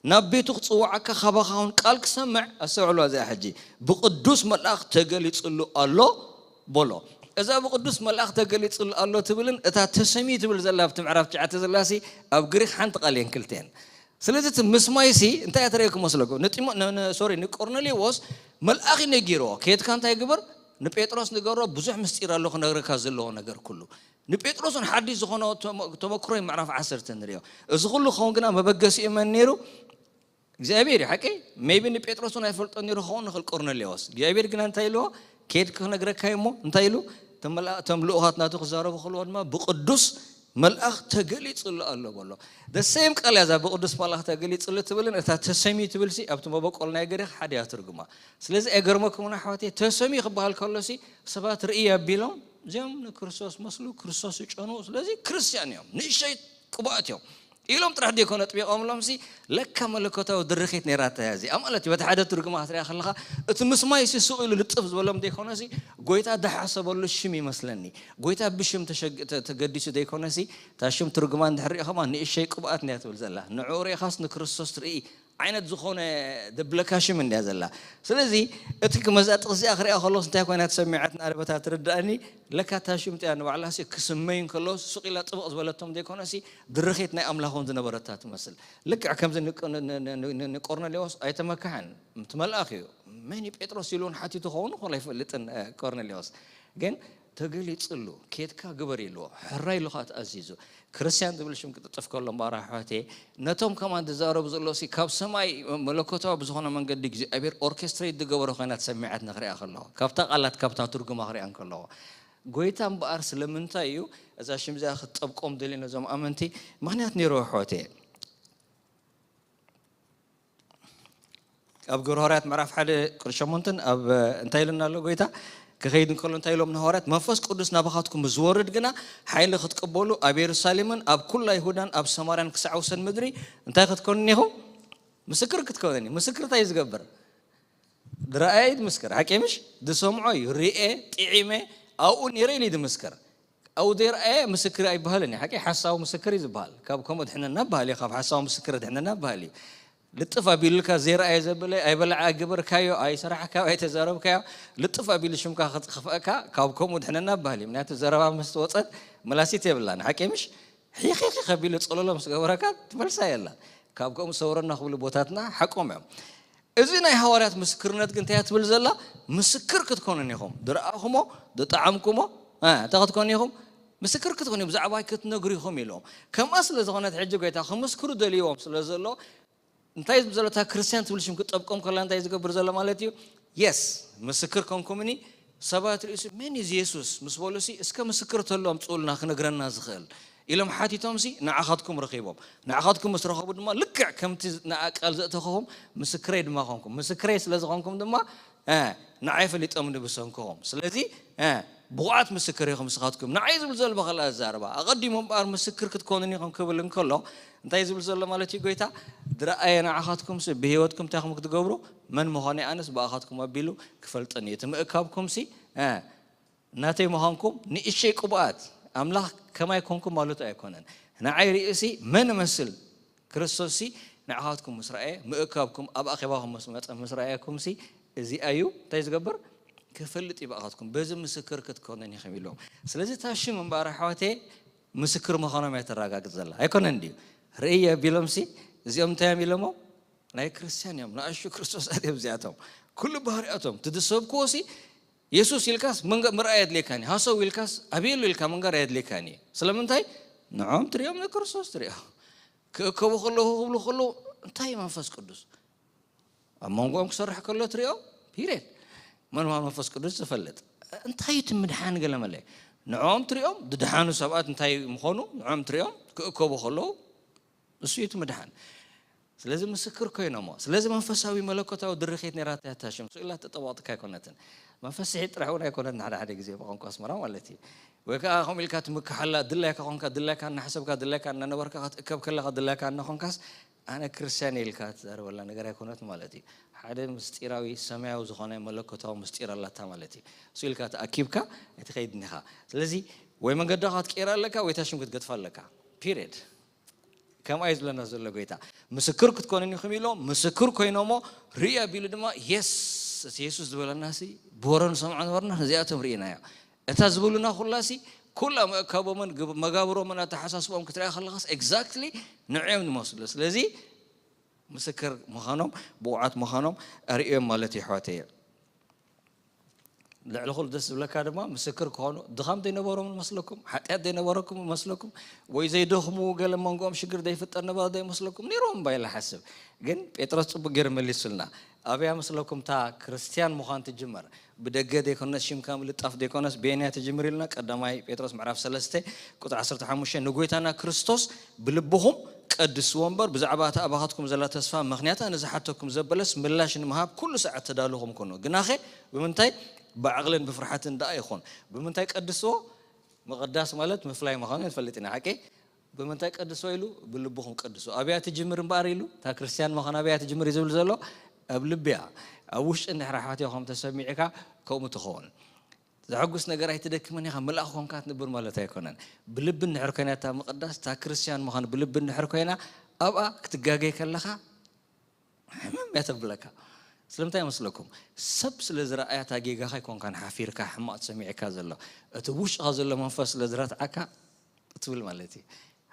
ናብ ቤቱ ክጽውዓካ ካባኻ እውን ቃል ክሰምዕ፣ ኣስተውዕልዋ እዚኣ ሕጂ፣ ብቅዱስ መልኣኽ ተገሊጽሉ ኣሎ በሎ። እዛ ብቅዱስ መልኣኽ ተገሊጽሉ ኣሎ ትብልን እታ ተሰምዩ ትብል ዘላ ኣብቲ ምዕራፍ ትሽዓተ ዘላሲ ኣብ ግሪክ ሓንቲ ቃል እየን ክልተን። ስለዚ እቲ ምስማይሲ እንታይ እያ ተርእየኩም መስለኩም? ንጢሞ-፣ ን-፣ ን-፣ ሶሪ፣ ንቆርኔሌዎስ መልኣኽ እዩ ነጊርዎ። ከየትካ እንታይ ግበር? ንጴጥሮስ ንገሮ፣ ብዙሕ ምስጢር ኣሎ ክነግረካ ዘለዎ ነገር ኩሉ። ንጴጥሮስ እውን ሓድሽ ዝኾነ ተመ-፣ ተመክሮ እዩ ምዕራፍ ዓሰርተ ንሪኦ። እዚ ኩሉ ክኸውን ግና መበገሲኡ መን ነይሩ? እግዚኣብሔር እዩ። ሓቂ? ሜይቢ ንጴጥሮስ እውን ኣይፈልጦ ነይሩ ክኸውን ንኽእል ቆርኔሌዎስ። እግዚኣብሔር ግና እንታይ ኢልዎ? ከይድ ክነግረካ እዩ እሞ እንታይ ኢሉ? እቶም መልኣ-፣ እቶም ልኡኻት ናቱ ክዛረቡ ከለዎ ድማ ብቅዱስ መልኣኽ ተገሊጽሉ ኣሎ በሎ። The same ቃል እያ እዛ ብቅዱስ መልኣኽ ተገሊጽሉ ትብልን እታ ተሰምዩ ትብልሲ ኣብቲ መበቆል ናይ ግሪክ ሓደ እያ ትርጉማ። ስለዚ ኣይገርመኩምን ኣሕዋተይ፣ ተሰምዩ ክበሃል ከሎሲ ሰባት ርእይ ኣቢሎም እዚኦም ንክርስቶስ መስሉ፣ ክርስቶስ ይጨኑ፣ ስለዚ ክርስትያን እዮም፣ ንእሸይ ቅቡኣት እዮም ኢሎም ጥራሕ ዘይኮነ ጥቢቖምሎምሲ ለካ መለኮታዊ ድርኺት ነይራታ እያ እዚኣ ማለት እዩ። በቲ ሓደ ትርጉማ ክትሪኣ ከለኻ እቲ ምስማይሲ ሱቕ ኢሉ ልጥፍ ዝበሎም ዘይኮነሲ ጎይታ ዝሓሰበሉ ሽም ይመስለኒ። ጎይታ ብሽም ተሸግ-፣ ተ-፣ ተገዲሱ ዘይኮነሲ እታ ሽም ትርጉማ እንድሕር ሪኢኹማ ንእሸይ ቅቡኣት እንድያ ትብል ዘላ። ንዕኡ ሪኢኻስ ንክርስቶስ ትርኢ ዓይነት ዝኾነ ዘብለካ ሽም እንድያ ዘላ። ስለዚ እቲ መዛጥቕ እዚኣ ክሪኣ ከለስ እንታይ ኮይና ተሰሚዓትና ኣለ በታ ትርድኣኒ። ለካ እታ ሽም እቲኣ ንባዕላሲ ክስመይ እንከሎ ሱቕ ኢላ ጥብቕ ዝበለቶም ዘይኮነሲ ድርኺት ናይ ኣምላኽ እውን ዝነበረታ ትመስል። ልክዕ ከምዚ ንቅ-፣ ን-፣ ን-፣ ን-፣ ን-፣ ንቆርኔሌዎስ ኣይተመክሐን። እቲ መልኣኽ እዩ። መን እዩ ጴጥሮስ ኢሉ እውን ሓቲቱ ክኸውን ይኽእል ኣይፈልጥን፣ እ፣ ቆርኔሌዎስ። ግን ተገሊጽሉ፣ ኬድካ ግበር ኢልዎ፣ ሕራይ ኢሉ ኸኣ ተኣዚዙ። ክርስትያን ዝብል ሽም ክጥጥፍ ከሎ እምበኣር ኣሕዋተየ፣ ነቶም ከማን ዝዛረቡ ዘለውሲ ካብ ሰማይ መለኮታዊ ብዝኾነ መንገዲ እግዚኣብሔር ኦርኬስትሬት ዝገበሮ ኮይና ተሰሚዓትኒ ክሪኣ ከለኹ፣ ካብታ ቃላት፣ ካብታ ትርጉማ ክሪኣ እንከለኹ፣ ጎይታ እምበኣር ስለምንታይ እዩ እዛ ሽም እዚኣ ክትጠብቆም ደልዩ ነዞም ኣመንቲ? ምኽንያት ነይሩ ኣሕዋተየ። ኣብ ግብረ ሃዋርያት ምዕራፍ ሓደ ቁጽሪ ሸሞንተን ኣብ እንታይ ኢሉና ኣሎ ጎይታ? ክኸይድ እንከሎ እንታይ ኢሎም ንሃዋርያት? "መንፈስ ቅዱስ ናባኻትኩም ዝወርድ ግና ሓይሊ ክትቅበሉ ኣብ የሩሳሌምን ኣብ ኩላ ይሁዳን ኣብ ሰማርያን ክሳዕ ወሰን ምድሪ እንታይ ክትኮኑ እኒኹም? ምስክር ክትኮኑ እኒ-" ምስክር እንታይ እዩ ዝገብር? ዝረኣየ እዩ ዝምስክር። ሓቂ ምሽ? ዝሰምዖ እዩ። ርኤ፣ ጥዒመ፣ ኣብኡ ነይረ ኢሉ እዩ ዝምስክር። ኣብኡ ዘይረኣየ ምስክር ኣይበሃልን እዩ። ሓቂ ሓሳዊ ምስክር እዩ ዝበሃል። ካብ ከምኡ ድሕነና በሃል እዩ። ካብ ሓሳዊ ምስክር ድሕነና በሃል እዩ። ልጥፍ ኣቢሉልካ ዘይረኣየ ዘበለ ኣይበላዕ ኣይገበርካዮ ኣይሰራሕካዮ ኣይተዛረብካዮ ልጥፍ ኣቢሉ ሽምካ ክጥፍእካ ካብ ከምኡ ድሕነና በሃል እዩ። ምክንያቱ ዘረባ ምስ ወፀት መላሲት የብላን። ሓቂ ምሽ? ሒኺኺ ከቢሉ ፀለሎ ምስ ገበረካ ትመልሳ የላን። ካብ ከምኡ ሰውረና ክብሉ ቦታትና ሓቆም እዮም። እዚ ናይ ሃዋርያት ምስክርነት ግን እንታይ እያ ትብል ዘላ? ምስክር ክትኮኑን ኢኹም፣ ዝረኣኹሞ ዝጠዓምኩሞ እንታይ ክትኮኑ ኢኹም? ምስክር ክትኮኑ ብዛዕባይ ክትነግሩ ኢኹም ኢሎም። ከምኣ ስለ ዝኾነት ሕጂ ጎይታ ክምስክሩ ደልይዎም ስለ ዘሎ እንታይ ዝብል ዘሎ? እታ ክርስትያን ትብል ሽም ክጠብቆም ከላ እንታይ ዝገብር ዘሎ ማለት እዩ? የስ ምስክር ኮንኩምኒ። ሰባት ርእሱ መን እዩ እዚ የሱስ ምስ በሉ ሲ እስከ ምስክር ተሎ ኣምፅኡልና ክነግረና ዝኽእል ኢሎም ሓቲቶም ሲ ንዓኻትኩም ረኺቦም። ንዓኻትኩም ምስ ረኸቡ ድማ ልክዕ ከምቲ ንኣ ቃል ዘእተኸኹም ምስክረይ ድማ ኮንኩም። ምስክረይ ስለ ዝኾንኩም ድማ ንዓይ ፈሊጦምኒ ብሰንክኹም። ስለዚ ብቑዓት ምስክር ኢኹም ንስኻትኩም። ንዓይ ዝብል ዘሎ በኸላ ዝዛረባ ኣቐዲሙ እምበኣር ምስክር ክትኮኑኒ ኢኹም ክብል እንከሎ እንታይ ዝብል ዘሎ ማለት እዩ? ጎይታ ዝረኣየ ንዓኻትኩም ሲ ብህይወትኩም እንታይ ኹም ክትገብሩ መን ምዃነይ ኣነስ ብኣኻትኩም ኣቢሉ ክፈልጠኒ እዩ። እቲ ምእካብኩም ሲ ናተይ ምዃንኩም ንእሸይ ቅቡኣት ኣምላኽ ከማይ ኮንኩም ማለቱ ኣይኮነን። ንዓይ ርእሲ መን እመስል ክርስቶስ ሲ ንዓኻትኩም ምስ ረኣየ ምእካብኩም ኣብ ኣኼባኹም ምስ መጸ ምስ ረኣየኩም ሲ እዚኣ እዩ እንታይ ዝገብር? ክፈልጥ እዩ ብኣኻትኩም። በዚ ምስክር ክትኮነን ኢኹም ኢሎም። ስለዚ እታ ሽም እምበኣር ኣሕዋተየ ምስክር ምዃኖም እያ ተረጋግጽ ዘላ ኣይኮነን ድዩ? ርእየ ቢሎም ሲ እዚኦም እንታይ እዮም ኢሎሞ? ናይ ክርስትያን እዮም ንኣሹ ክርስቶስ እዮም እዚኣቶም። ኩሉ ባህሪያቶም ትድሰብክዎ ሲ የሱስ ኢልካስ ምርኣይ ኣድልየካኒ፣ ሃሰው ኢልካስ ኣበየሉ ኢልካ ምንጋር ኣየድልየካኒ። ስለምንታይ? ንዖም ትሪኦም ንክርስቶስ ትሪኦ። ክእከቡ ከለዉ ክብሉ ከለዉ እንታይ መንፈስ ቅዱስ ኣብ መንጎኦም ክሰርሕ ከሎ ትሪኦ። ፒሬድ። መን መንፈስ ቅዱስ ዝፈልጥ እንታይ እቲ ምድሓን ገለ መለ ንዖም ትሪኦም ድድሓኑ ሰባት እንታይ ምኾኑ ንዖም ትሪኦም ክእከቡ ከለዉ እሱ እዩ እቲ ምድሓን። ስለዚ ምስክር ኮይኖሞ። ስለዚ መንፈሳዊ መለኮታዊ ድርኺት ነራታ ያታሽም ስእላ ተጠባቕጥካ ኣይኮነትን። መንፈስ ስሒት ጥራሕ እውን ኣይኮነትን ሓደ ሓደ ግዜ ብቋንቋ ኣስመራ ማለት እዩ። ወይ ከዓ ከምኡ ኢልካ ትምክሓላ ድላይካ ኮንካ ድላይካ እናሓሰብካ ድላይካ እናነበርካ ክትእከብ ከለካ ድላይካ እናኾንካስ ኣነ ክርስትያን እየ ኢልካ ትዛረበላ ነገር ኣይኮነት ማለት እዩ። ሓደ ምስጢራዊ ሰማያዊ ዝኾነ መለኮታዊ ምስጢር ኣላታ ማለት እዩ። እሱ ኢልካ ተኣኪብካ ኣይትኸይድን ኢኻ። ስለዚ ወይ መንገድኻ ክትቀይር ኣለካ ወይ ታሽም ክትገድፋ ኣለካ። ፒሪድ። ከምኣ እዩ ዝብለና ዘሎ ጎይታ። ምስክር ክትኮኑን ኢኹም ኢሎም ምስክር ኮይኖሞ ርእዩ ኣቢሉ ድማ የስ እቲ የሱስ ዝበለና ሲ ብወረ ንሰምዖ ነበርና ነዚኣቶም ርኢናዮ። እታ ዝበሉና ኩላ ሲ ኩላ መእከቦምን መጋብሮምን ኣተሓሳስቦም ክትሪኣ ከለኻስ ኤግዛክትሊ ንዕዮም ዝመስሉ። ስለዚ ምስክር ምዃኖም ብቑዓት ምዃኖም ኣርእዮም ማለት እዩ ኣሕዋተየ። ልዕሊ ኩሉ ደስ ዝብለካ ድማ ምስክር ክኾኑ ድኻም ዘይነበሮም ይመስለኩም? ሓጢኣት ዘይነበረኩም ይመስለኩም? ወይ ዘይደኽሙ ገለ መንጎኦም ሽግር ዘይፍጠር ነበረ ዘይመስለኩም? ነይሮም እባ ኢለ ሓስብ። ግን ጴጥሮስ ጽቡቅ ገይሩ መሊሱልና። ኣበያ መስለኩም እታ ክርስትያን ምዃን ትጅመር? ብደገ ዘይኮነስ ሽምካ ምልጣፍ ዘይኮነስ በየንያ ትጅምር ኢልና ቀዳማይ ጴጥሮስ ምዕራፍ ሰለስተ ቁጽሪ ዓሰርተ ሓሙሽተ ንጎይታና ክርስቶስ ብልብኹም ቀድስዎ እምበር ብዛዕባ እታ ኣባኻትኩም ዘላ ተስፋ ምኽንያታ ንዝሓተኩም ዘበለስ ምላሽ ንምሃብ ኩሉ ሰዓት ተዳልኹም ኩኑ። ግናኸ ብምንታይ ብዓቕልን ብፍርሓትን ደኣ ይኹን። ብምንታይ ቀድስዎ? ምቕዳስ ማለት ምፍላይ ምዃኑ ንፈልጥ ኢና ሓቂ? ብምንታይ ቀድስዎ ኢሉ? ብልብኹም ቀድስዎ። ኣብያ ትጅምር እምበኣር ኢሉ እታ ክርስትያን ምዃን ኣብያ ትጅምር እዩ ዝብል ዘሎ ኣብ ልብያ ኣብ ውሽጢ እንድሕር ኣሕዋትያ ከም ተሰሚዕካ ከምኡ ትኸውን። ዘሐጉስ ነገር ኣይትደክምን ኢኻ ምልኣኽ ኮንካ ትንብር ማለት ኣይኮነን። ብልቢ እንድሕር ኮይና እታ ምቕዳስ እታ ክርስትያን ምዃን ብልቢ እንድሕር ኮይና ኣብኣ ክትጋገይ ከለኻ ሕምም እያ ተብለካ። ስለምንታይ ይመስለኩም? ሰብ ስለ ዝረኣያ እታ ጌጋኻ ኣይኮንካን ሓፊርካ ሕማቕ ተሰሚዕካ ዘሎ እቲ ውሽጥኻ ዘሎ መንፈስ ስለ ዝረትዓካ ትብል ማለት እዩ።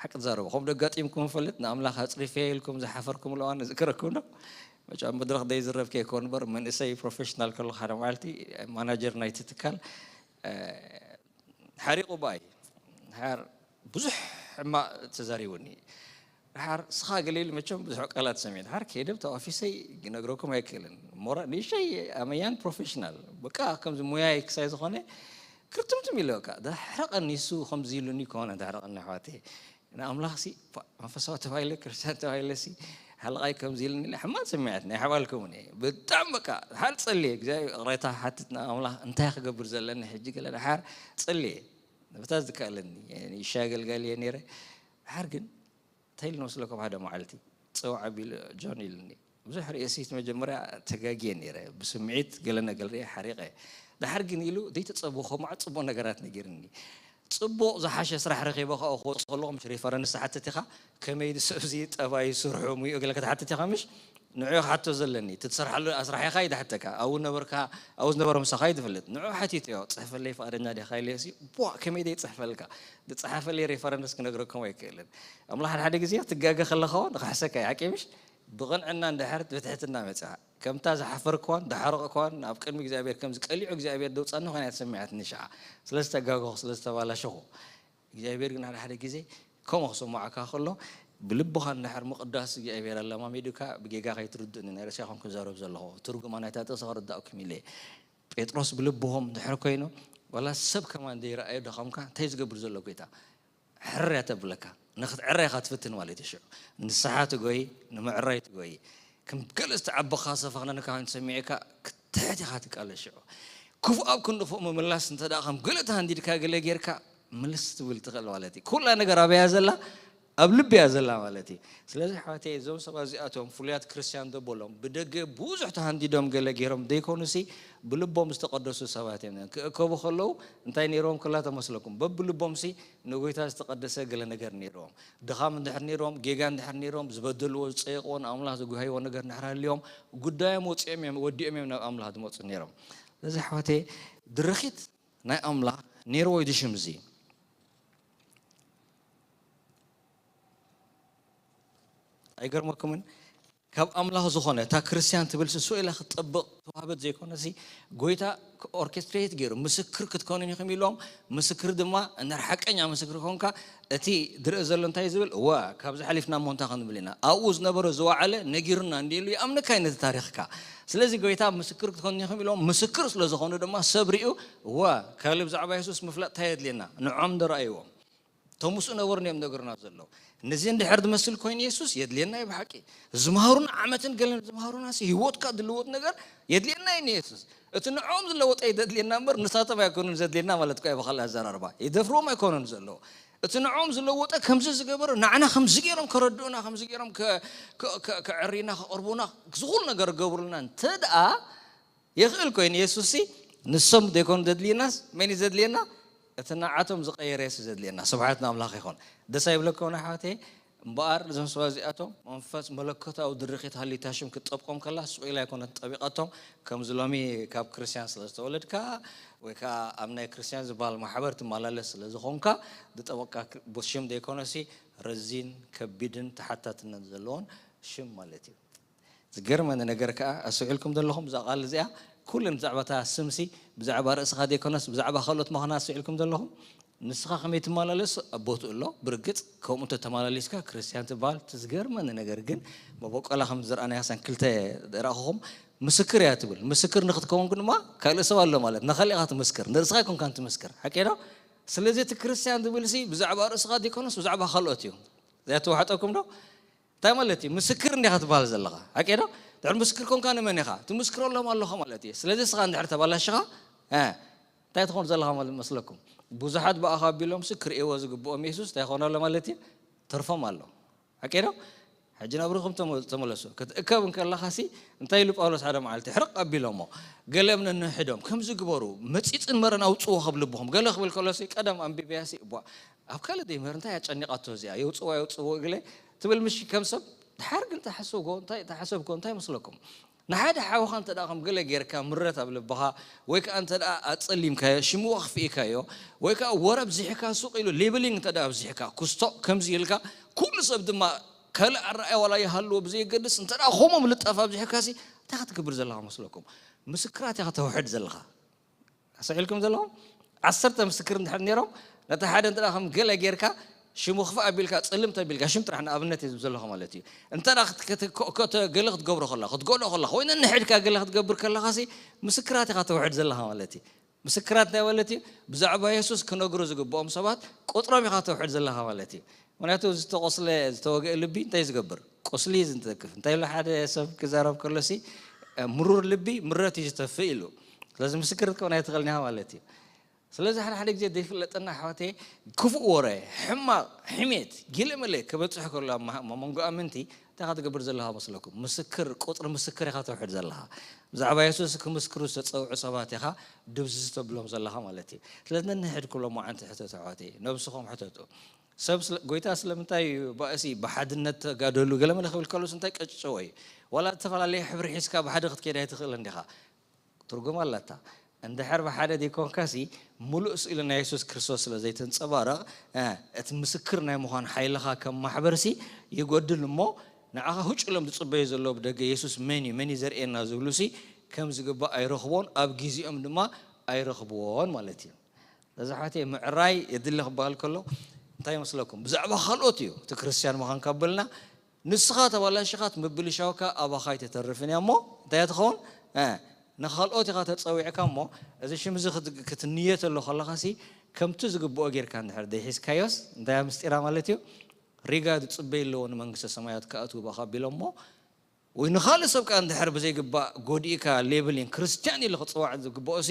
ሓቂ ትዛረቡ ከምኡ ደጋጢምኩም ይፈልጥ? ንኣምላኽ ኣጽሪፈ ኢልኩም ዝሓፈርኩም ለዋን ዝከረኩም ዶ? መጫ መድረኽ ዘይዝረብ ከይኮን እምበር መንእሰይ ፕሮፌሽናል ከሎ ሓደ መዓልቲ ማናጀር ናይቲ ትካል ሓሪቑ ባይ ሓር ብዙሕ ሕማቕ ተዛሪቡኒ። ድሓር ስኻ ገለ ኢሉ መቸም ብዙሕ ቃላት ሰሚዕ ድሓር ከይደ ብታ ኦፊሰይ ክነግረኩም ኣይክእልን። ሞራ ንእሸይ ኣመያን ፕሮፌሽናል በቃ ከምዚ ሙያይ ክሳይ ዝኾነ ክርትምትም ኢለ በቃ ዳሕረቐኒ እሱ ከምዚ ኢሉኒ ከሆነ ዳሕረቐኒ ኣሕዋተይ ንኣምላኽ ሲ መንፈሳዊ ተባሂለ ክርስቲያን ተባሂለ ሲ ሓለቓይ ከምዚ ኢሉኒ ኢለ ሕማቕ ስምዒት ናይ ኣሕባልኩም እየ ብጣዕሚ በቃ ድሓር ጸልየ እግዚኣብሔር ይቕሬታ ሓትት ንኣምላኽ እንታይ ክገብር ዘለኒ ሕጂ ገለ ድሓር ጸልየ በታ ዝከኣለኒ ንእሻ ኣገልጋሊ እየ ነይረ ድሓር ግን እንታይ ኢሉ መስለኩም ሓደ መዓልቲ ፀውዕ ኣቢሉ ጆን ኢሉኒ ብዙሕ ርእሲ እቲ መጀመርያ ተጋግየ ነይረ ብስምዒት ገለ ነገር ርየ ሓሪቐ ድሓር ግን ኢሉ ዘይተፀብኾ ማዕ ፅቡቕ ነገራት ነጊርኒ ጽቡቕ ዝሓሸ ስራሕ ረኺበ ከኣ ክወጽእ ከለኹ፣ ምሽ ሪፈረንስ ትሓትት ኢኻ። ከመይ ድዩ ሰብዚ፣ ጠባዩ፣ ስርሑ፣ ሙይኡ ገለ ክትሓትት ኢኻ ምሽ? ንዕኡ ክሓቶ ዘለኒ። እቲ ትሰርሓሉ ስራሕ ኢኻ ይድሕተካ። ኣብኡ ነበርካ፣ ኣብኡ ዝነበረ ምሳኻ እዩ ዝፈልጥ። ንዕኡ ሓቲተዮ፣ "ጽሕፈለይ ፍቓደኛ ዲኻ?" ኢለዮሲ፣ "ቧ፣ ከመይ ደይ ጽሕፈልካ? ዝጸሓፈለይ ሪፈረንስ ክነግረኩም ኣይክእልን።" ኣምላኽ ሓደ ሓደ ግዜ ትጋገ ከለኻ ንኽሕሰካ እዩ፣ ሓቂ ምሽ? ብቕንዕና እንድሕር ብትሕትና መጺኻ፣ ከምታ ዝሓፈርክዋን ዝሓረቕክዋን ኣብ ቅድሚ እግዚኣብሔር ከም ዝቀሊዑ እግዚኣብሔር ደውጻኒ ኮይና እያ ተሰሚዓትኒ ሽዓ። ስለ ዝተጋገኹ፣ ስለ ዝተባላሸኹ። እግዚኣብሔር ግን ሓደ ሓደ ግዜ ከምኡ ክሰምዓካ ከሎ፣ ብልብኻ እንድሕር ምቕዳስ እግዚኣብሔር ኣለማሚዱካ፣ ብጌጋ ከይትርድእኒ፣ ናይ ርእስኻ ኮንኩ ዝዛረብ ዘለኹ። ትርጉማ ናይታ ጥቕሲ ከረዳእኩም ኢለ እየ። ጴጥሮስ ብልብኹም እንድሕር ኮይኑ፣ ዋላ ሰብ ከማን ዘይረኣዮ ድኻምካ፣ እንታይ ዝገብር ዘሎ ጎይታ? ሕርር እያ ተብለካ። ንኽትዕረ ኢኻ ትፍትን ማለት እዩ። ሽዑ ንስሓ ትጎይ፣ ንምዕራይ ትጎይ። ከም ገለ ዝተዓበኻ ሰፈኽነንካ ተሰሚዕካ፣ ክትሕት ኢኻ ትቃለስ። ሽዑ ክፉእ ኣብ ክንዲ ክፉእ ምምላስ እንተ ደኣ ከም ገለ ተሃንዲድካ፣ ገለ ጌርካ፣ ምልስ ትብል ትኽእል ማለት እዩ። ኩላ ነገር ኣበይ እያ ዘላ? ኣብ ልቢ እያ ዘላ ማለት እዩ። ስለዚ ኣሕዋተይ፣ እዞም ሰባት እዚኣቶም ፍሉያት ክርስትያን ዘበሎም፣ ብደገ ብዙሕ ተሃንዲዶም ገለ ገይሮም ዘይኮኑሲ፣ ብልቦም ዝተቐደሱ ሰባት እዮም። ክእከቡ ከለዉ እንታይ ነይርዎም ክላ ተመስለኩም? በብልቦምሲ ንጎይታ ዝተቐደሰ ገለ ነገር ነይርዎም። ድኻም እንድሕር ነይርዎም፣ ጌጋ እንድሕር ነይርዎም፣ ዝበደልዎ፣ ዝጸየቕዎ፣ ንኣምላኽ ዝጉሃይዎ ነገር እንድሕር ሃልዮም፣ ጉዳዮም ወጺኦም እዮም፣ ወዲኦም እዮም ናብ ኣምላኽ ዝመጹ ነይሮም። ስለዚ ኣሕዋተይ፣ ድርኺት ናይ ኣምላኽ ነይርዎ እዩ ሽም እዚ። ኣይገርመኩምን? ካብ ኣምላኽ ዝኾነ፣ እታ ክርስትያን ትብል ስሱ ኢላ ክትጠብቕ ተዋህበት ዘይኮነሲ፣ ጎይታ ኦርኬስትሬት ገይሩ፣ "ምስክር ክትኮኑን ኢኹም" ኢሎም፣ ምስክር ድማ፣ እንድሕር ሓቀኛ ምስክር ኮንካ፣ እቲ ዝርእ ዘሎ እንታይ ዝብል? እወ፣ ካብዚ ሓሊፍና እሞ እንታይ ክንብል ኢና? ኣብኡ ዝነበረ ዝወዓለ ነጊሩና እንዲ ኢሉ ይኣምነካ እዩ ነቲ ታሪኽካ። ስለዚ ጎይታ፣ "ምስክር ክትኮኑን ኢኹም" ኢሎም፣ ምስክር ስለ ዝኾኑ ድማ ሰብ ሪኡ፣ እወ፣ ካልእ ብዛዕባ የሱስ ምፍላጥ እንታይ የድልየና? ንዖም ዶ ረኣይዎም? እቶም ምስኡ ነበሩ እዮም ነገርና ዘለዉ። ነዚ እንድሕር ዝመስል ኮይኑ የሱስ የድልየና እዩ ብሓቂ። ዝምሃሩና ዓመትን ገለን ዝምሃሩና ሲ ህይወትካ ዝልወጥ ነገር የድልየና እዩ ንየሱስ። እቲ ንዕኦም ዝለወጠ እዩ ዘድልየና እምበር ንሳቶም ኣይኮኑን ዘድልየና ማለት እኮ እዩ ብኻልእ ኣዘራርባ። ይደፍርዎም ኣይኮኑን ዘለዉ። እቲ ንዕኦም ዝለወጠ ከምዚ ዝገበሩ ንዓና ከምዚ ገይሮም ከረድኡና፣ ከምዚ ገይሮም ከ-፣ ከ-፣ ከ-፣ ከዕርዩና፣ ከቕርቡና፣ ዝኹሉ ነገር ዝገብሩልና እንተ ደኣ የኽእል ኮይኑ የሱስ ሲ ንሶም ዘይኮኑ ዘድልየናስ መን እዩ ዘድልየና? እቲ ንዓቶም ዝቐየረ የሱስ ዘድልየና። ስብሓት ንኣምላኽ ይኹን። ደስ ኣይብለኩም ኣሕዋተይ? እምበኣር እዞም ሰባት እዚኣቶም መንፈስ መለኮታዊ ድርኺት ሃልዩታ ሽም ክትጠብቆም ከላ ስቕ ኢላ ኣይኮነት ጠቢቐቶም። ከምዚ ሎሚ ካብ ክርስትያን ስለ ዝተወለድካ ወይ ከዓ ኣብ ናይ ክርስትያን ዝበሃል ማሕበር ትመላለስ ስለ ዝኾንካ ዝጠበቕካ ክር-፣ ሽም ዘይኮነሲ ረዚን ከቢድን ተሓታትነት ዘለዎን ሽም ማለት እዩ። ዝገርመኒ ነገር ከኣ ኣስተውዒልኩም ዘለኹም እዛ ቃል እዚኣ ኩለን ብዛዕባ እታ ስምሲ ብዛዕባ ርእስኻ ዘይኮነስ ብዛዕባ ካልኦት ምዃና ኣስተውዒልኩም ዘለኹም። ንስኻ ከመይ ትመላለስ ኣብ ቦትኡ ኣሎ። ብርግጽ ከምኡ እንተተመላሊስካ ክርስትያን ትበሃል። እቲ ዝገርመኒ ነገር ግን መበቆላ ከም ዝረኣናያ ሳን ክልተ ረኣኹኹም ምስክር እያ ትብል። ምስክር ንክትከውን ግን ድማ ካልእ ሰብ ኣሎ ማለት ንኻልእ ኢኻ ትምስክር፣ ንርእስኻ ኣይኮንካን ትምስክር። ሓቂ ዶ? ስለዚ እቲ ክርስትያን ዝብል ሲ ብዛዕባ ርእስኻ ዘይኮነስ ብዛዕባ ካልኦት እዩ። እዚኣ ትዋሕጠኩም ዶ? እንታይ ማለት እዩ? ምስክር እንዲኻ ትበሃል ዘለኻ። ሓቂ ዶ? ድሕሪ ምስክር ኮንካ ንመን ኢኻ? ትምስክረሎም ኣለኻ ማለት እዩ። ስለዚ እስኻ እንድሕር ተባላሽኻ፣ እ፣ እንታይ ትኾን ዘለኻ ማለት መስለኩም? ብዙሓት ብኣኻ ኣቢሎምሲ ክርእይዎ ዝግብኦም የሱስ እንታይ ይኾን ኣሎ ማለት እዩ? ተርፎም ኣሎ። ሓቂ ዶ? ሕጂ ናብ ርኹም ተመ-፣ ተመለሱ። ክትእከብ እንከለኻሲ እንታይ ኢሉ ጳውሎስ ሓደ መዓልቲ? ሕርቕ ኣቢሎሞ፣ ገለ እምነ ንሕዶም፣ ከምዚ ግበሩ፣ መጺጽን መረን ኣውጽዎ ካብ ልብኹም። ገለ ክብል ከሎሲ ቀደም ኣንቢብያሲ፣ እቧ፣ ኣብ ካልእ ደይ መር እንታይ ኣጨኒቓቶ እዚኣ? የውጽዎ፣ የውጽዎ ገለ ትብል ምሽ ከም ሰብ። ድሓር ግን ተሓሰብኮ፣ እንታይ ተሓሰብኮ፣ እንታይ መስለኩም? ንሓደ ሓውኻ እንተ ደኣ ከም ገለ ጌርካ ምረት ኣብ ልብኻ፣ ወይ ከኣ እንተ ደኣ ኣጸሊምካዮ፣ ሽሙ ኣኽፊእካዮ፣ ወይ ከኣ ወረ ኣብዚሕካ፣ ሱቕ ኢሉ ሌብሊንግ እንተ ደኣ ኣብዚሕካ፣ ኩስቶ ከምዚ ኢልካ፣ ኩሉ ሰብ ድማ ካልእ ኣረኣእያ ዋላ ይሃልዎ ብዘየገድስ፣ እንተ ደኣ ከምኡ ምልጣፍ ኣብዚሕካሲ፣ እንታይ ክትገብር ዘለኻ መስለኩም? ምስክራት ኢኻ ተውሕድ ዘለኻ። ኣስተውዒልኩም ዘለኹም? ዓሰርተ ምስክር እንድሕር ነይሮም፣ ነቲ ሓደ እንተ ደኣ ከም ገለ ጌርካ፣ ሽሙ ክፋእ ኣቢልካ፣ ጽልም ተቢልካ፣ ሽም ጥራሕ ንኣብነት እየ ዝብ ዘለኹ ማለት እዩ። እንተ ደኣ ክት-፣ ክት-፣ ኮ-፣ ኮ-፣ ገለ ክትገብሮ ከለኻ፣ ክትጎድኦ ከለኻ፣ ወይ ነንሕድካ ገለ ክትገብር ከለኻሲ፣ ምስክራት ኢኻ ተውሕድ ዘለኻ ማለት እዩ። ምስክራት እንታይ ማለት እዩ? ብዛዕባ የሱስ ክነግሩ ዝግብኦም ሰባት ቁጽሮም ኢኻ ተውሕድ ዘለኻ ማለት እዩ። ምኽንያቱ ዝተቖስለ፣ ዝተወግአ ልቢ እንታይ ዝገብር? ቁስሊ እዩ ዝንተክፍ። እንታይ ኢሉ ሓደ ሰብ ክዛረብ ከሎሲ፣ ምሩር ልቢ ምረት እዩ ዝተፍእ ኢሉ። ስለዚ ምስክር ክትከውን ኣይትኽእልን ኢኻ ማለት እዩ። ስለዚ ሓደ ሓደ ግዜ ዘይፍለጠና ኣሕዋተይ፣ ክፉእ ወረ፣ ሕማቕ፣ ሕሜት፣ ጊለመለ ክበጽሕ ከሎ ኣብ መሃ-፣ መንጎ ኣመንቲ እንታይ ኢኻ ትገብር ዘለኻ መስለኩም? ምስክር፣ ቁጽሪ ምስክር ኢኻ ተውሕድ ዘለኻ። ብዛዕባ የሱስ ክምስክሩ ዝተጸውዑ ሰባት ኢኻ ድብዝዝ ተብሎም ዘለኻ ማለት እዩ። ስለዚ ነንሕድ ክብሎም መዓንቲ ሕተቱ ኣሕዋተይ፣ ነብስኹም ሕተቱ። ሰብ ስለ-፣ ጎይታ ስለምንታይ እዩ ባእሲ ብሓድነት ተጋደሉ ገለመለ ክብል ከሎስ እንታይ ቀጭጨዎ እዩ? ዋላ ዝተፈላለየ ሕብሪ ሒዝካ ብሓደ ክትከይድ ኣይትኽእልን ዲኻ? ትርጉም ኣላታ። እንድሕር ብሓደ ዘይኮንካሲ፣ ምሉእ ስእሊ ናይ የሱስ ክርስቶስ ስለ ዘይተንጸባረቕ፣ እ፣ እቲ ምስክር ናይ ምዃን ሓይልኻ ከም ማሕበርሲ ይጎድል እሞ፣ ንዓኻ ህጩ ኢሎም ዝጽበዩ ዘለዉ ብደገ፣ የሱስ መን እዩ? መን እዩ ዘርእየና? ዝብሉሲ ከም ዝግባእ ኣይረኽቦን፣ ኣብ ግዜኦም ድማ ኣይረኽብዎን ማለት እዩ። በዚ ኣሕዋተይ ምዕራይ የድሊ ክበሃል ከሎ እንታይ ይመስለኩም? ብዛዕባ ካልኦት እዩ። እቲ ክርስትያን ምዃንካ በልና፣ ንስኻ ተባላሽኻ እቲ ምብልሻውካ ኣባኻ ኣይተተርፍን እያ እሞ እንታይ እያ ትኸውን? እ፣ ንኻልኦት ኢኻ ተጸዊዕካ እሞ፣ እዚ ሽም እዚ ክት-፣ ክትንየተሉ ከለኻሲ፣ ከምቲ ዝግብኦ ጌርካ እንድሕር ዘይሒዝካዮስ፣ እንታይ እያ ምስጢራ ማለት እዩ? ሪጋ ዝጽበይ ኣለዎ ንመንግስተ ሰማያት ክኣትዉ ብኣኻ ኣቢሎም እሞ፣ ወይ ንኻልእ ሰብ ከኣ እንድሕር ብዘይግባእ ጎዲእካ፣ ሌብሊን ክርስትያን ኢሉ ክጽዋዕ ዝግብኦሲ፣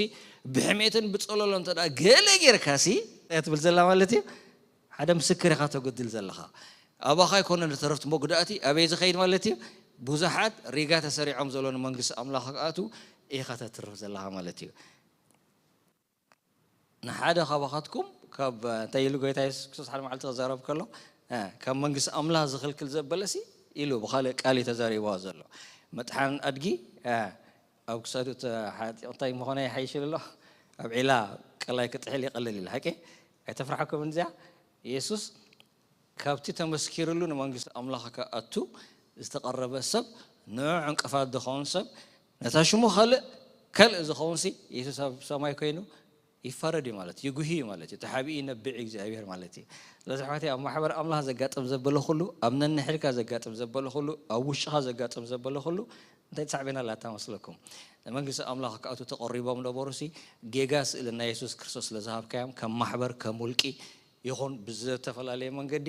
ብሕሜትን ብጸለሎ እንተ ደኣ ገለ ጌርካሲ፣ እንታይ እያ ትብል ዘላ ማለት እዩ? ሓደ ምስክር ኢኻ ተጎድል ዘለኻ። ኣባኻ ኣይኮነን ዝተረፍቲ መጉዳእቲ ኣበይ ዝኸይድ ማለት እዩ? ብዙሓት ሪጋ ተሰሪዖም ዘለዉ ንመንግስቲ ኣምላኽ ክኣትዉ ኢኻ ተትርፍ ዘለኻ ማለት እዩ። ንሓደ ካባኻትኩም ካብ፣ እንታይ ኢሉ ጎይታ የሱስ ክርስቶስ ሓደ መዓልቲ ክዛረብ ከሎ፣ እ፣ ካብ መንግስቲ ኣምላኽ ዝኽልክል ዘበለሲ ኢሉ ብኻልእ ቃል እዩ ተዛሪብዋ ዘሎ። መጥሓን ኣድጊ፣ እ፣ ኣብ ክሳዱ ተሓጢቑ እንታይ ምኾነ ይሓይሽ ኢሉ ኣሎ? ኣብ ዒላ ቀላይ ክጥሕል ይቐልል ኢሉ። ሓቂ? ኣይተፍርሓኩም እንዚኣ? የሱስ ካብቲ ተመስኪርሉ ንመንግስቲ ኣምላኽ ክኣቱ ዝተቐረበ ሰብ፣ ንዑ ዕንቅፋት ዝኸውን ሰብ፣ ነታ ሽሙ ካልእ፣ ካልእ ዝኸውንሲ፣ የሱስ ኣብ ሰማይ ኮይኑ ይፋረድ እዩ ማለት እዩ፣ ይጉሂ እዩ ማለት እዩ፣ ተሓቢኡ ይነብዕ እዩ እግዚኣብሔር ማለት እዩ። ስለዚ ኣሕዋተይ፣ ኣብ ማሕበር ኣምላኽ ዘጋጥም ዘበለ ኩሉ፣ ኣብ ነንሕድካ ዘጋጥም ዘበለ ኩሉ፣ ኣብ ውሽጥኻ ዘጋጥም ዘበለ ኩሉ፣ እንታይ ትሳዕቤና ኣላታ መስለኩም? ንመንግስቲ ኣምላኽ ክኣቱ ተቐሪቦም ነበሩሲ፣ ጌጋ ስእሊ ናይ የሱስ ክርስቶስ ስለ ዝሃብካዮም፣ ከም ማሕበር፣ ከም ውልቂ ይኹን ብዝተፈላለየ መንገዲ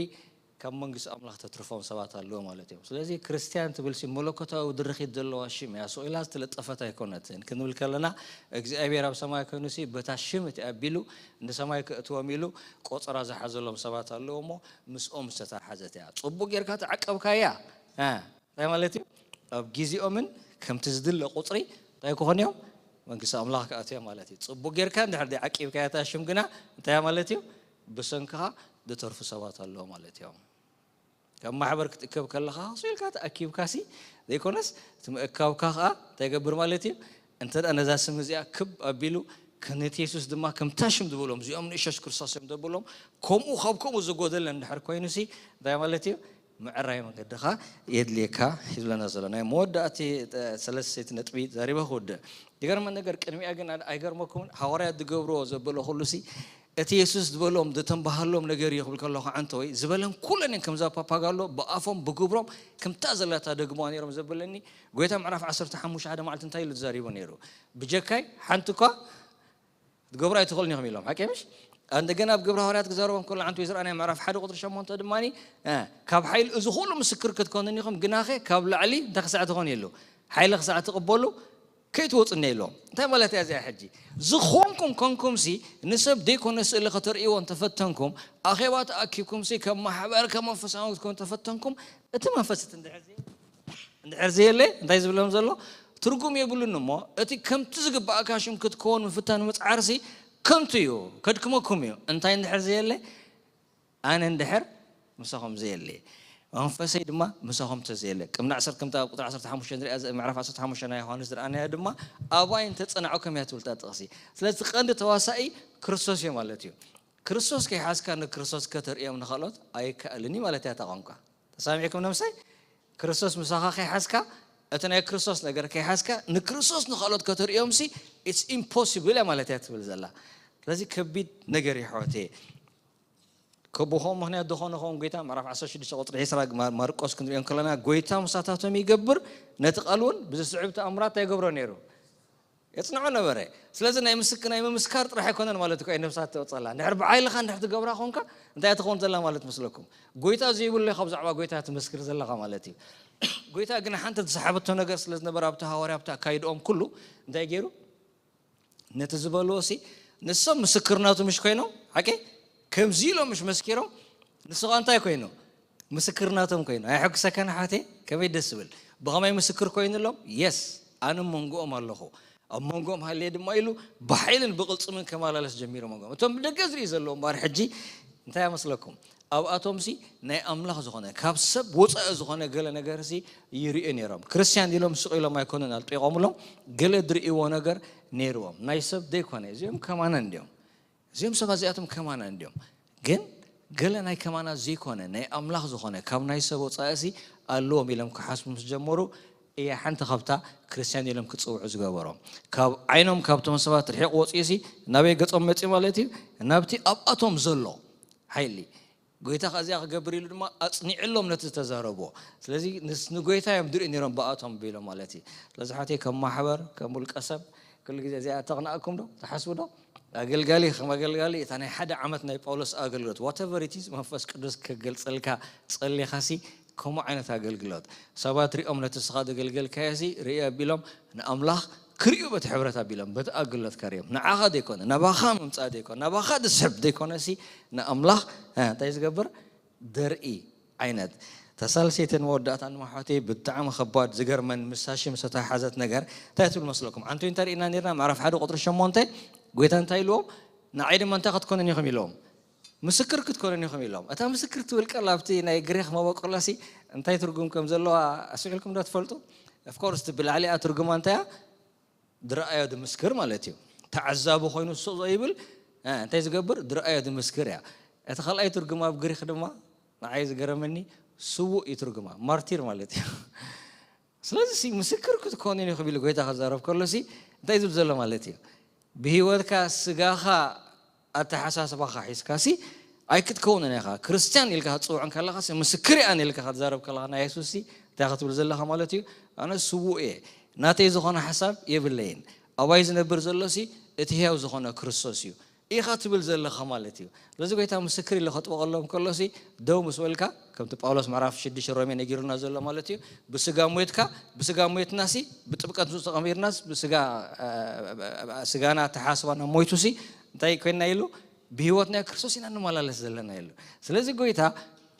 ካብ መንግስቲ ኣምላኽ ተትርፎም ሰባት ኣለዉ ማለት እዮም። ስለዚ ክርስትያን ትብልሲ መለኮታዊ ድርኺት ዘለዋ ሽም እያ፣ ስቕ ኢላ ዝተለጠፈት ኣይኮነትን። ክንብል ከለና እግዚኣብሔር ኣብ ሰማይ ኮይኑሲ በታ ሽም እቲ ኣቢሉ ንሰማይ ከእትዎም ኢሉ ቆጸራ ዝሓዘሎም ሰባት ኣለዉ እሞ ምስኦም ዝተተሓሓዘት እያ። ጽቡቕ ጌርካ ተዓቀብካያ። እ፣ እንታይ ማለት እዩ? ኣብ ግዜኦምን ከምቲ ዝድለ ቁጽሪ እንታይ ክኾኑ እዮም? መንግስቲ ኣምላኽ ክኣትዉ እዮም ማለት እዩ። ጽቡቕ ጌርካ እንድሕር ደይ ዓቂብካያ እታ ሽም ግና እንታይ እያ ማለት እዩ? ብሰንክኻ ዝተርፉ ሰባት ኣለዉ ማለት እዮም። ካብ ማሕበር ክትእከብ ከለኻ፣ ክሱ ኢልካ ተኣኪብካሲ ዘይኮነስ፣ እቲ ምእካብካ ኸዓ እንታይ ይገብር ማለት እዩ? እንተ ደኣ ነዛ ስም እዚኣ ክብ ኣቢሉ፣ ከ-፣ ነቲ የሱስ ድማ ከምታ ሽም ዝበሎም፣ እዚኦም ንእሸሽ ክርስቶስ እዮም ዘብሎም፣ ከምኡ ካብ ከምኡ ዝጎደለ እንድሕር ኮይኑሲ፣ እንታይ ማለት እዩ? ምዕራይ መንገድኻ የድልየካ ይብለና ዘሎ። ናይ መወዳእቲ፣ እ፣ ሰለስተይቲ ነጥቢ ዘሪበ ክውድእ። ዝገርመን ነገር፣ ቅድሚኣ ግን ኣድ-፣ ኣይገርመኩምን? ሃዋርያት ዝገብርዎ ዘበለ ኩሉሲ፣ እቲ የሱስ ዝበሎም፣ ዘተንባሃሎም ነገር እዩ ክብል ከለኹ፣ ዓንተ ወይ ዝበለን ኩለን እየን ከምዛ ፓፓጋሎ ብኣፎም ብግብሮም ከምታ ዘለታ ደግምዋ ነይሮም ዘበለኒ። ጎይታ ምዕራፍ ዓሰርተ ሓሙሽተ ሓደ መዓልቲ እንታይ ኢሉ ተዛሪቡ ነይሩ? ብጀካይ ሓንቲ እኳ ክትገብሩ ኣይትኽእሉን ኢኹም ኢሎም። ሓቂ ምሽ? እንደገና ኣብ ግብረ ሃዋርያት ክዛረቦም ከሎ፣ ዓንተ ወይ ዝረኣናዮ ምዕራፍ ሓደ ቁጽሪ ሸሞንተ ድማ፣ እ፣ ካብ ሓይሊ እዚ ኩሉ ምስክር ክትኮኑኒ ኢኹም፣ ግናኸ ካብ ላዕሊ እንታይ ክሳዕ ትኾኑ የሉ? ሓይሊ ክሳዕ ትቕበሉ ከይትወጹኒ ኢሎም። እንታይ ማለት እያ እዚኣ ሕጂ? ዝኾንኩም ኮንኩምሲ፣ ንሰብ ዘይኮነ ስእሊ ከተርእይዎ እንተፈተንኩም፣ ኣኼባ ተኣኪብኩምሲ፣ ከም ማሕበር፣ ከም መንፈሳዊ ክትኮኑ እንተፈተንኩም፣ እቲ መንፈስ እቲ እንድሕር ዘየ-፣ እንድሕር ዘየለ፣ እንታይ ዝብሎም ዘሎ? ትርጉም የብሉን እሞ፣ እቲ ከምቲ ዝግባእካ ሽም ክትከውን ምፍታን ምጽዓርሲ ከንቱ እዩ፣ ከድክመኩም እዩ። እንታይ እንድሕር ዘየለ? ኣነ እንድሕር ምሳኹም ዘየለ፣ መንፈሰይ ድማ ምሳኹም ተዘየለ። ቅምና ዓሰርተ፣ ከምታ ኣብ ቁጽሪ ዓሰርተ ሓሙሽተ ንሪኣ ዘ-፣ ምዕራፍ ዓሰርተ ሓሙሽተ ናይ ዮሃንስ ዝረኣናዮ ድማ፣ ኣባይ እንተጸናዕኩም እያ ትብል እታ ጥቕሲ። ስለዚ እቲ ቀንዲ ተዋሳኢ ክርስቶስ እዩ ማለት እዩ። ክርስቶስ ከይሓዝካ ንክርስቶስ ከተርእዮም ንኻልኦት ኣይከኣልን እዩ ማለት እያ እታ ቋንቋ። ተሳሚዕኩም ነምሰይ? ክርስቶስ ምሳኻ ከይሓዝካ፣ እቲ ናይ ክርስቶስ ነገር ከይሓዝካ፣ ንክርስቶስ ንኻልኦት ከተርእዮምሲ፣ it's impossible እያ ማለት እያ ትብል ዘላ። ስለዚ ከቢድ ነገር እዩ ኣሕዋተይ። ከብኡ ምኽንያት ዝኾነ ኸውን ጎይታ ምዕራፍ ዓሰርተ ሽዱሽተ ቁጽሪ ዕስራ ማ-፣ ማርቆስ ክንሪኦ እንከለና፣ ጎይታ ምሳታቶም ይገብር፣ ነቲ ቃል እውን ብዝስዕብ ተኣምራት እንታይ ይገብሮ ነይሩ? የጽንዖ ነበረ። ስለዚ ናይ ምስክ-፣ ናይ ምምስካር ጥራሕ ኣይኮነን ማለት እኮ እዩ፣ ነፍሳት ተወጸላ። እንድሕር ብዓይልኻ እንድሕር ትገብራ ኾንካ፣ እንታይ ትኸውን ዘላ ማለት መስለኩም? ጎይታ ዘይብሉ ኢኻ ብዛዕባ ጎይታ ትመስክር ዘለኻ ማለት እዩ። ጎይታ ግን ሓንቲ ዝሰሓበቶ ነገር ስለ ዝነበረ፣ ኣብቲ ሃዋርያ፣ ኣብቲ ኣካይድኦም ኩሉ እንታይ ገይሩ? ነቲ ዝበልዎ ሲ ንሶም ምስክርናቱ ምሽ ኮይኖም ሓቂ ከምዚ ኢሎም ምሽ መስኪሮም ንስኻ እንታይ ኮይኑ ምስክርናቶም ኮይኑ ኣይሐጉሰካን ሓቴ ከመይ ደስ ዝብል ብኸመይ ምስክር ኮይኑሎም የስ ኣነ መንጎኦም ኣለኹ ኣብ መንጎኦም ሃልየ ድማ ኢሉ ብሓይልን ብቕልፅምን ከመላለስ ጀሚሩ መንጎኦም እቶም ብደገ ዝርኢ ዘለዎም ባር ሕጂ እንታይ ኣመስለኩም ኣብኣቶም ሲ ናይ ኣምላኽ ዝኾነ ካብ ሰብ ወፃኢ ዝኾነ ገለ ነገር ሲ ይርእዩ ነይሮም ክርስቲያን ኢሎም ስቕ ኢሎም ኣይኮኑን ኣልጢቖምሎም ገለ ዝርእይዎ ነገር ነይርዎም ናይ ሰብ ዘይኮነ እዚኦም ከማና እንዲዮም እዚኦም ሰባት እዚኣቶም ከማና እንዲዮም ግን ገለ ናይ ከማና ዘይኮነ ናይ ኣምላኽ ዝኾነ ካብ ናይ ሰብ ወፃኢ ሲ ኣለዎም ኢሎም ክሓስቡ ምስ ጀመሩ እያ ሓንቲ ካብታ ክርስቲያን ኢሎም ክፅውዑ ዝገበሮም ካብ ዓይኖም ካብቶም ሰባት ርሒቕ ወፅኡ ሲ ናበይ ገፆም መፅኡ ማለት እዩ ናብቲ ኣብኣቶም ዘሎ ሓይሊ ጎይታ ከዚኣ ክገብር ኢሉ ድማ ኣፅኒዕሎም ነቲ ዝተዛረብዎ ስለዚ ንጎይታ እዮም ድርኢ ነይሮም ብኣቶም ቢሎም ማለት እዩ ስለዚ ሓተይ ከም ማሕበር ከም ውልቀሰብ ኩሉ ግዜ እዚኣ ተቕናእኩም ዶ ትሓስቡ ዶ ኣገልጋሊ ከም ኣገልጋሊ እታ ናይ ሓደ ዓመት ናይ ጳውሎስ ኣገልግሎት whatever it is መንፈስ ቅዱስ ክገልፀልካ ፀሊኻሲ ከምኡ ዓይነት ኣገልግሎት ሰባት ሪኦም ነቲ ስኻ ዘገልገልካዮ ሲ ርኢ ኣቢሎም ንኣምላኽ ክርእዩ በቲ ሕብረት ኣቢሎም በቲ ኣገልግሎት ከርእዮም ንዓኻ ዘይኮነ ናባኻ ምምፃእ ዘይኮነ ናባኻ ዝስሕብ ዘይኮነ ሲ ንኣምላኽ እንታይ ዝገብር ደርኢ ዓይነት ተሳልሰይትን መወዳእታን ማሕዋተይ ብጣዕሚ ከባድ ዝገርመን ምሳሺ ምስ ተተሓሓዘት ነገር እንታይ ትብል መስለኩም? ዓንቱ እንተ ርኢና ነርና ምዕራፍ ሓደ ቁፅሪ ሸሞንተ ጎይታ እንታይ ኢልዎም? ንዓይ ድማ እንታይ ክትኮኑን ኢኹም ኢልዎም? ምስክር ክትኮኑን ኢኹም ኢሎም። እታ ምስክር ትብል ቃል ኣብቲ ናይ ግሪኽ መበቆላሲ እንታይ ትርጉም ከም ዘለዋ ኣስዒልኩም ዶ ትፈልጡ? ኦፍኮርስ እቲ ብላዕሊኣ ትርጉማ እንታይ እያ? ዝረኣዮ ዝምስክር ማለት እዩ። ተዓዛቢ ኮይኑ ስቕ ዘይብል እንታይ ዝገብር? ዝረኣዮ ዝምስክር እያ። እቲ ካልኣይ ትርጉም ኣብ ግሪክ ድማ ንዓይ ዝገረመኒ ስዉእ እዩ ትርጉማ። ማርቲር ማለት እዩ። ስለዚ ምስክር ክትኮኑ ኢኹም ኢሉ ጎይታ ክዛረብ ከሎ ሲ እንታይ ዝብል ዘሎ ማለት እዩ? ብህይወትካ ስጋኻ ኣተሓሳስባኻ ሒዝካ ሲ ኣይክትከውንን ኢኻ። ክርስትያን ኢልካ ክትፅውዖን ከለኻ ሲ ምስክር እያን ኢልካ ክትዛረብ ከለኻ ናይ የሱስ ሲ እንታይ ክትብል ዘለኻ ማለት እዩ? ኣነ ስዉእ እየ፣ ናተይ ዝኾነ ሓሳብ የብለይን፣ ኣባይ ዝነብር ዘሎ ሲ እቲ ህያው ዝኾነ ክርስቶስ እዩ ኢኻ ትብል ዘለኻ ማለት እዩ። ስለዚ ጎይታ ምስክር ኢሉ ከጥበቐሎም ከሎ ሲ ደው ምስ በልካ ከምቲ ጳውሎስ ምዕራፍ ሽዱሽተ ሮሜ ነጊሩና ዘሎ ማለት እዩ። ብስጋ ሞይትካ ብስጋ ሞይትና ሲ ብጥብቀት ተቐሚርናስ ብስጋ ስጋና ተሓስባና ሞይቱ ሲ እንታይ ኮይና ኢሉ ብህይወት ናይ ክርስቶስ ኢና ንመላለስ ዘለና ኢሉ። ስለዚ ጎይታ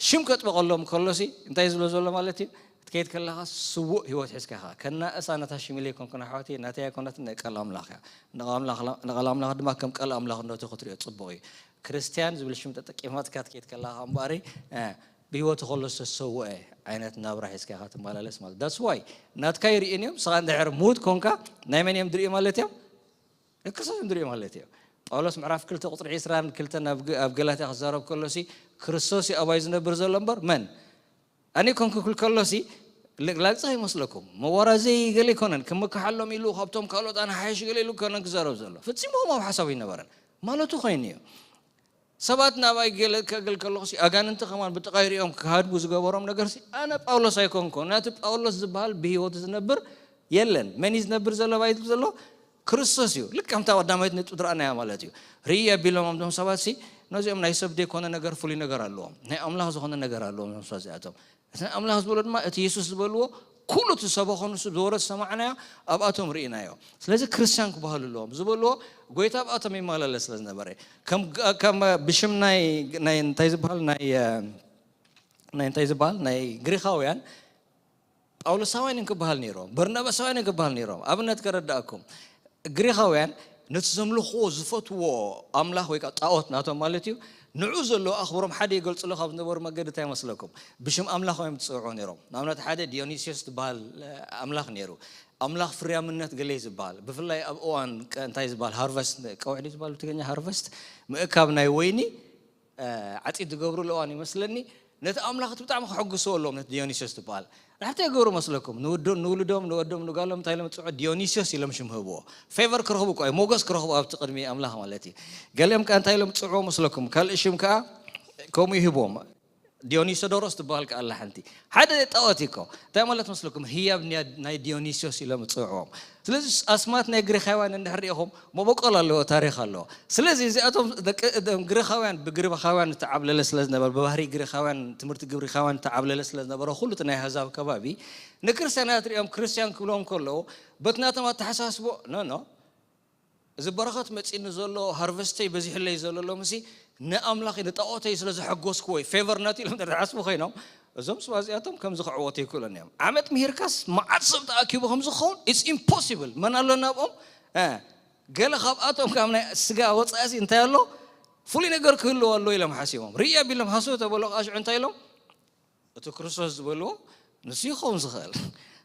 ሽም ከጥበቐሎም ከሎ ሲ እንታይ ዝብሎ ዘሎ ማለት እዩ? ክትከይድ ከለኻ ስዉእ ህይወት ሒዝካ ኢኻ። ከናእሳ ነታ ሽም ኢለ ኣይኮንኩን ኣሕዋተይ፣ ናተይ ኣይኮነትን ናይ ቃል ኣምላኽ እያ። ንቓል ኣምላኽ ድማ ከም ቃል ኣምላኽነቱ ክትሪኦ ጽቡቕ እዩ። ክርስትያን ዝብል ሽም ተጠቂማትካ ትከይድ ከለኻ እምበኣሪ ብህይወቱ ከሎ ዝተሰውአ ዓይነት ናብራ ሒዝካ ኢኻ ትመላለስ ማለት that's why ናትካ ይርእን እዮም። ንስኻ እንድሕር ምዉት ኮንካ ናይ መን እዮም ዝርእዩ ማለት እዮም? ንክርስቶስ እዮም ዝርእዩ ማለት እዩ። ጳውሎስ ምዕራፍ ክልተ ቁፅሪ ዕስራን ክልተን ኣብ ገላትያ ክዛረብ ከሎ ሲ ክርስቶስ እዩ ኣባይ ዝነብር ዘሎ እምበር መን ኣነ ኮንኩ ክብል ከሎ ሲ ላግፂ ይመስለኩም መዋራዘይ ገለ ይኮነን ክምክሓሎም ኢሉ ካብቶም ካልኦት ኣነ ሓይሽ ገለ ኢሉ ኮነን ክዛረብ ዘሎ ፍፂሙ ከምኡ ሓሳቡ ይነበረን ማለቱ ኮይኑ እዩ ሰባት ናባይ ገለ ከግል ከለኹ ሲ ኣጋንንቲ ከማን ብጥቓይ ሪኦም ክሃድሙ ዝገበሮም ነገር ሲ ኣነ ጳውሎስ ኣይኮንኩ ናቲ ጳውሎስ ዝበሃል ብህይወቱ ዝነብር የለን መን እዩ ዝነብር ዘሎ ባይ ዝብል ዘሎ ክርስቶስ እዩ ልክ ከምታ ቀዳማይት ነጥቢ ዝረኣናያ ማለት እዩ ርኢ ኣቢሎም ኣምዞም ሰባት ሲ ነዚኦም ናይ ሰብ ዘይኮነ ነገር ፍሉይ ነገር ኣለዎም ናይ ኣምላኽ ዝኾነ ነገር ኣለዎም ዞም ሰባት እዚኣቶም እቲ ናይ ኣምላኽ ዝበሎ ድማ እቲ የሱስ ዝበልዎ ኩሉ እቲ ዝሰበኾ ንሱ ዝወረድ ዝሰማዕናዮ ኣብኣቶም ርኢናዮ ስለዚ ክርስትያን ክበሃሉ ኣለዎም ዝበልዎ ጎይታ ኣብኣቶም ይመላለስ ስለ ዝነበረ ከም ከም ብሽም ናይ ናይ እንታይ ዝበሃል ናይ ናይ እንታይ ዝበሃል ናይ ግሪኻውያን ጳውሎሳውያን እዮም ክበሃል ነይሮም በርናባሳውያን እዮም ክበሃል ነይሮም ኣብነት ከረዳእኩም ግሪኻውያን ነቲ ዘምልኽዎ ዝፈትዎ ኣምላኽ ወይ ጣዖት ናቶም ማለት እዩ ንዑ ዘለዎ ኣኽብሮም ሓደ ይገልፅሉ ካብ ዝነበሩ መገዲ እንታይ መስለኩም ብሽም ኣምላኽ እዮም ዝፅውዑ ነይሮም ንኣብነት ሓደ ዲዮኒስዮስ ዝበሃል ኣምላኽ ነይሩ ኣምላኽ ፍርያምነት ገለ ዝበሃል ብፍላይ ኣብ እዋን እንታይ ዝበሃል ሃርቨስት ቀውዒ ዝበሃል ብትግርኛ ሃርቨስት ምእካብ ናይ ወይኒ ዓፂድ ዝገብሩሉ እዋን ይመስለኒ ነቲ ኣምላኽ እቲ ብጣዕሚ ከሐጉስዎ ኣለዎም ነቲ ዲዮኒስዮስ ዝበሃል ንሕቲ የገብሩ መስለኩም ንውልዶም ንወዶም ንጋሎም እንታይ ኢሎም ፅዑ ዲዮኒስዮስ ኢሎም ሽም ህብዎ ፌቨር ክረኽቡ እኮ ሞገስ ክረኽቡ ኣብቲ ቅድሚ ኣምላኽ ማለት እዩ ገሊኦም ከ እንታይ ኢሎም ፅዑ መስለኩም ካልእ ሽም ከዓ ከምኡ ይህብዎም ዲዮኒሶዶሮስ ትበሃል ከኣላ ሓንቲ ሓደ ጣዖት እኮ እንታይ ማለት መስለኩም ህያብ ናይ ዲዮኒስዮስ ኢሎም ዝፅውዕዎም ስለዚ ኣስማት ናይ ግሪኻውያን እንድሕር ሪኢኹም መበቆል ኣለዎ ታሪኽ ኣለዎ ስለዚ እዚኣቶም ግሪኻውያን ብግሪኻውያን ዝተዓብለለ ስለ ዝነበረ ብባህሪ ግሪኻውያን ትምህርቲ ግሪኻውያን ዝተዓብለለ ስለ ዝነበረ ኩሉ እቲ ናይ ኣህዛብ ከባቢ ንክርስትያናት ሪኦም ክርስትያን ክብሎም ከለዉ በቲ ናቶም ኣተሓሳስቦ ኖ ኖ እዚ በረኸት መፂኒ ዘሎ፣ ሃርቨስተይ በዚሕለይ ዘሎ ሎምሲ ንኣምላኸይ ንጣዖተይ ስለ ዘሐጎስክዎ እዩ፣ ፌቨር ናት ኢሎም ተሓስቡ ኮይኖም፣ እዞም ስባ እዚኣቶም ከምዚ ክዕወቱ ይክእሉን እዮም። ዓመት ምሂርካስ መዓት ሰብ ተኣኪቡ ከምዚ ክኸውን it's impossible። መን ኣሎ ናብኦም? ገለ ካብኣቶም ካብ ናይ ስጋ ወፃእሲ እንታይ ኣሎ? ፍሉይ ነገር ክህልዎ ኣሎ ኢሎም ሓሲቦም። ርእያ ቢሎም ሃሱ ተበሎ ከዓ ሽዑ እንታይ ኢሎም? እቲ ክርስቶስ ዝበልዎ ንሱ ይኸውን ዝኽእል።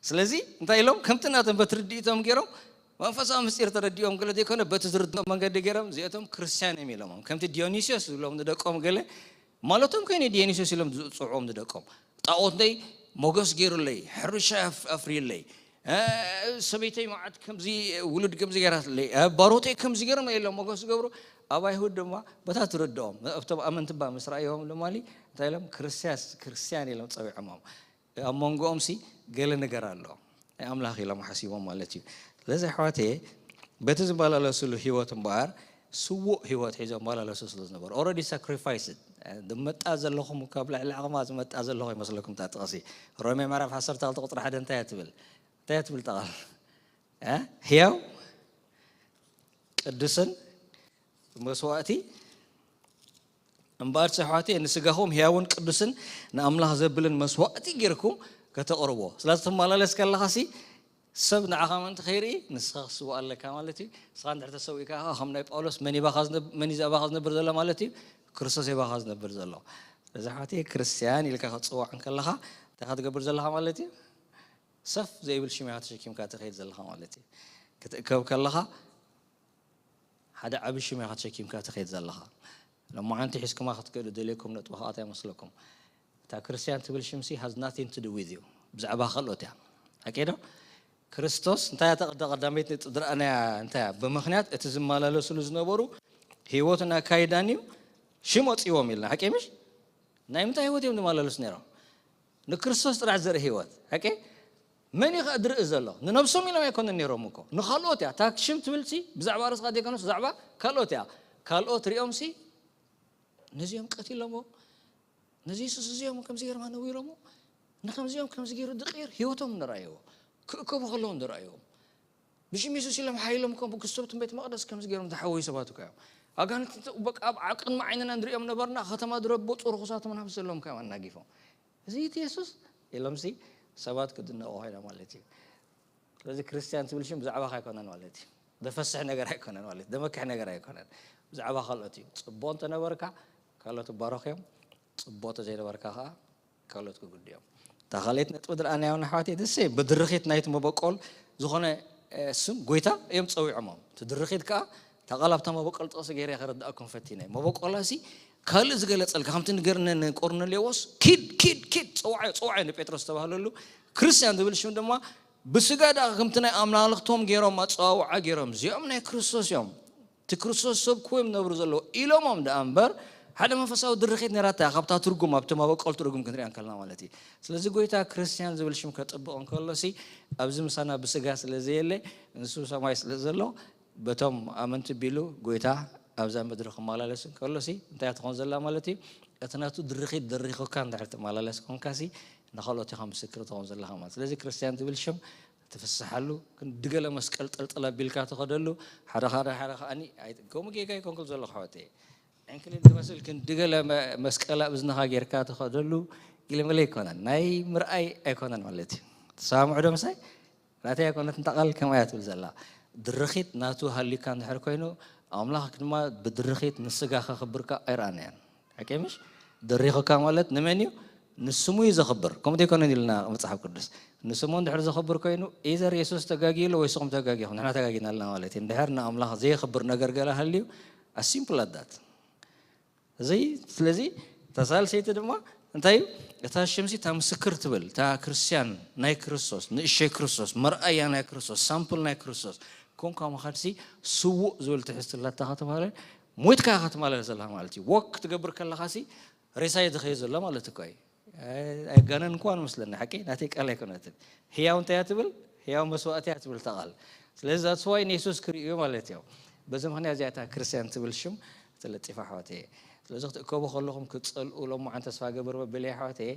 ስለዚ እንታይ ኢሎም? ከምቲ ናቶም በትርድኢቶም ገይሮም መንፈሳዊ ምስጢር ተረዲኦም ገለ ዘይኮነ በቲ ዝርድኦም መንገዲ ገይሮም እዚኣቶም ክርስቲያን እዮም ኢሎሞም። ከምቲ ዲዮኒስዮስ ዝብሎም ንደቆም ገለ ማለቶም ከይነ ዲዮኒስዮስ ኢሎም ዝፅውዕዎም ንደቆም፣ ጣዖተይ ሞገስ ገይሩለይ፣ ሕርሻ ኣፍርዩለይ፣ ሰበይተይ መዓት ከምዚ፣ ውሉድ ከምዚ ገይራትለይ፣ ባሮተይ ከምዚ ገይሮም ኢሎም ሞገስ ዝገብሩ። ኣብ ኣይሁድ ድማ በታ ትርድኦም፣ ኣብቶም ኣመንቲ ባ ምስ ረእይዎም ድማ እንታይ ኢሎም? ክርስቲያስ ክርስቲያን ኢሎም ፀዊዖሞም። ኣብ መንጎኦም ሲ ገለ ነገር ኣሎ፣ ናይ ኣምላኽ ኢሎም ሓሲቦም ማለት እዩ። ስለዚ ኣሕዋተየ በቲ ዝመላለስሉ ህይወት እምበኣር ስዉእ ህይወት ሒዞም መላለሱ ስለ ዝነበሩ already sacrificed ዝመጣ ዘለኹም ካብ ልዕሊ ዓቕማ ዝመጣ ዘለኹ ይመስለኩም። እታ ጥቕሲ ሮሜ ምዕራፍ ዓሰርተ ክልተ ቁፅሪ ሓደ እንታይ እያ ትብል? እንታይ እያ ትብል? ጠቓል ህያው ቅዱስን መስዋእቲ እምበኣር ኣሕዋተየ ንስጋኹም ህያውን ቅዱስን ንኣምላኽ ዘብልን መስዋእቲ ጌርኩም ከተቕርቦ። ስለዚ ትመላለስ ከለኻ ሲ ሰብ ንዓኻ ምእንቲ ከይርኢ ንስኻ ክስዋእ ኣለካ ማለት እዩ። ንስኻ እንድሕር ተሰዊእካ ከኣ ከም ናይ ጳውሎስ መን እዩ ባኻ ዝነብ- መን እዩ ኣባኻ ዝነብር ዘሎ ማለት እዩ? ክርስቶስ እዩ ባኻ ዝነብር ዘሎ። ስለዚ ኣሕዋተየ ክርስትያን ኢልካ ክትፅዋዕ እንከለኻ እንታይ ክትገብር ዘለኻ ማለት እዩ? ሰፍ ዘይብል ሽም ኢኻ ተሸኪምካ ትኸይድ ዘለኻ ማለት እዩ። ክትእከብ ከለኻ ሓደ ዓቢ ሽም ኢኻ ተሸኪምካ ትኸይድ ዘለኻ። ሎማዓንቲ ሒዝኩማ ክትከዱ ደልየኩም ነጥቢ ከኣታ ይመስለኩም። እታ ክርስትያን ትብል ሽምሲ has nothing to do with you። ብዛዕባ ካልኦት እያ። ሓቂ ዶ? ክርስቶስ እንታይ እያ ተቐዳ ቀዳመይቲ ነጥቢ ዝረኣናያ እንታይ እያ? ብምኽንያት እቲ ዝመላለስሉ ዝነበሩ ህይወትን ኣካይዳን እዩ ሽም ወፂዎም ኢልና። ሓቂ ምሽ? ናይ ምንታይ ህይወት እዮም ዝመላለሱ ነይሮም? ንክርስቶስ ጥራሕ ዘርኢ ህይወት። ሓቂ መን እዩ ከኣ ዝርኢ ዘሎ? ንነብሶም ኢሎም ኣይኮነን ነይሮም እኮ፣ ንኻልኦት እያ። እታ ሽም ትብልሲ ብዛዕባ ርእስኻ ዘይኮነስ ብዛዕባ ካልኦት እያ። ካልኦት ሪኦምሲ ነዚኦም ቀቲሎሞ፣ ነዚ የሱስ እዚኦም ከምዚ ገይሮም ኣነዊሮሞ፣ ንከምዚኦም ከምዚ ገይሩ ድቕይር ህይወቶም ንረኣይዎ፣ ክእከቡ ከለዎም ንረኣይዎም። ብሽም የሱስ ኢሎም ሓይሎም ከም ክስብትን ቤት መቕደስ ከምዚ ገይሮም ዝሓወዩ ሰባት እኮ እዮም። ኣጋንንቲ በቃ ኣብ ቅድሚ ዓይንና ንሪኦም ነበርና፣ ከተማ ዝረበፁ ርኹሳት መናፍስቲ ዘለዎም እኮ እዮም ኣናጊፎም። እዚ እቲ የሱስ ኢሎምሲ ሰባት ክድነቑ ኮይኖም ማለት እዩ። ስለዚ ክርስትያን ትብል ሽም ብዛዕባኻ ኣይኮነን ማለት እዩ። ዘፈስሕ ነገር ኣይኮነን ማለት እዩ። ዘመክሕ ነገር ኣይኮነን። ብዛዕባ ካልኦት እዩ። ፅቡቕ እንተነበርካ ካልኦት ይባረኹ እዮም። ፅቡቕ እንተዘይነበርካ ከዓ ካልኦት ክጉድዮም። እታ ካልኣይቲ ነጥቢ ዝረኣናዮ ንኣሕዋተይ ደስ ብድርኺት ናይቲ መበቆል ዝኾነ ስም ጎይታ እዮም ፀዊዖሞም። እቲ ድርኺት ከዓ እታ ቃል ኣብታ መበቆል ጥቕሲ ገይረ ከረድኣኩም ፈቲነ። መበቆላሲ ካልእ ዝገለፀልካ ከምቲ ንገርነ ንቆርኔሌዎስ ኪድ ኪድ ኪድ ፀዋዓዮ ፀዋዓዮ ንጴጥሮስ ዝተባህለሉ ክርስትያን ዝብል ሽም ድማ ብስጋ ደኣ ከምቲ ናይ ኣማልኽቶም ገይሮም ኣፀዋውዓ ገይሮም እዚኦም ናይ ክርስቶስ እዮም። እቲ ክርስቶስ ሰብ ክወ እዮም ነብሩ ዘለዎ ኢሎሞም ደኣ እምበር ሓደ መንፈሳዊ ድርኺት ነራታ እያ ካብታ ትርጉም ኣብቲ መበቆል ትርጉም ክንሪኣ እንከልና ማለት እዩ። ስለዚ ጎይታ ክርስትያን ዝብል ሽም ከጥብቕ እንከሎሲ ኣብዚ ምሳና ብስጋ ስለ ዘየለ ንሱ ሰማይ ስለ ዘሎ በቶም ኣመንቲ ቢሉ ጎይታ ኣብዛ ምድሪ ክመላለስ እንከሎሲ እንታይ ትኾን ዘላ ማለት እዩ? እቲ ናቱ ድርኺት ደሪኹካ እንድሕር ትመላለስ ኮንካሲ ንኻልኦት ኢኻ ምስክር ትኾን ዘለኻ ማለት። ስለዚ ክርስትያን ዝብል ሽም ትፍስሓሉ ክንዲ ገለ መስቀል ጠልጠል ኣቢልካ ትኸደሉ ሓደ ሓደ ሓደ ከዓኒ ኣይ- ከምኡ ጌጋ ይኮንኩል ዘለኹ ኣሕዋተይ ዕንክሊል ዝመስል ክንዲ ገለ መ- መስቀል ኣብ እዝንኻ ጌርካ ትኸደሉ ኢለ መለ ኣይኮነን ናይ ምርኣይ ኣይኮነን ማለት እዩ። ትሰማምዑ ዶ ምሳይ? ናተይ ኣይኮነት እንታ ቃል ከምኣ እያ ትብል ዘላ። ድርኺት ናቱ ሃልዩካ እንድሕር ኮይኑ ኣምላኽ ድማ ብድርኺት ንስጋ ከኽብርካ ኣይረኣናያን። ሓቂ ምሽ? ደሪኹካ ማለት ንመን እዩ? ንስሙ እዩ ዘኽብር። ከምኡ ዘይኮነን ኢልና መጽሓፍ ቅዱስ። ንስሙ እንድሕር ዘኽብር ኮይኑ ኢዘር የሱስ ተጋጊሉ ወይ ስኹም ተጋጊኹም ንሕና ተጋጊና ኣለና ማለት እዩ። እንድሕር ንኣምላኽ ዘየኽብር ነገር ገለ ሃልዩ as simple as that። እዚ ስለዚ እታ ሳልሰይቲ ድማ እንታይ እዩ? እታ ሽምሲ እታ ምስክር ትብል እታ ክርስትያን ናይ ክርስቶስ ንእሸይ ክርስቶስ መርኣያ ናይ ክርስቶስ ሳምፕል ናይ ክርስቶስ ኮንካ ምኻድሲ ስዉእ ዝብል ትሕዝቲ ኣላታ ከተባሃለ ሞይትካ ኢኻ ትመላለስ ዘለኻ ማለት እዩ። ወክ ክትገብር ከለኻሲ ሬሳ እዩ ዝኸይድ ዘሎ ማለት እኮ እዩ። ኣይ- ኣይጋነን እኳ ንመስለኒ ሓቂ ናተይ ቃል ኣይኮነትን። ህያው እንታይ እያ ትብል? ህያው መስዋእቲ እያ ትብል እታ ቃል። ስለዚ that's why ንየሱስ ክርእዩ ማለት እዮም። በዚ ምኽንያት እዚኣ እታ ክርስትያን ትብል ሽም ተለጢፋ ኣሕዋተየ። ስለዚ ክትእከቡ ከለኹም ክትጸልኡ ሎማዓን ተስፋ ገብር መበለይ ኣሕዋተየ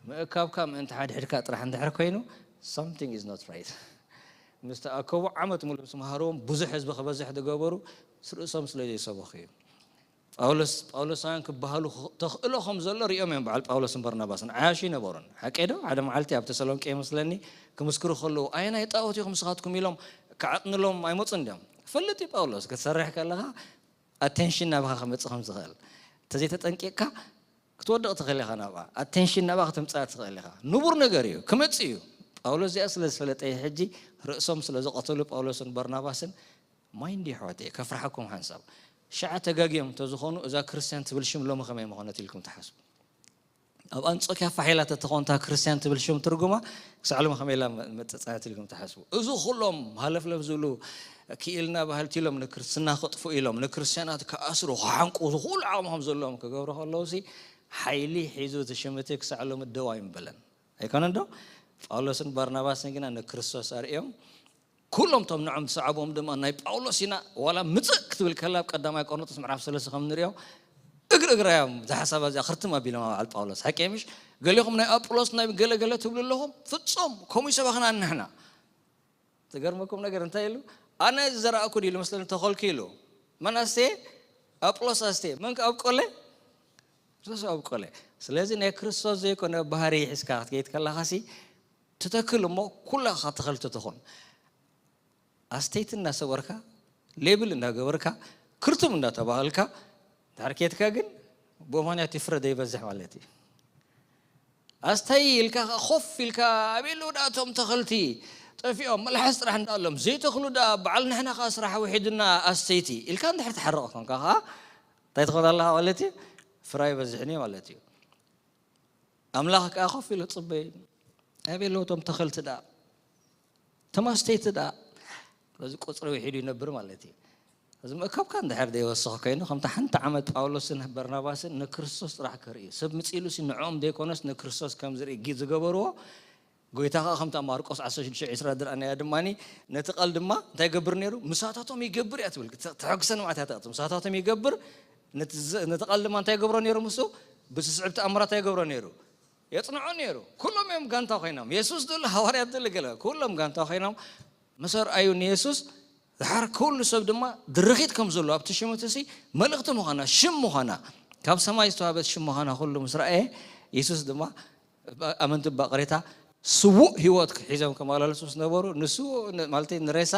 ምእካብካ ምእንቲ ሓድሕድካ ጥራሕ እንድሕር ኮይኑ something is not right። ምስ ተኣከቡ ዓመት ሙሉእ ምስ መሃርዎም ብዙሕ ህዝቢ ክበዝሕ ዝገበሩ ርእሶም ስለ ዘይሰበኹ እዩ። ጳውሎስ ጳውሎሳውያን ክበሃሉ ተኽእሎ ከም ዘሎ ሪኦም እዮም በዓል ጳውሎስን በርናባስን። ዓያሹ ይነበሩን ሓቀይ ዶ? ሓደ መዓልቲ ኣብ ተሰሎንቄ ይመስለኒ ክምስክሩ ከለዉ ኣየናይ ጣዖት ኢኹም ንስኻትኩም ኢሎም ክዓጥንሎም ኣይመፁን ድዮም? ፈልጥ እዩ ጳውሎስ ክትሰርሕ ከለኻ ኣቴንሽን ናባኻ ክመፅእ ከም ዝኽእል እንተዘይተጠንቂቕካ ክትወድቕ ትኽእል ኢኻ ናብኣ። ኣቴንሽን ናብኣ ክትምፅኣ ትኽእል ኢኻ። ንቡር ነገር እዩ ክመፅእ እዩ። ጳውሎስ እዚኣ ስለ ዝፈለጠ እዩ ሕጂ ርእሶም ስለ ዝቐተሉ ጳውሎስን በርናባስን ማይንድ የሕዋተይ ከፍርሓኩም ሓንሳብ ሽዓ ተጋጊዮም እንተዝኾኑ እዛ ክርስትያን ትብል ሽም ሎሚ ከመይ ምኾነት ኢልኩም ትሓስቡ? ኣብ ኣንጾኪያ ፋሕ ኢላ ተተኾንታ ክርስትያን ትብል ሽም ትርጉማ ክሳዕ ሎሚ ከመይ ኢላ መጸጸነት ኢልኩም ትሓስቡ? እዚ ኩሎም ሃለፍለፍ ዝብሉ ክኢልና ባህልቲ ኢሎም ንክርስትና ክጥፉ ኢሎም ንክርስትያናት ክኣስሩ ክሓንቁ ዝኹሉ ዓቕሚ ከም ዘለዎም ክገብሩ ከለውሲ ሓይሊ ሒዙ እቲ ሽምቲ ክሳዕ ሎሚ ደው ኣይምበለን ኣይኮነን ዶ? ጳውሎስን ባርናባስን ግና ንክርስቶስ ኣርእዮም ኩሎም ቶም ንዖም ዝሰዓብዎም ድማ ናይ ጳውሎስ ኢና ዋላ ምፅእ ክትብል ከላ ኣብ ቀዳማይ ቆርንጦስ ምዕራፍ ሰለስተ ከም ንሪኦ እግሪ እግራ እዮም እዛ ሓሳብ እዚኣ ክርትም ኣቢሎም ኣብ በዓል ጳውሎስ ሓቂ ምሽ ገሊኹም ናይ ኣጵሎስ ናይ ገለገለ ትብሉ ኣለኹም ፍፁም ከምኡ ሰባኽና ንሕና ትገርመኩም ነገር እንታይ ኢሉ ኣነ ዝዘራእኩ ድሉ መስለኒ ተኸልኩ ኢሉ መን ኣስቴ ኣጵሎስ ኣስቴ መን ኣብቆለ ክርስቶስ ኣብቆለ ስለዚ ናይ ክርስቶስ ዘይኮነ ባህሪ ሒዝካ ክትገይት ከለኻሲ ትተክል እሞ ኩላ ተኸልቲ ትኹን ኣስተይቲ እናሰበርካ ሌብል እናገበርካ ክርቱም እናተባህልካ ድሕር ኬትካ ግን ብኦማንያ ትፍረ ዘይበዝሕ ማለት እዩ ኣስተይ ኢልካ ኮፍ ኢልካ ኣቤሎ ዳእቶም ተኸልቲ ጠፊኦም መልሓስ ጥራሕ እንዳኣሎም ዘይተኽሉ ዳ በዓል ንሕና ከዓ ስራሕ ውሒድና ኣስተይቲ ኢልካ እንድሕር ትሓረቕ ኮንካ ከዓ እንታይ ትኾን ኣለካ ማለት እዩ ፍራ ይበዝሕን እዩ ማለት እዩ ኣምላኽ ከዓ ኮፍ ኢሉ ፅበይ ኣበይ ኣለዉ እቶም ተኸልቲ ደኣ እቶም ኣስተይቲ ደኣ ስለዚ ቁፅሪ ውሒዱ ይነብር ማለት እዩ እዚ ምእካብካ እንድሕር ዘይወስኽ ኮይኑ ከምቲ ሓንቲ ዓመት ጳውሎስን በርናባስን ንክርስቶስ ጥራሕ ክርእዩ ሰብ ምፅኢሉ ሲ ንዕኦም ዘይኮነስ ንክርስቶስ ከም ዝርኢ ዝገበርዎ ጎይታ ከዓ ከምታ ማርቆስ ዓሰርተ ሽዱሽተ ዕስራ ዝረኣናያ ድማ ነቲ ቃል ድማ እንታይ ይገብር ነይሩ ምሳታቶም ይገብር እያ ትብል ተሐግሰን ማለት እያ ምሳታቶም ይገብር ነቲ ቃል ድማ እንታይ ይገብሮ ነይሩ ምስ ብስስዕብ ተኣምራት ይገብሮ ነይሩ የፅንዖ ነይሩ ኩሎም እዮም ጋንታ ኮይኖም የሱስ ዝብሉ ሃዋርያት ዝብሉ ገለ ኩሎም ጋንታ ኮይኖም ምስ ኣርኣዩ ንየሱስ ዝሓር ኩሉ ሰብ ድማ ድርኺት ከም ዘሎ ኣብቲ ሽመት ሲ መልእኽቲ ምዃና ሽም ምዃና ካብ ሰማይ ዝተዋህበት ሽም ምዃና ኩሉ ምስ ረኣየ የሱስ ድማ ኣመንቲ ባቕሬታ ስዉእ ህይወት ሒዞም ከመላለሱ ዝነበሩ ንስዉእ ማለት ንሬሳ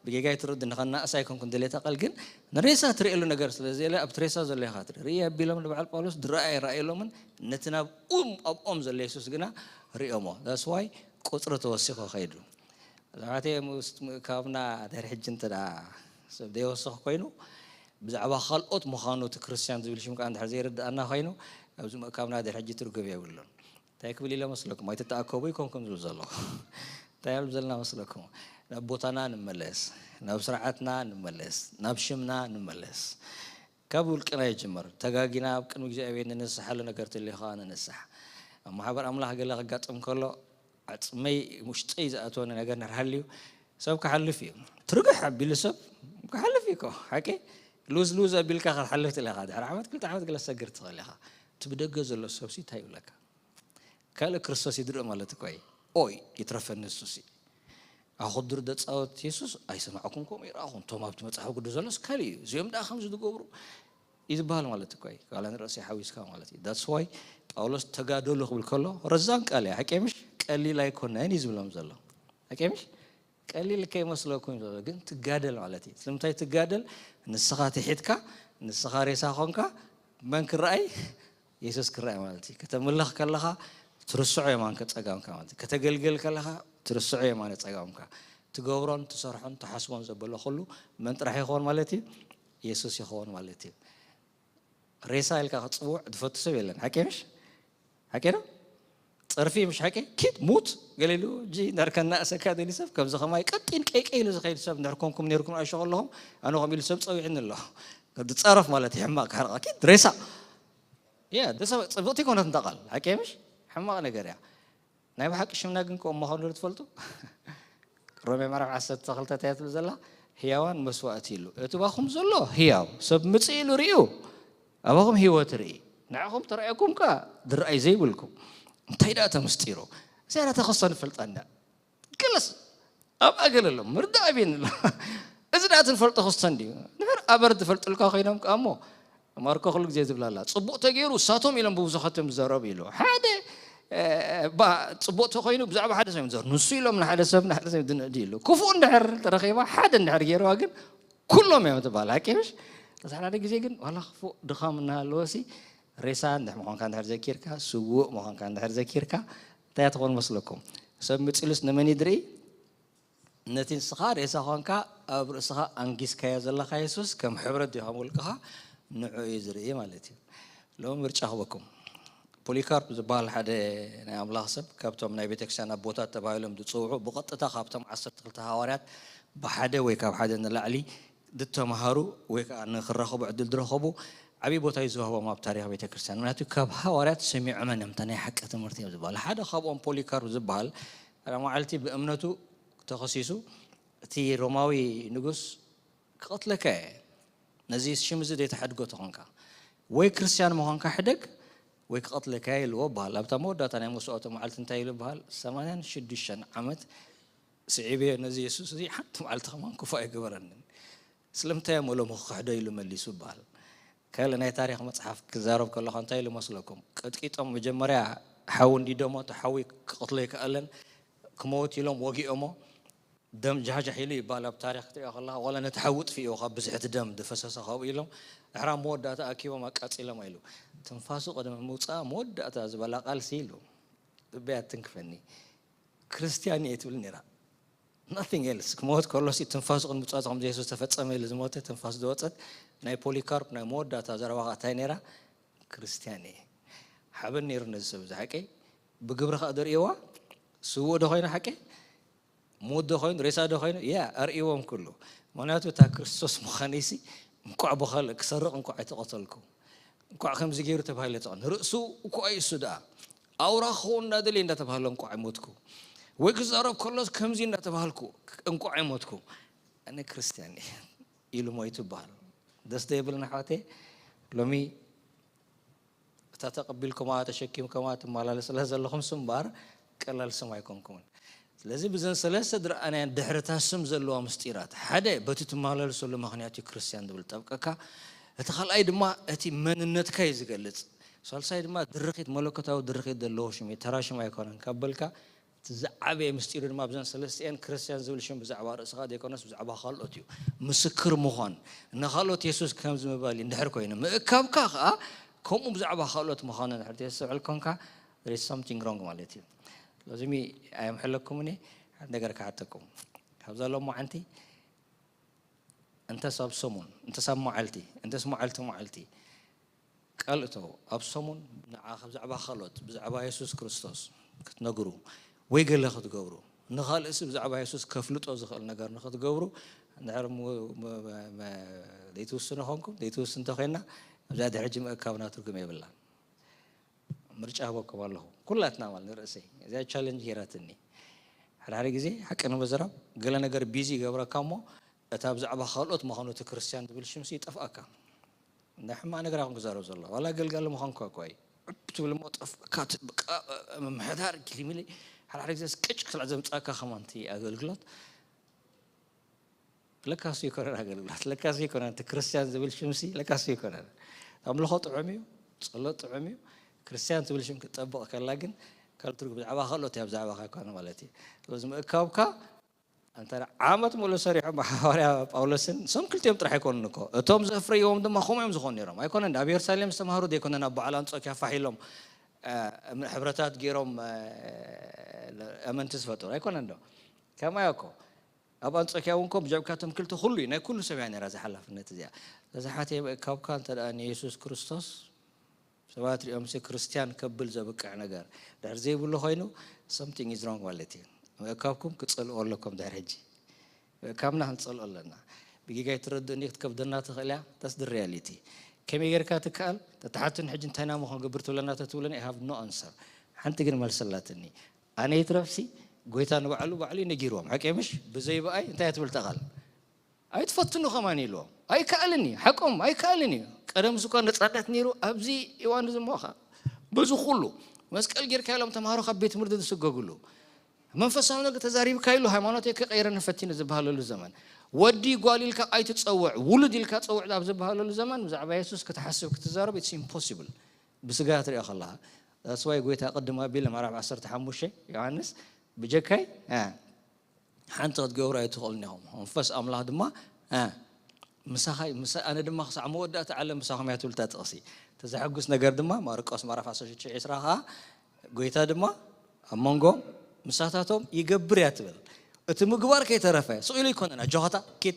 ብጌጋ ይትረዱ ንኸናእሳ ኣይኮንኩን ድሌታ ቃል ግን ንሬሳ ትርእየሉ ነገር ስለ ዘለ ኣብቲ ሬሳ ዘሎ ኢኻ ትርኢ ርኢ ኣቢሎም ንበዓል ጳውሎስ ድረኣ ይረኣየሎምን ነቲ ናብ ኡም ኣብኦም ዘሎ የሱስ ግና ርእዮሞ ዳስዋይ ቁፅሪ ተወሲኾ ከይዱ ዛዕባተ ምስ ምእካብና ድሕሪ ሕጂ እንተ ሰብ ዘይወስኽ ኮይኑ ብዛዕባ ካልኦት ምዃኑ እቲ ክርስትያን ዝብል ሽም ከዓ እንድሕር ዘይርድኣና ኮይኑ ኣብዚ ምእካብና ድሕሪ ሕጂ ትርጉም የብሉን እንታይ ክብል ኢለ መስለኩም ኣይትተኣከቡ ይኮንኩም ዝብል ዘለኹ እንታይ ኣብ ዘለና መስለኩም ናብ ቦታና ንመለስ ናብ ስርዓትና ንመለስ ናብ ሽምና ንመለስ ካብ ውልቅና ይጅመር ተጋጊና ኣብ ቅድሚ እግዚኣብሔር ንንስሓሉ ነገር ትልዩ ከዓ ንንስሓ ኣብ ማሕበር ኣምላኽ ገለ ክጋጥም ከሎ ዓፅመይ ውሽጠይ ዝኣተወኒ ነገር ንርሃልዩ ሰብ ክሓልፍ እዩ ትርግሕ ኣቢሉ ሰብ ክሓልፍ እዩ ሓቂ ሉዝ ሉዝ ኣቢልካ ክትሓልፍ ትለካ ድሕሪ ዓመት ክልተ ዓመት ገለ ሰግር ትኽእል ኢኻ እቲ ብደገ ዘሎ ሰብሲ እንታይ ይብለካ ካልእ ክርስቶስ ይድርእ ማለት እኮ እዩ ኦይ ይትረፈኒ ንሱሲ ኣኹድር ደፃወት የሱስ ኣይሰማዕኩም ከምኡ ይረኣኹም እቶም ኣብቲ መፅሓፍ ቅዱስ ዘሎስ ካልእ እዩ እዚኦም ደኣ ከምዚ ዝገብሩ እዩ ዝበሃል ማለት እኮ እዩ ካልኣን ርእሲ ሓዊስካ ማለት እዩ that's why ጳውሎስ ተጋደሉ ክብል ከሎ ረዛን ቃል እዩ ሓቂ ምሽ ቀሊል ኣይኮነን እዩ ዝብሎም ዘሎ ሓቂ ምሽ ቀሊል ከይመስለኩም እዩ ዘሎ ግን ትጋደል ማለት እዩ ስለምንታይ ትጋደል ንስኻ ትሒትካ ንስኻ ሬሳ ኾንካ መን ክረኣይ የሱስ ክረኣይ ማለት እዩ ከተምልኽ ከለኻ ትርስዖ የማንከ ፀጋምካ ማለት እዩ ከተገልገል ከለኻ ትርስዖ የማነ ፀጋምካ ትገብሮን ትሰርሖን ትሓስቦን ዘበሎ ኩሉ መን ጥራሕ ይኸውን ማለት እዩ የሱስ ይኸውን ማለት እዩ ሬሳ ኢልካ ክፅውዕ ዝፈቱ ሰብ የለን ሓቂ ምሽ ሓቂ ነው ፀርፊ ምሽ ሓቂ ኪድ ሙት ገሌሉ እጂ እንዳርከና እሰካ ደሊ ሰብ ከምዚ ከማይ ቀጢን ቀይቀይ ኢሉ ዝኸይድ ሰብ እንድሕር ኮንኩም ነርኩም ኣሾ ከለኹም ኣነ ከም ኢሉ ሰብ ፀዊዕኒ ኣሎ ዝፀረፍ ማለት ሕማቅ ሕርቃ ኪድ ሬሳ ያ ደሰብ ፅብቕቲ ኮነት እንተቃል ሓቂ ምሽ ሕማቅ ነገር እያ ናይ ብሓቂ ሽምና ግን ከምኡ ምዃኑ ዶ ትፈልጡ? ሮሜ ምዕራፍ ዓሰርተ ክልተ እንታይ ትብል ዘላ? ህያዋን መስዋእቲ ኢሉ። እቲ ባኹም ዘሎ ህያው፣ ሰብ ምጽእ ኢሉ ርእዩ፣ ኣባኹም ህይወት ርኢ። ንዓኹም ተራእየኩም ከኣ ዝረኣይ ዘይብልኩም። እንታይ ደኣ እቲ ምስጢሩ? እዚኣ እታ ከሶ ንፈልጣ እንዳ። ገለስ ኣብ ኣገለሎም ምርዳእ ኣብየን ኣሎ። እዚ ደኣ ትንፈልጦ ክስተን ድዩ? ንበር ኣበር ትፈልጥልካ ኮይኖም ከኣ እሞ፣ ማርኮ ኩሉ ግዜ ዝብላላ ጽቡቕ ተገይሩ እሳቶም ኢሎም ብብዙሓት እዮም ዝዛረቡ ኢሉ ሓደ። ባ ጽቡቕ ተኮይኑ ብዛዕባ ሓደ ሰብ እዮም ዝዛረቡ፣ ንሱ ኢሎም ንሓደ ሰብ ንሓደ ሰብ ድንእዲ ኢሉ። ክፉእ እንድሕር ተረኺባ ሓደ እንድሕር ገይርዋ ግን ኩሎም እዮም ትበሃል። ሓቂ ምሽ? እዚ ሓደ ግዜ ግን ዋላ ክፉእ ድኻም እናሃለወሲ፣ ሬሳ እንድሕ ምዃንካ እንድሕር ዘኪርካ፣ ስዉእ ምዃንካ እንድሕር ዘኪርካ፣ እንታይ ትኾን መስለኩም? ሰብ ምጽሉስ ንመን ይድርኢ? ነቲ ንስኻ ሬሳ ኾንካ ኣብ ርእስኻ ኣንጊስካዮ ዘለኻ የሱስ ከም ሕብረት ድዩ ከም ውልቅኻ ንዑ እዩ ዝርኢ ማለት እዩ። ሎም ምርጫ ክበኩም። ፖሊካርፕ ዝበሃል ሓደ ናይ ኣምላኽ ሰብ ካብቶም ናይ ቤተክርስትያን ኣቦታት ተባሂሎም ዝፅውዑ ብቐጥታ ካብቶም ዓሰርተ ክልተ ሃዋርያት ብሓደ ወይ ካብ ሓደ ንላዕሊ ዝተምሃሩ ወይ ከዓ ንክራኸቡ ዕድል ዝረኸቡ ዓብዪ ቦታ እዩ ዝወህቦም ኣብ ታሪክ ቤተክርስትያን። ምክንያቱ ካብ ሃዋርያት ሰሚዖመን እዮም እታ ናይ ሓቂ ትምህርቲ እዮም ዝበሃል። ሓደ ካብኦም ፖሊካርፕ ዝበሃል ሓደ መዓልቲ ብእምነቱ ተኸሲሱ እቲ ሮማዊ ንጉስ ክቐትለካ እየ፣ ነዚ ሽም እዚ ዘይተሓድጎ ተኾንካ ወይ ክርስቲያን ምዃንካ ሕደግ ወይ ክቐትለካ እየ ኢልዎ በሃል። ኣብታ መወዳእታ ናይ መስዋእቱ መዓልቲ እንታይ ኢሉ በሃል? ሰማንያን ሽዱሽተን ዓመት ስዒበዮ ነዚ የሱስ እዚ ሓንቲ መዓልቲ ከማን ክፉእ ኣይገበረንን። ስለምንታይ እሞ ሎሚ ክኽሕዶ ኢሉ መሊሱ በሃል። ካልእ ናይ ታሪኽ መጽሓፍ ክዛረብ ከለኹ እንታይ ኢሉ መስለኩም? ቀጥቂጦም መጀመርያ ሓዊ እንዲዶሞ እቲ ሓዊ ክቐትሎ ይከኣለን ክመውት ኢሎም ወጊኦሞ ደም ጃሕጃሕ ኢሉ ይበሃል ኣብ ታሪኽ ክትሪኦ ከለኻ ዋላ ነቲ ሓዊ ጥፊእዎ ካብ ብዝሕቲ ደም ዝፈሰሰ ካብኡ ኢሎም ድሕራ መወዳእታ ኣኪቦም ኣቃጺሎም ኢሉ ትንፋሱ ቅድሚ ምውፃእ መወዳእታ ዝበላ ቃልሲ ኢሉ ጥበያ ትንክፈኒ ክርስቲያን እየ ትብል ነይራ። Nothing else ክመወት ከሎሲ ትንፋሱ ቅድሚ ምውፃእ ከም የሱስ ተፈጸመ ኢሉ ዝሞተ ትንፋሱ ዝወፀት ናይ ፖሊካርፕ ናይ መወዳእታ ዘረባ ከዓ እንታይ ነይራ? ክርስቲያን እየ ሓበን ነይሩ ነዚ ሰብ እዚ ሓቂ ብግብሪ ከዓ ደርእዋ ስውእ ዶ ኮይኑ ሓቂ ሞት ዶ ኮይኑ ሬሳ ዶ ኮይኑ እያ ኣርእዎም ኩሉ ምክንያቱ እታ ክርስቶስ ምዃነይሲ እንኳዕ ብኻልእ ክሰርቕ እንኳዕ ኣይተቐተልኩ እንኳዕ ከምዚ ገይሩ ተባሂለ ተቐ ንርእሱ እኳ እዩ እሱ ደኣ ኣውራ ክኸውን እናደልየ እንዳተባሃለ እንኳዕ ኣይሞትኩ ወይ ክዛረብ ከሎስ ከምዚ እንዳተባሃልኩ እንኳዕ ኣይሞትኩ ኣነ ክርስትያን እየ ኢሉ ሞይቱ ይበሃል ደስ ዶ የብልን ኣሕዋተይ ሎሚ እታ ተቐቢልኩማ ተሸኪምኩማ ትመላለሱላ ዘለኹም ስም እምበኣር ቀላል ስም ኣይኮንኩምን። ስለዚ ብዘን ሰለስተ ዝረኣናየን ድሕሪ እታ ስም ዘለዋ ምስጢራት ሓደ በቲ ትመላለሰሉ ምኽንያት እዩ ክርስትያን ዝብል ጠብቀካ። እቲ ካልኣይ ድማ እቲ መንነትካ እዩ ዝገልጽ። ሳልሳይ ድማ ድርኺት መለኮታዊ ድርኺት ዘለዎ ሽም እዩ። ተራ ሽም ኣይኮነን ካብ በልካ እቲ ዝዓበየ ምስጢሩ ድማ ኣብዘን ሰለስቲኤን ክርስትያን ዝብል ሽም ብዛዕባ ርእስኻ ዘይኮነስ ብዛዕባ ካልኦት እዩ። ምስክር ምዃን፣ ንኻልኦት የሱስ ከምዚ ምባል እዩ። እንድሕር ኮይኑ ምእካብካ ኸዓ ከምኡ ብዛዕባ ካልኦት ምዃኑ እንድሕር ተስተውዕል ኮንካ there is something wrong ማለት እዩ። ሎዝሚ ኣየምሕለኩምን እየ። ሓንቲ ነገር ክሓተኩም። ካብዛ ሎማዓንቲ እንተስ ኣብ ሰሙን እንተስ ኣብ መዓልቲ እንተስ መዓልቲ መዓልቲ ቃል እተው ኣብ ሰሙን ንዓ ብዛዕባ ካልኦት ብዛዕባ የሱስ ክርስቶስ ክትነግሩ ወይ ገለ ክትገብሩ ንኻልእሲ ብዛዕባ የሱስ ከፍልጦ ዝኽእል ነገር ንክትገብሩ እንድሕር ዘይትውስኑ ኾንኩም ዘይትውስን እንተኮይና ኣብዛ ድሕጂ ምእካብና ትርጉም የብላን ምርጫ ህበኩም ኣለኹ ኩላትና ማለት ንርእሰይ እዚኣ ቻለንጅ ጌራትኒ ሓደ ሓደ ግዜ ሓቂ ንምዝራብ ገለ ነገር ቢዚ ይገብረካ እሞ እታ ብዛዕባ ካልኦት ምዃኑ እቲ ክርስትያን ዝብል ሽምሲ ይጠፍኣካ ናይ ሕማቕ ነገር ኣይኮን ክዛረብ ዘሎ ዋላ ኣገልጋሊ ምዃንኳ እኳ እዩ ዕብ ትብል እሞ ጠፍእካ ምምሕዳር ኪሊሚሊ ሓደ ሓደ ግዜ ቅጭ ክላ ዘምፃእካ ከማንቲ ኣገልግሎት ለካሱ ይኮነን ኣገልግሎት ለካሱ ይኮነን እቲ ክርስትያን ዝብል ሽምሲ ለካሱ ይኮነን ኣምልኾ ጥዑም እዩ ጸሎት ጥዑም እዩ ክርስትያን ትብል ሽም ክትጠብቕ ከላ ግን ካልእ ትርጉም ብዛዕባ ካልኦት እያ ብዛዕባኻ ይኮነ ማለት እዩ ስለዚ ምእካብካ እንተ ዓመት ሙሉእ ሰሪሖም ብሓዋርያ ጳውሎስን እሶም ክልቲኦም ጥራሕ ኣይኮኑን እኮ እቶም ዘፍረይዎም ድማ ከምኡ እዮም ዝኾኑ ነይሮም ኣይኮነን ኣብ የሩሳሌም ዝተምሃሩ ዘይኮነን ኣብ በዓል ኣንጾኪያ ፋሕ ኢሎም ሕብረታት ገይሮም ኣመንቲ ዝፈጠሩ ኣይኮነን ዶ ከማይ እኮ ኣብ ኣንጾኪያ እውን ኮ ብጀብካቶም ክልተ ኩሉ እዩ ናይ ኩሉ ሰብ እያ ነራ ዝሓላፍነት እዚኣ ለዝሓተ ካብካ እንተ ንየሱስ ክርስቶስ ሰባት ሪኦም ሲ ክርስትያን ከብል ዘብቅዕ ነገር ድሕር ዘይብሉ ኮይኑ something is wrong ማለት እዩ ምእካብኩም ክጸልኦ ኣለኩም ድሕር ሕጂ ምእካብና ክንጸልኦ ኣለና ብጌጋ ይትረድእኒ ክትከብደና ትኽእል እያ that's the reality ከመይ ጌርካ ትከኣል ተተሓትን ሕጂ እንታይና ምኾን ግብር ትብለና ተትብለኒ I have no answer ሓንቲ ግን መልሰላትኒ ኣነ ይትረፍሲ ጎይታ ንባዕሉ ባዕሉ ነጊርዎም ሓቂ ምሽ ብዘይ ብኣይ እንታይ ትብል ተቓል ኣይትፈትኑ ከማን ኢልዎም ኣይከኣልን እዩ ሓቆም ኣይከኣልን እዩ ቀደም ዝኳ ነፃነት ነይሩ ኣብዚ እዋን ዝሞኻ በዚ ኩሉ መስቀል ጌርካ ኢሎም ተምሃሮ ካብ ቤት ትምህርቲ ዝስገግሉ መንፈሳዊ ነገር ተዛሪብካ ኢሉ ሃይማኖት ከቀይረኒ ፈቲኑ ዝበሃለሉ ዘመን፣ ወዲ ጓል ኢልካ ኣይትጸውዕ፣ ውሉድ ኢልካ ጸውዕ ኣብ ዝበሃለሉ ዘመን ብዛዕባ የሱስ ክትሓስብ ክትዛረብ it's impossible። ብስጋ ትሪኦ ከለኻ that's why ጎይታ ቅድም ኣቢለ ምዕራፍ ዓሰርተ ሓሙሽተ ዮሃንስ ብጀካይ ሓንቲ ክትገብሩ ኣይትኽእሉን ኢኹም። መንፈስ ኣምላኽ ድማ ምሳኻ፣ ኣነ ድማ ክሳዕ መወዳእታ ዓለም ምሳኹም እያ ትብል እታ ጥቕሲ። እቲ ዘሐጉስ ነገር ድማ ማርቆስ ምዕራፍ ዓሰርተ ሽዱሽተ ዕስራ ኸዓ ጎይታ ድማ ኣብ መንጎ ምሳታቶም ይገብር እያ ትብል። እቲ ምግባር ከይተረፈ ስቕ ኢሉ ኣይኮነን ኣጆኻታ ኪድ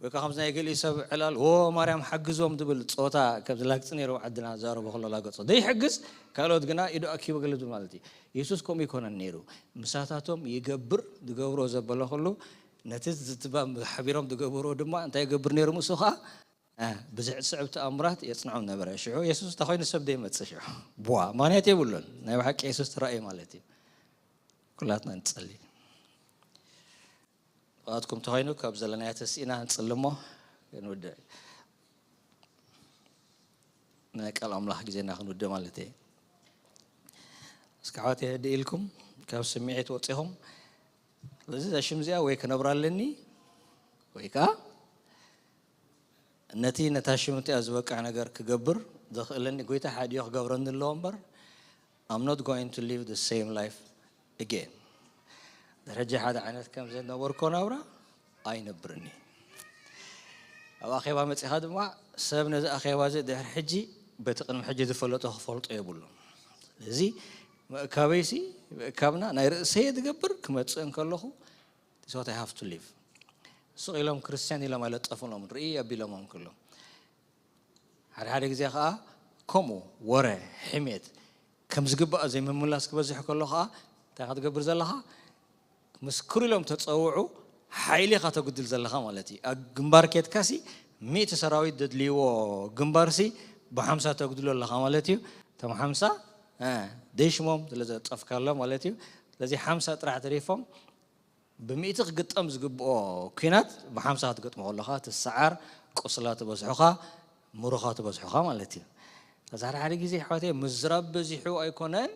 ወይ ከዓ ከምዚ ናይ ገሊኡ ሰብ ዕላል ዎ ማርያም ሓግዞም ዝብል ፆታ ከም ዝላግፂ ነይሩ ዓድና ዛረቦ ከሎ ላገፆ ዘይሕግዝ ካልኦት ግና ኢዱ ኣኪቡ ገለ ዝብል ማለት እዩ። የሱስ ከምኡ ኣይኮነን ነይሩ። ምሳታቶም ይገብር ዝገብሮ ዘበለ ኩሉ ነቲ ዝትባም ሓቢሮም ዝገብርዎ ድማ እንታይ ይገብር ነይሩ? ምስኡ ከዓ ብዙሕ ዝስዕብ ተኣምራት የጽንዖም ነበረ። ሽዑ የሱስ እንተኾይኑ ሰብ ዘይመጽእ ሽዑ ቧ ምኽንያት የብሉን። ናይ ብሓቂ የሱስ ተራእዩ ማለት እዩ። ኩላትና ንጸሊ። ብኣትኩም ተኾይኑ ካብ ዘለናዮ ተስኢና ንጽሊ እሞ ክንውድእ ናይ ቃል ኣምላኽ ግዜና ክንውድእ ማለት እየ። እስኪ ኣሕዋት የህድእ ኢልኩም ካብ ስምዒት ወፂኹም ስለዚ እዛ ሽም እዚኣ ወይ ክነብራ ኣለኒ ወይ ከዓ ነቲ ነታ ሽም እቲኣ ዝበቅዕ ነገር ክገብር ዘኽእለኒ ጎይታ ሓዲዮ ክገብረኒ ኣለዎ እምበር I'm not going to live the same life again። ድሕጂ ሓደ ዓይነት ከም ዝነበርኮ ናብራ ኣይነብርኒ። ኣብ ኣኼባ መፂኻ ድማ ሰብ ነዚ ኣኼባ እዚ ድሕሪ ሕጂ በቲ ቅድሚ ሕጂ ዝፈለጦ ክፈልጦ የብሉን። ስለዚ ምእካበይሲ ምእካብና ናይ ርእሰየ ዝገብር ክመፅእ እንከለኹ this is what I have to live። ስቕ ኢሎም ክርስቲያን ኢሎም ኣይለጠፉሎም ርኢ ኣቢሎሞም ክሎም ሓደ ሓደ ግዜ ከዓ ከምኡ ወረ ሕሜት ከም ዝግባእ ዘይምምላስ ክበዝሕ ከሎ ከዓ እንታይ ክትገብር ዘለኻ? ምስ ክሪሎም ተፀውዑ ሓይሊ ኢኻ ተጉድል ዘለኻ ማለት እዩ። ኣብ ግንባር ኬድካሲ ሚእቲ ሰራዊት ዘድልይዎ ግንባርሲ ብሓምሳ ተጉድሎ ኣለኻ ማለት እዩ። እቶም ሓምሳ ደይሽሞም ስለ ዘጠፍካሎ ማለት እዩ። ስለዚ ሓምሳ ጥራሕ ተሪፎም ብሚእቲ ክግጠም ዝግብኦ ኲናት ብሓምሳ ክትገጥሞ ከለኻ ትሰዓር፣ ቁስላ ትበዝሑኻ፣ ምሩኻ ትበዝሑኻ ማለት እዩ። ከዛ ሓደ ሓደ ግዜ ኣሕዋተይ ምዝራብ በዚሑ ኣይኮነን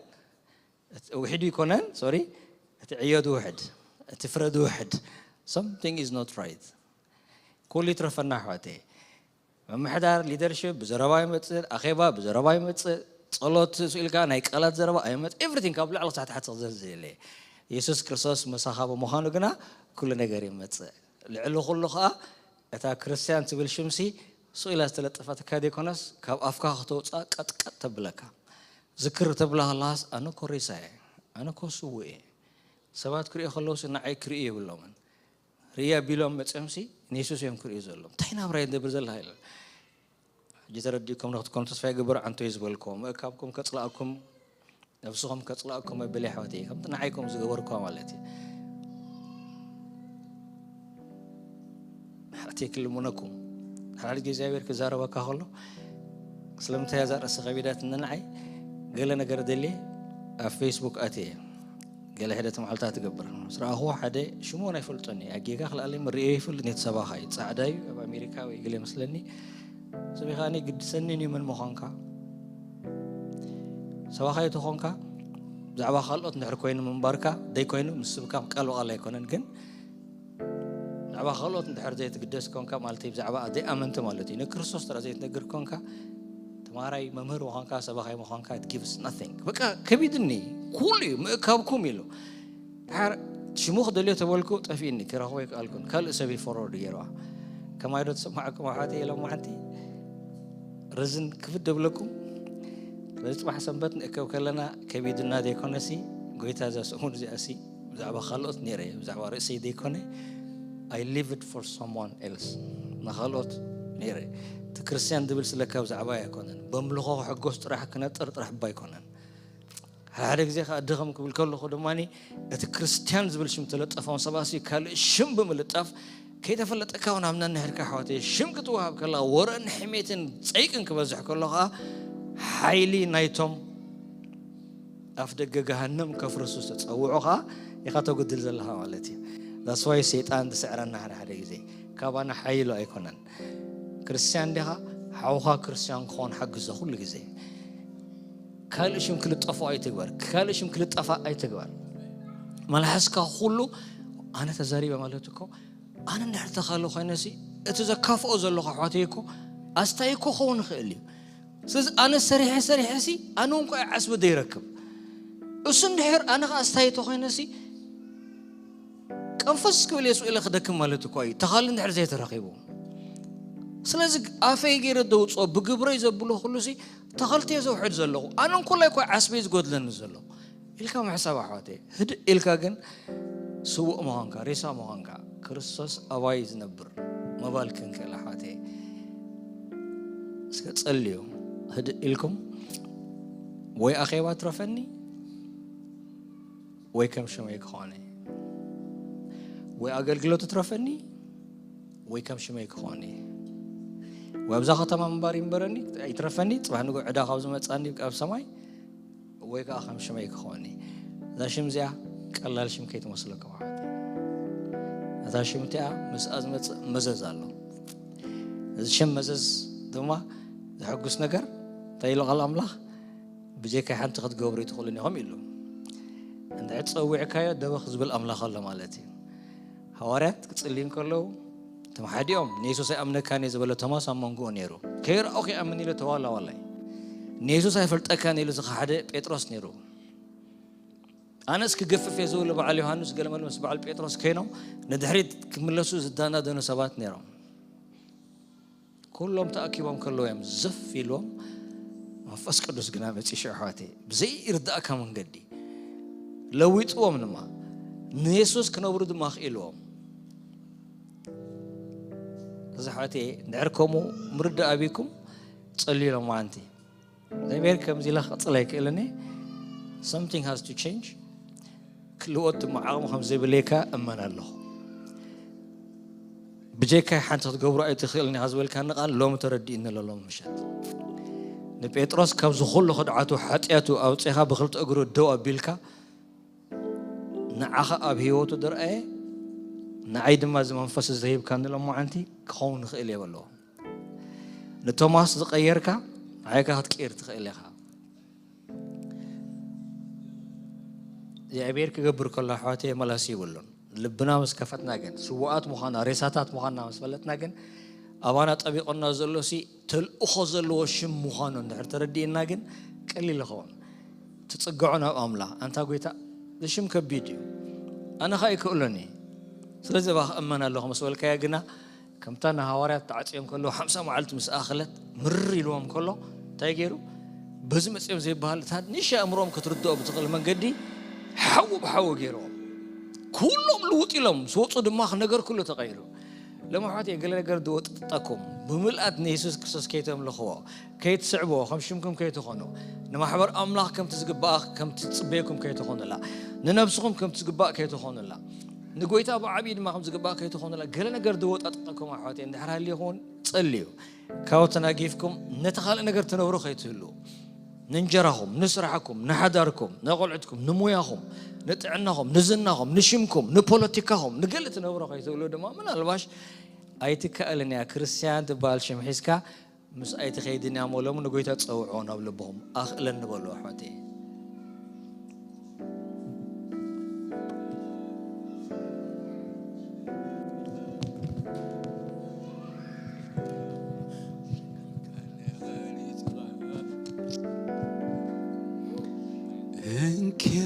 ውሒዱ ኣይኮነን ሶሪ እቲ ዕዮ ዝውሕድ እቲ ፍረ ዝውሕድ something is not right። ኩሉ ይትረፈና ኣሕዋተይ። ምምሕዳር leadership ብዘረባ ይመፅእ፣ ኣኼባ ብዘረባ ይመፅእ፣ ፀሎት ስኢልካ ናይ ቃላት ዘረባ ኣይመፅእ everything ካብ ላዕሊ ክሳዕ ታሕቲ ክዘርዝር የለ። የሱስ ክርስቶስ ምሳኻ ብምዃኑ ግና ኩሉ ነገር ይመፅእ። ልዕሊ ኩሉ ከዓ እታ ክርስትያን ትብል ሽምሲ ስቕ ኢላ ዝተለጠፈትካ ዘይኮነስ ካብ ኣፍካ ክተውፅኣ ቀጥቀጥ ተብለካ። ዝክር ተብላ ከለኻስ ኣነ ኮ ሬሳ እየ፣ ኣነ ኮ ስውእ እየ። ሰባት ክርእዩ ከለውሲ ንዓይ ክርእዩ የብሎምን። ርእያ ቢሎም መፅኦምሲ ንየሱስ እዮም ክርእዩ ዘለዎም። እንታይ ናብራ እየ ዝነብር ዘለኻ ኢለ ሕጂ ተረዲእኩም ንክትኮኑ ተስፋ ይገብር። ዓንቶይ ዝበልክዎ ምእካብኩም ከፅላእኩም ነብስኹም ከፅላእኩም ኣቢለ ኣሕዋተይ ከምቲ ንዓይ ከም ዝገበርኩዋ ማለት እዩ። ሓቲ ክልምነኩም ሓላል እግዚኣብሔር ክዛረበካ ከሎ ስለምንታይ እዛ ርእሲ ከቢዳትኒ ንዓይ ገለ ነገር ደልየ ኣብ ፌስቡክ ኣትየ ገለ ሕደት መዓልታት ትገብር ምስ ረኣኽዎ ሓደ ሽሙ እውን ኣይፈልጦን እየ ኣጌጋ ክልኣለይ ምርእዮ ይፈልጥ ነቲ ሰባኻ እዩ ፃዕዳ እዩ ኣብ ኣሜሪካ ወይ ገለ ይመስለኒ ስቢኻኒ ግድሰኒን እዩ መን ምዃንካ ሰባኻ እዩ ተኾንካ ብዛዕባ ካልኦት እንድሕር ኮይኑ ምንባርካ ዘይኮይኑ ምስ ስብካ ቃል ብቃል ኣይኮነን ግን ብዛዕባ ካልኦት እንድሕር ዘይትግደስ ኮንካ ማለት ብዛዕባ ዘይኣመንቲ ማለት እዩ ንክርስቶስ ጥራ ዘይትነግር ኮንካ ተማሃራይ መምህር ምዃንካ ሰባኻይ ምዃንካ it gives nothing በቃ ከቢድኒ ኩሉ እዩ ምእካብኩም ኢሉ ድሓር ሽሙ ክደልዮ ተበልኩ ጠፊእኒ ክረኽቦ ይከኣልኩን ካልእ ሰብ እዩ forward ገይርዋ ከማይ ዶ ተሰማዕኩም ኣሕዋተይ ኢሎም ሓንቲ ረዝን ክብድ ደብለኩም ስለዚ ፅባሕ ሰንበት ንእከብ ከለና ከቢድና ዘይኮነሲ ጎይታ እዛ ሰሙን እዚኣሲ ብዛዕባ ካልኦት ነይረ ብዛዕባ ርእሰይ ዘይኮነ I live it for someone else ንካልኦት ነይረ እቲ ክርስትያን ዝብል ስለካ ብዛዕባ ኣይኮነን በምልኾ ክሕጎስ ጥራሕ ክነጥር ጥራሕ እባ ኣይኮነን ሓደ ሓደ ግዜ ከዓ ድኸም ክብል ከለኹ ድማ እቲ ክርስትያን ዝብል ሽም ተለጠፎም ሰባት ካልእ ሽም ብምልጣፍ ከይተፈለጠካ እውን ኣብ ነንሕድካ ኣሕዋተይ ሽም ክትወሃብ ከላ ወረን ሕሜትን ፀይቅን ክበዝሕ ከሎ ከዓ ሓይሊ ናይቶም ኣፍ ደገ ገሃነም ከፍርሱ ዝተፀውዑ ከዓ ኢኻ ተጉድል ዘለኻ ማለት እዩ። ዳስዋይ ሰይጣን ዝስዕረና ሓደ ሓደ ግዜ ካባና ሓይሉ ኣይኮነን። ክርስትያን ዲኻ? ሓውኻ ክርስትያን ክኾን ሓግዞ ኩሉ ግዜ። ካልእ ሽም ክልጠፎ ኣይትግበር። ካልእ ሽም ክልጠፋ ኣይትግበር። መልሓስካ ኩሉ ኣነ ተዛሪበ ማለት እኮ ኣነ እንድሕር ተኻሊ ኮይነሲ እቲ ዘካፍኦ ዘለኹ ኣሕዋተይ እኮ ኣስታይ እኮ ክኸውን ይኽእል እዩ። ስለዚ ኣነ ሰሪሐ ሰሪሐ ሲ ኣነ እውን ኮ ዓስቢ ዘይረክብ እሱ እንድሕር ኣነ ከዓ ኣስታይ ተኮይነሲ ቀንፈስ ክብል የስኡ ኢለ ክደክም ማለት እኮ እዩ። ተኻሊ እንድሕር ዘይተረኺቡ ስለዚ ኣፈይ ገይረ ደውፅኦ ብግብረይ ዘብሎ ኩሉ ሲ ተኸልቲ እየ ዘውሕድ ዘለኹ። ኣነ እንኮላይ እኮ ዓስበይ ዝጎድለኒ ዘሎ ኢልካ ምሕሳብ ኣሕዋተይ። ህድእ ኢልካ ግን ስውእ ምዃንካ ሬሳ ምዃንካ ክርስቶስ ኣባይ ዝነብር ምባል ክንክእል ኣሕዋተይ። እስከ ጸልዩ ህድእ ኢልኩም። ወይ ኣኼባ ትረፈኒ ወይ ከም ሽመይ ክኾነ፣ ወይ ኣገልግሎት ትረፈኒ ወይ ከም ሽመይ ክኾነ፣ ወይ ኣብዛ ከተማ ምንባር ይንበረኒ ኣይትረፈኒ፣ ጽባሕ ንግሆ ዕዳ ካብ ዝመጻኒ ኣብ ሰማይ ወይ ከዓ ከም ሽመይ ክኾኒ። እዛ ሽም እዚኣ ቀላል ሽም ከይትመስለኩም ኣሕዋተይ። እዛ ሽም እቲኣ ምስኣ ዝመፅእ መዘዝ ኣሎ። እዚ ሽም መዘዝ ድማ ዘሐጉስ ነገር እንታይ ኢሉ ቃል ኣምላኽ? ብጀካይ ሓንቲ ክትገብሩ ኣይትኽእሉን ኢኹም ኢሉ። እንድሕር ፀዊዕካዮ ደበኽ ዝብል ኣምላኽ ኣሎ ማለት እዩ። ሃዋርያት ክፅልዩ እንከለዉ እቶም ሓዲኦም ንየሱስ ኣይኣምነካን እየ ዝበለ ቶማስ ኣብ መንጎኡ ነይሩ። ከይረኣኹ ይኣምን ኢሉ ተዋላዋላይ። ንየሱስ ኣይፈልጠካን ኢሉ ዝኸሓደ ጴጥሮስ ነይሩ። ኣነስ ክገፍፍ እየ ዝብሉ በዓል ዮሃንስ ገለመለ ምስ በዓል ጴጥሮስ ኮይኖም ንድሕሪት ክምለሱ ዝዳናደኑ ሰባት ነይሮም። ኩሎም ተኣኪቦም ከለዉ እዮም ዝፍ ኢልዎም። መንፈስ ቅዱስ ግና መፂ ሽዑ ኣሕዋተይ ብዘይርዳእካ መንገዲ ለዊጥዎም ድማ ንየሱስ ክነብሩ ድማ ኣኽኢልዎም። እዚ ኣሕዋተይ እንድሕር ከምኡ ምርዳእ ኣቢኩም ጸልዩ ሎማዓንቲ እግዚኣብሔር ከምዚ ኢላ ክቕጽል ኣይክእልን እየ። Something has to change። ክልወጥ ድማ ዓቕሚ ከም ዘይብለይካ እመን ኣለኹ። ብጀካይ ሓንቲ ክትገብሮ ኣይትኽእልን ኢኻ ዝበልካኒ ቃል ሎሚ ተረዲእኒ ኣሎ። ሎሚ ምሸት ንጴጥሮስ ካብዚ ኩሉ ክድዓቱ ሓጢኣቱ ኣውፂኻ ብክልተ እግሩ ደው ኣቢልካ ንዓኻ ኣብ ህይወቱ ዝረኣየ ንዓይ ድማ እዚ መንፈስ እዚ ሂብካኒ ሎማዓንቲ ክኸውን ይኽእል እየ በለዎ። ንቶማስ ዝቐየርካ ንዓይካ ክትቅይር ትኽእል ኢኻ። እግዚኣብሔር ክገብር ከሎ ኣሕዋተይ መላሲ ይብሉን። ልብና ምስ ከፈትና ግን ስውኣት ምዃና ሬሳታት ምዃንና ምስ ፈለጥና ግን ኣባና ጠቢቑና ዘሎ ሲ ተልእኾ ዘለዎ ሽም ምዃኑ እንድሕር ተረዲእና ግን ቀሊል ይኸውን። ትጽግዖ ናብ ኣምላኽ ኣንታ ጎይታ እዚ ሽም ከቢድ እዩ ኣነ ኸኣ ይክእሎን እዩ ስለዚ እባ ክእመን ኣለኹ ምስ በልካዮ ግና ከምታ ንሃዋርያት ተዓፅዮም ከለዉ ሓምሳ መዓልቲ ምስ ኣኸለት ምርር ኢልዎም ከሎ እንታይ ገይሩ በዚ መፅኦም ዘይበሃል እታ ንእሽተይ ኣእምሮኦም ክትርድኦ ብትኽእል መንገዲ ሓዊ ብሓዊ ገይርዎም ኩሎም ልውጥ ኢሎም ምስ ወፁ ድማ ነገር ኩሉ ተቐይሩ ሎሚ ኣሕዋተይ ገለ ነገር ዝወጥጠኩም ብምልኣት ንየሱስ ክርስቶስ ከይተምልኽዎ ከይትስዕብዎ ከም ሽምኩም ከይትኾኑ ንማሕበር ኣምላኽ ከምቲ ዝግባእ ከምቲ ዝፅበየኩም ከይትኾኑላ ንነብስኹም ከምቲ ዝግባእ ከይትኾኑላ ንጎይታ ብዓብዪ ድማ ከም ዝግባእ ከይትኾኑላ ገለ ነገር ዝወጣጠጠኩም ኣሕዋት እንድሕር ሃልዩ ይኸውን ጸልዩ ካብኡ ተናጊፍኩም ነቲ ካልእ ነገር ትነብሩ ከይትህሉ ንእንጀራኹም ንስራሕኩም ንሓዳርኩም ንቆልዕትኩም ንሙያኹም ንጥዕናኹም ንዝናኹም ንሽምኩም ንፖለቲካኹም ንገለ ትነብሩ ከይትህሉ ድማ ምናልባሽ ኣይትከኣልን እያ ክርስትያን ትበሃል ሽም ሒዝካ ምስ ኣይትኸይድን እያ እሞ ሎሚ ንጎይታ ጸውዕዎ ናብ ልብኹም ኣኽእለኒ በሉ ኣሕዋተይ እንኪያ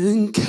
እንካ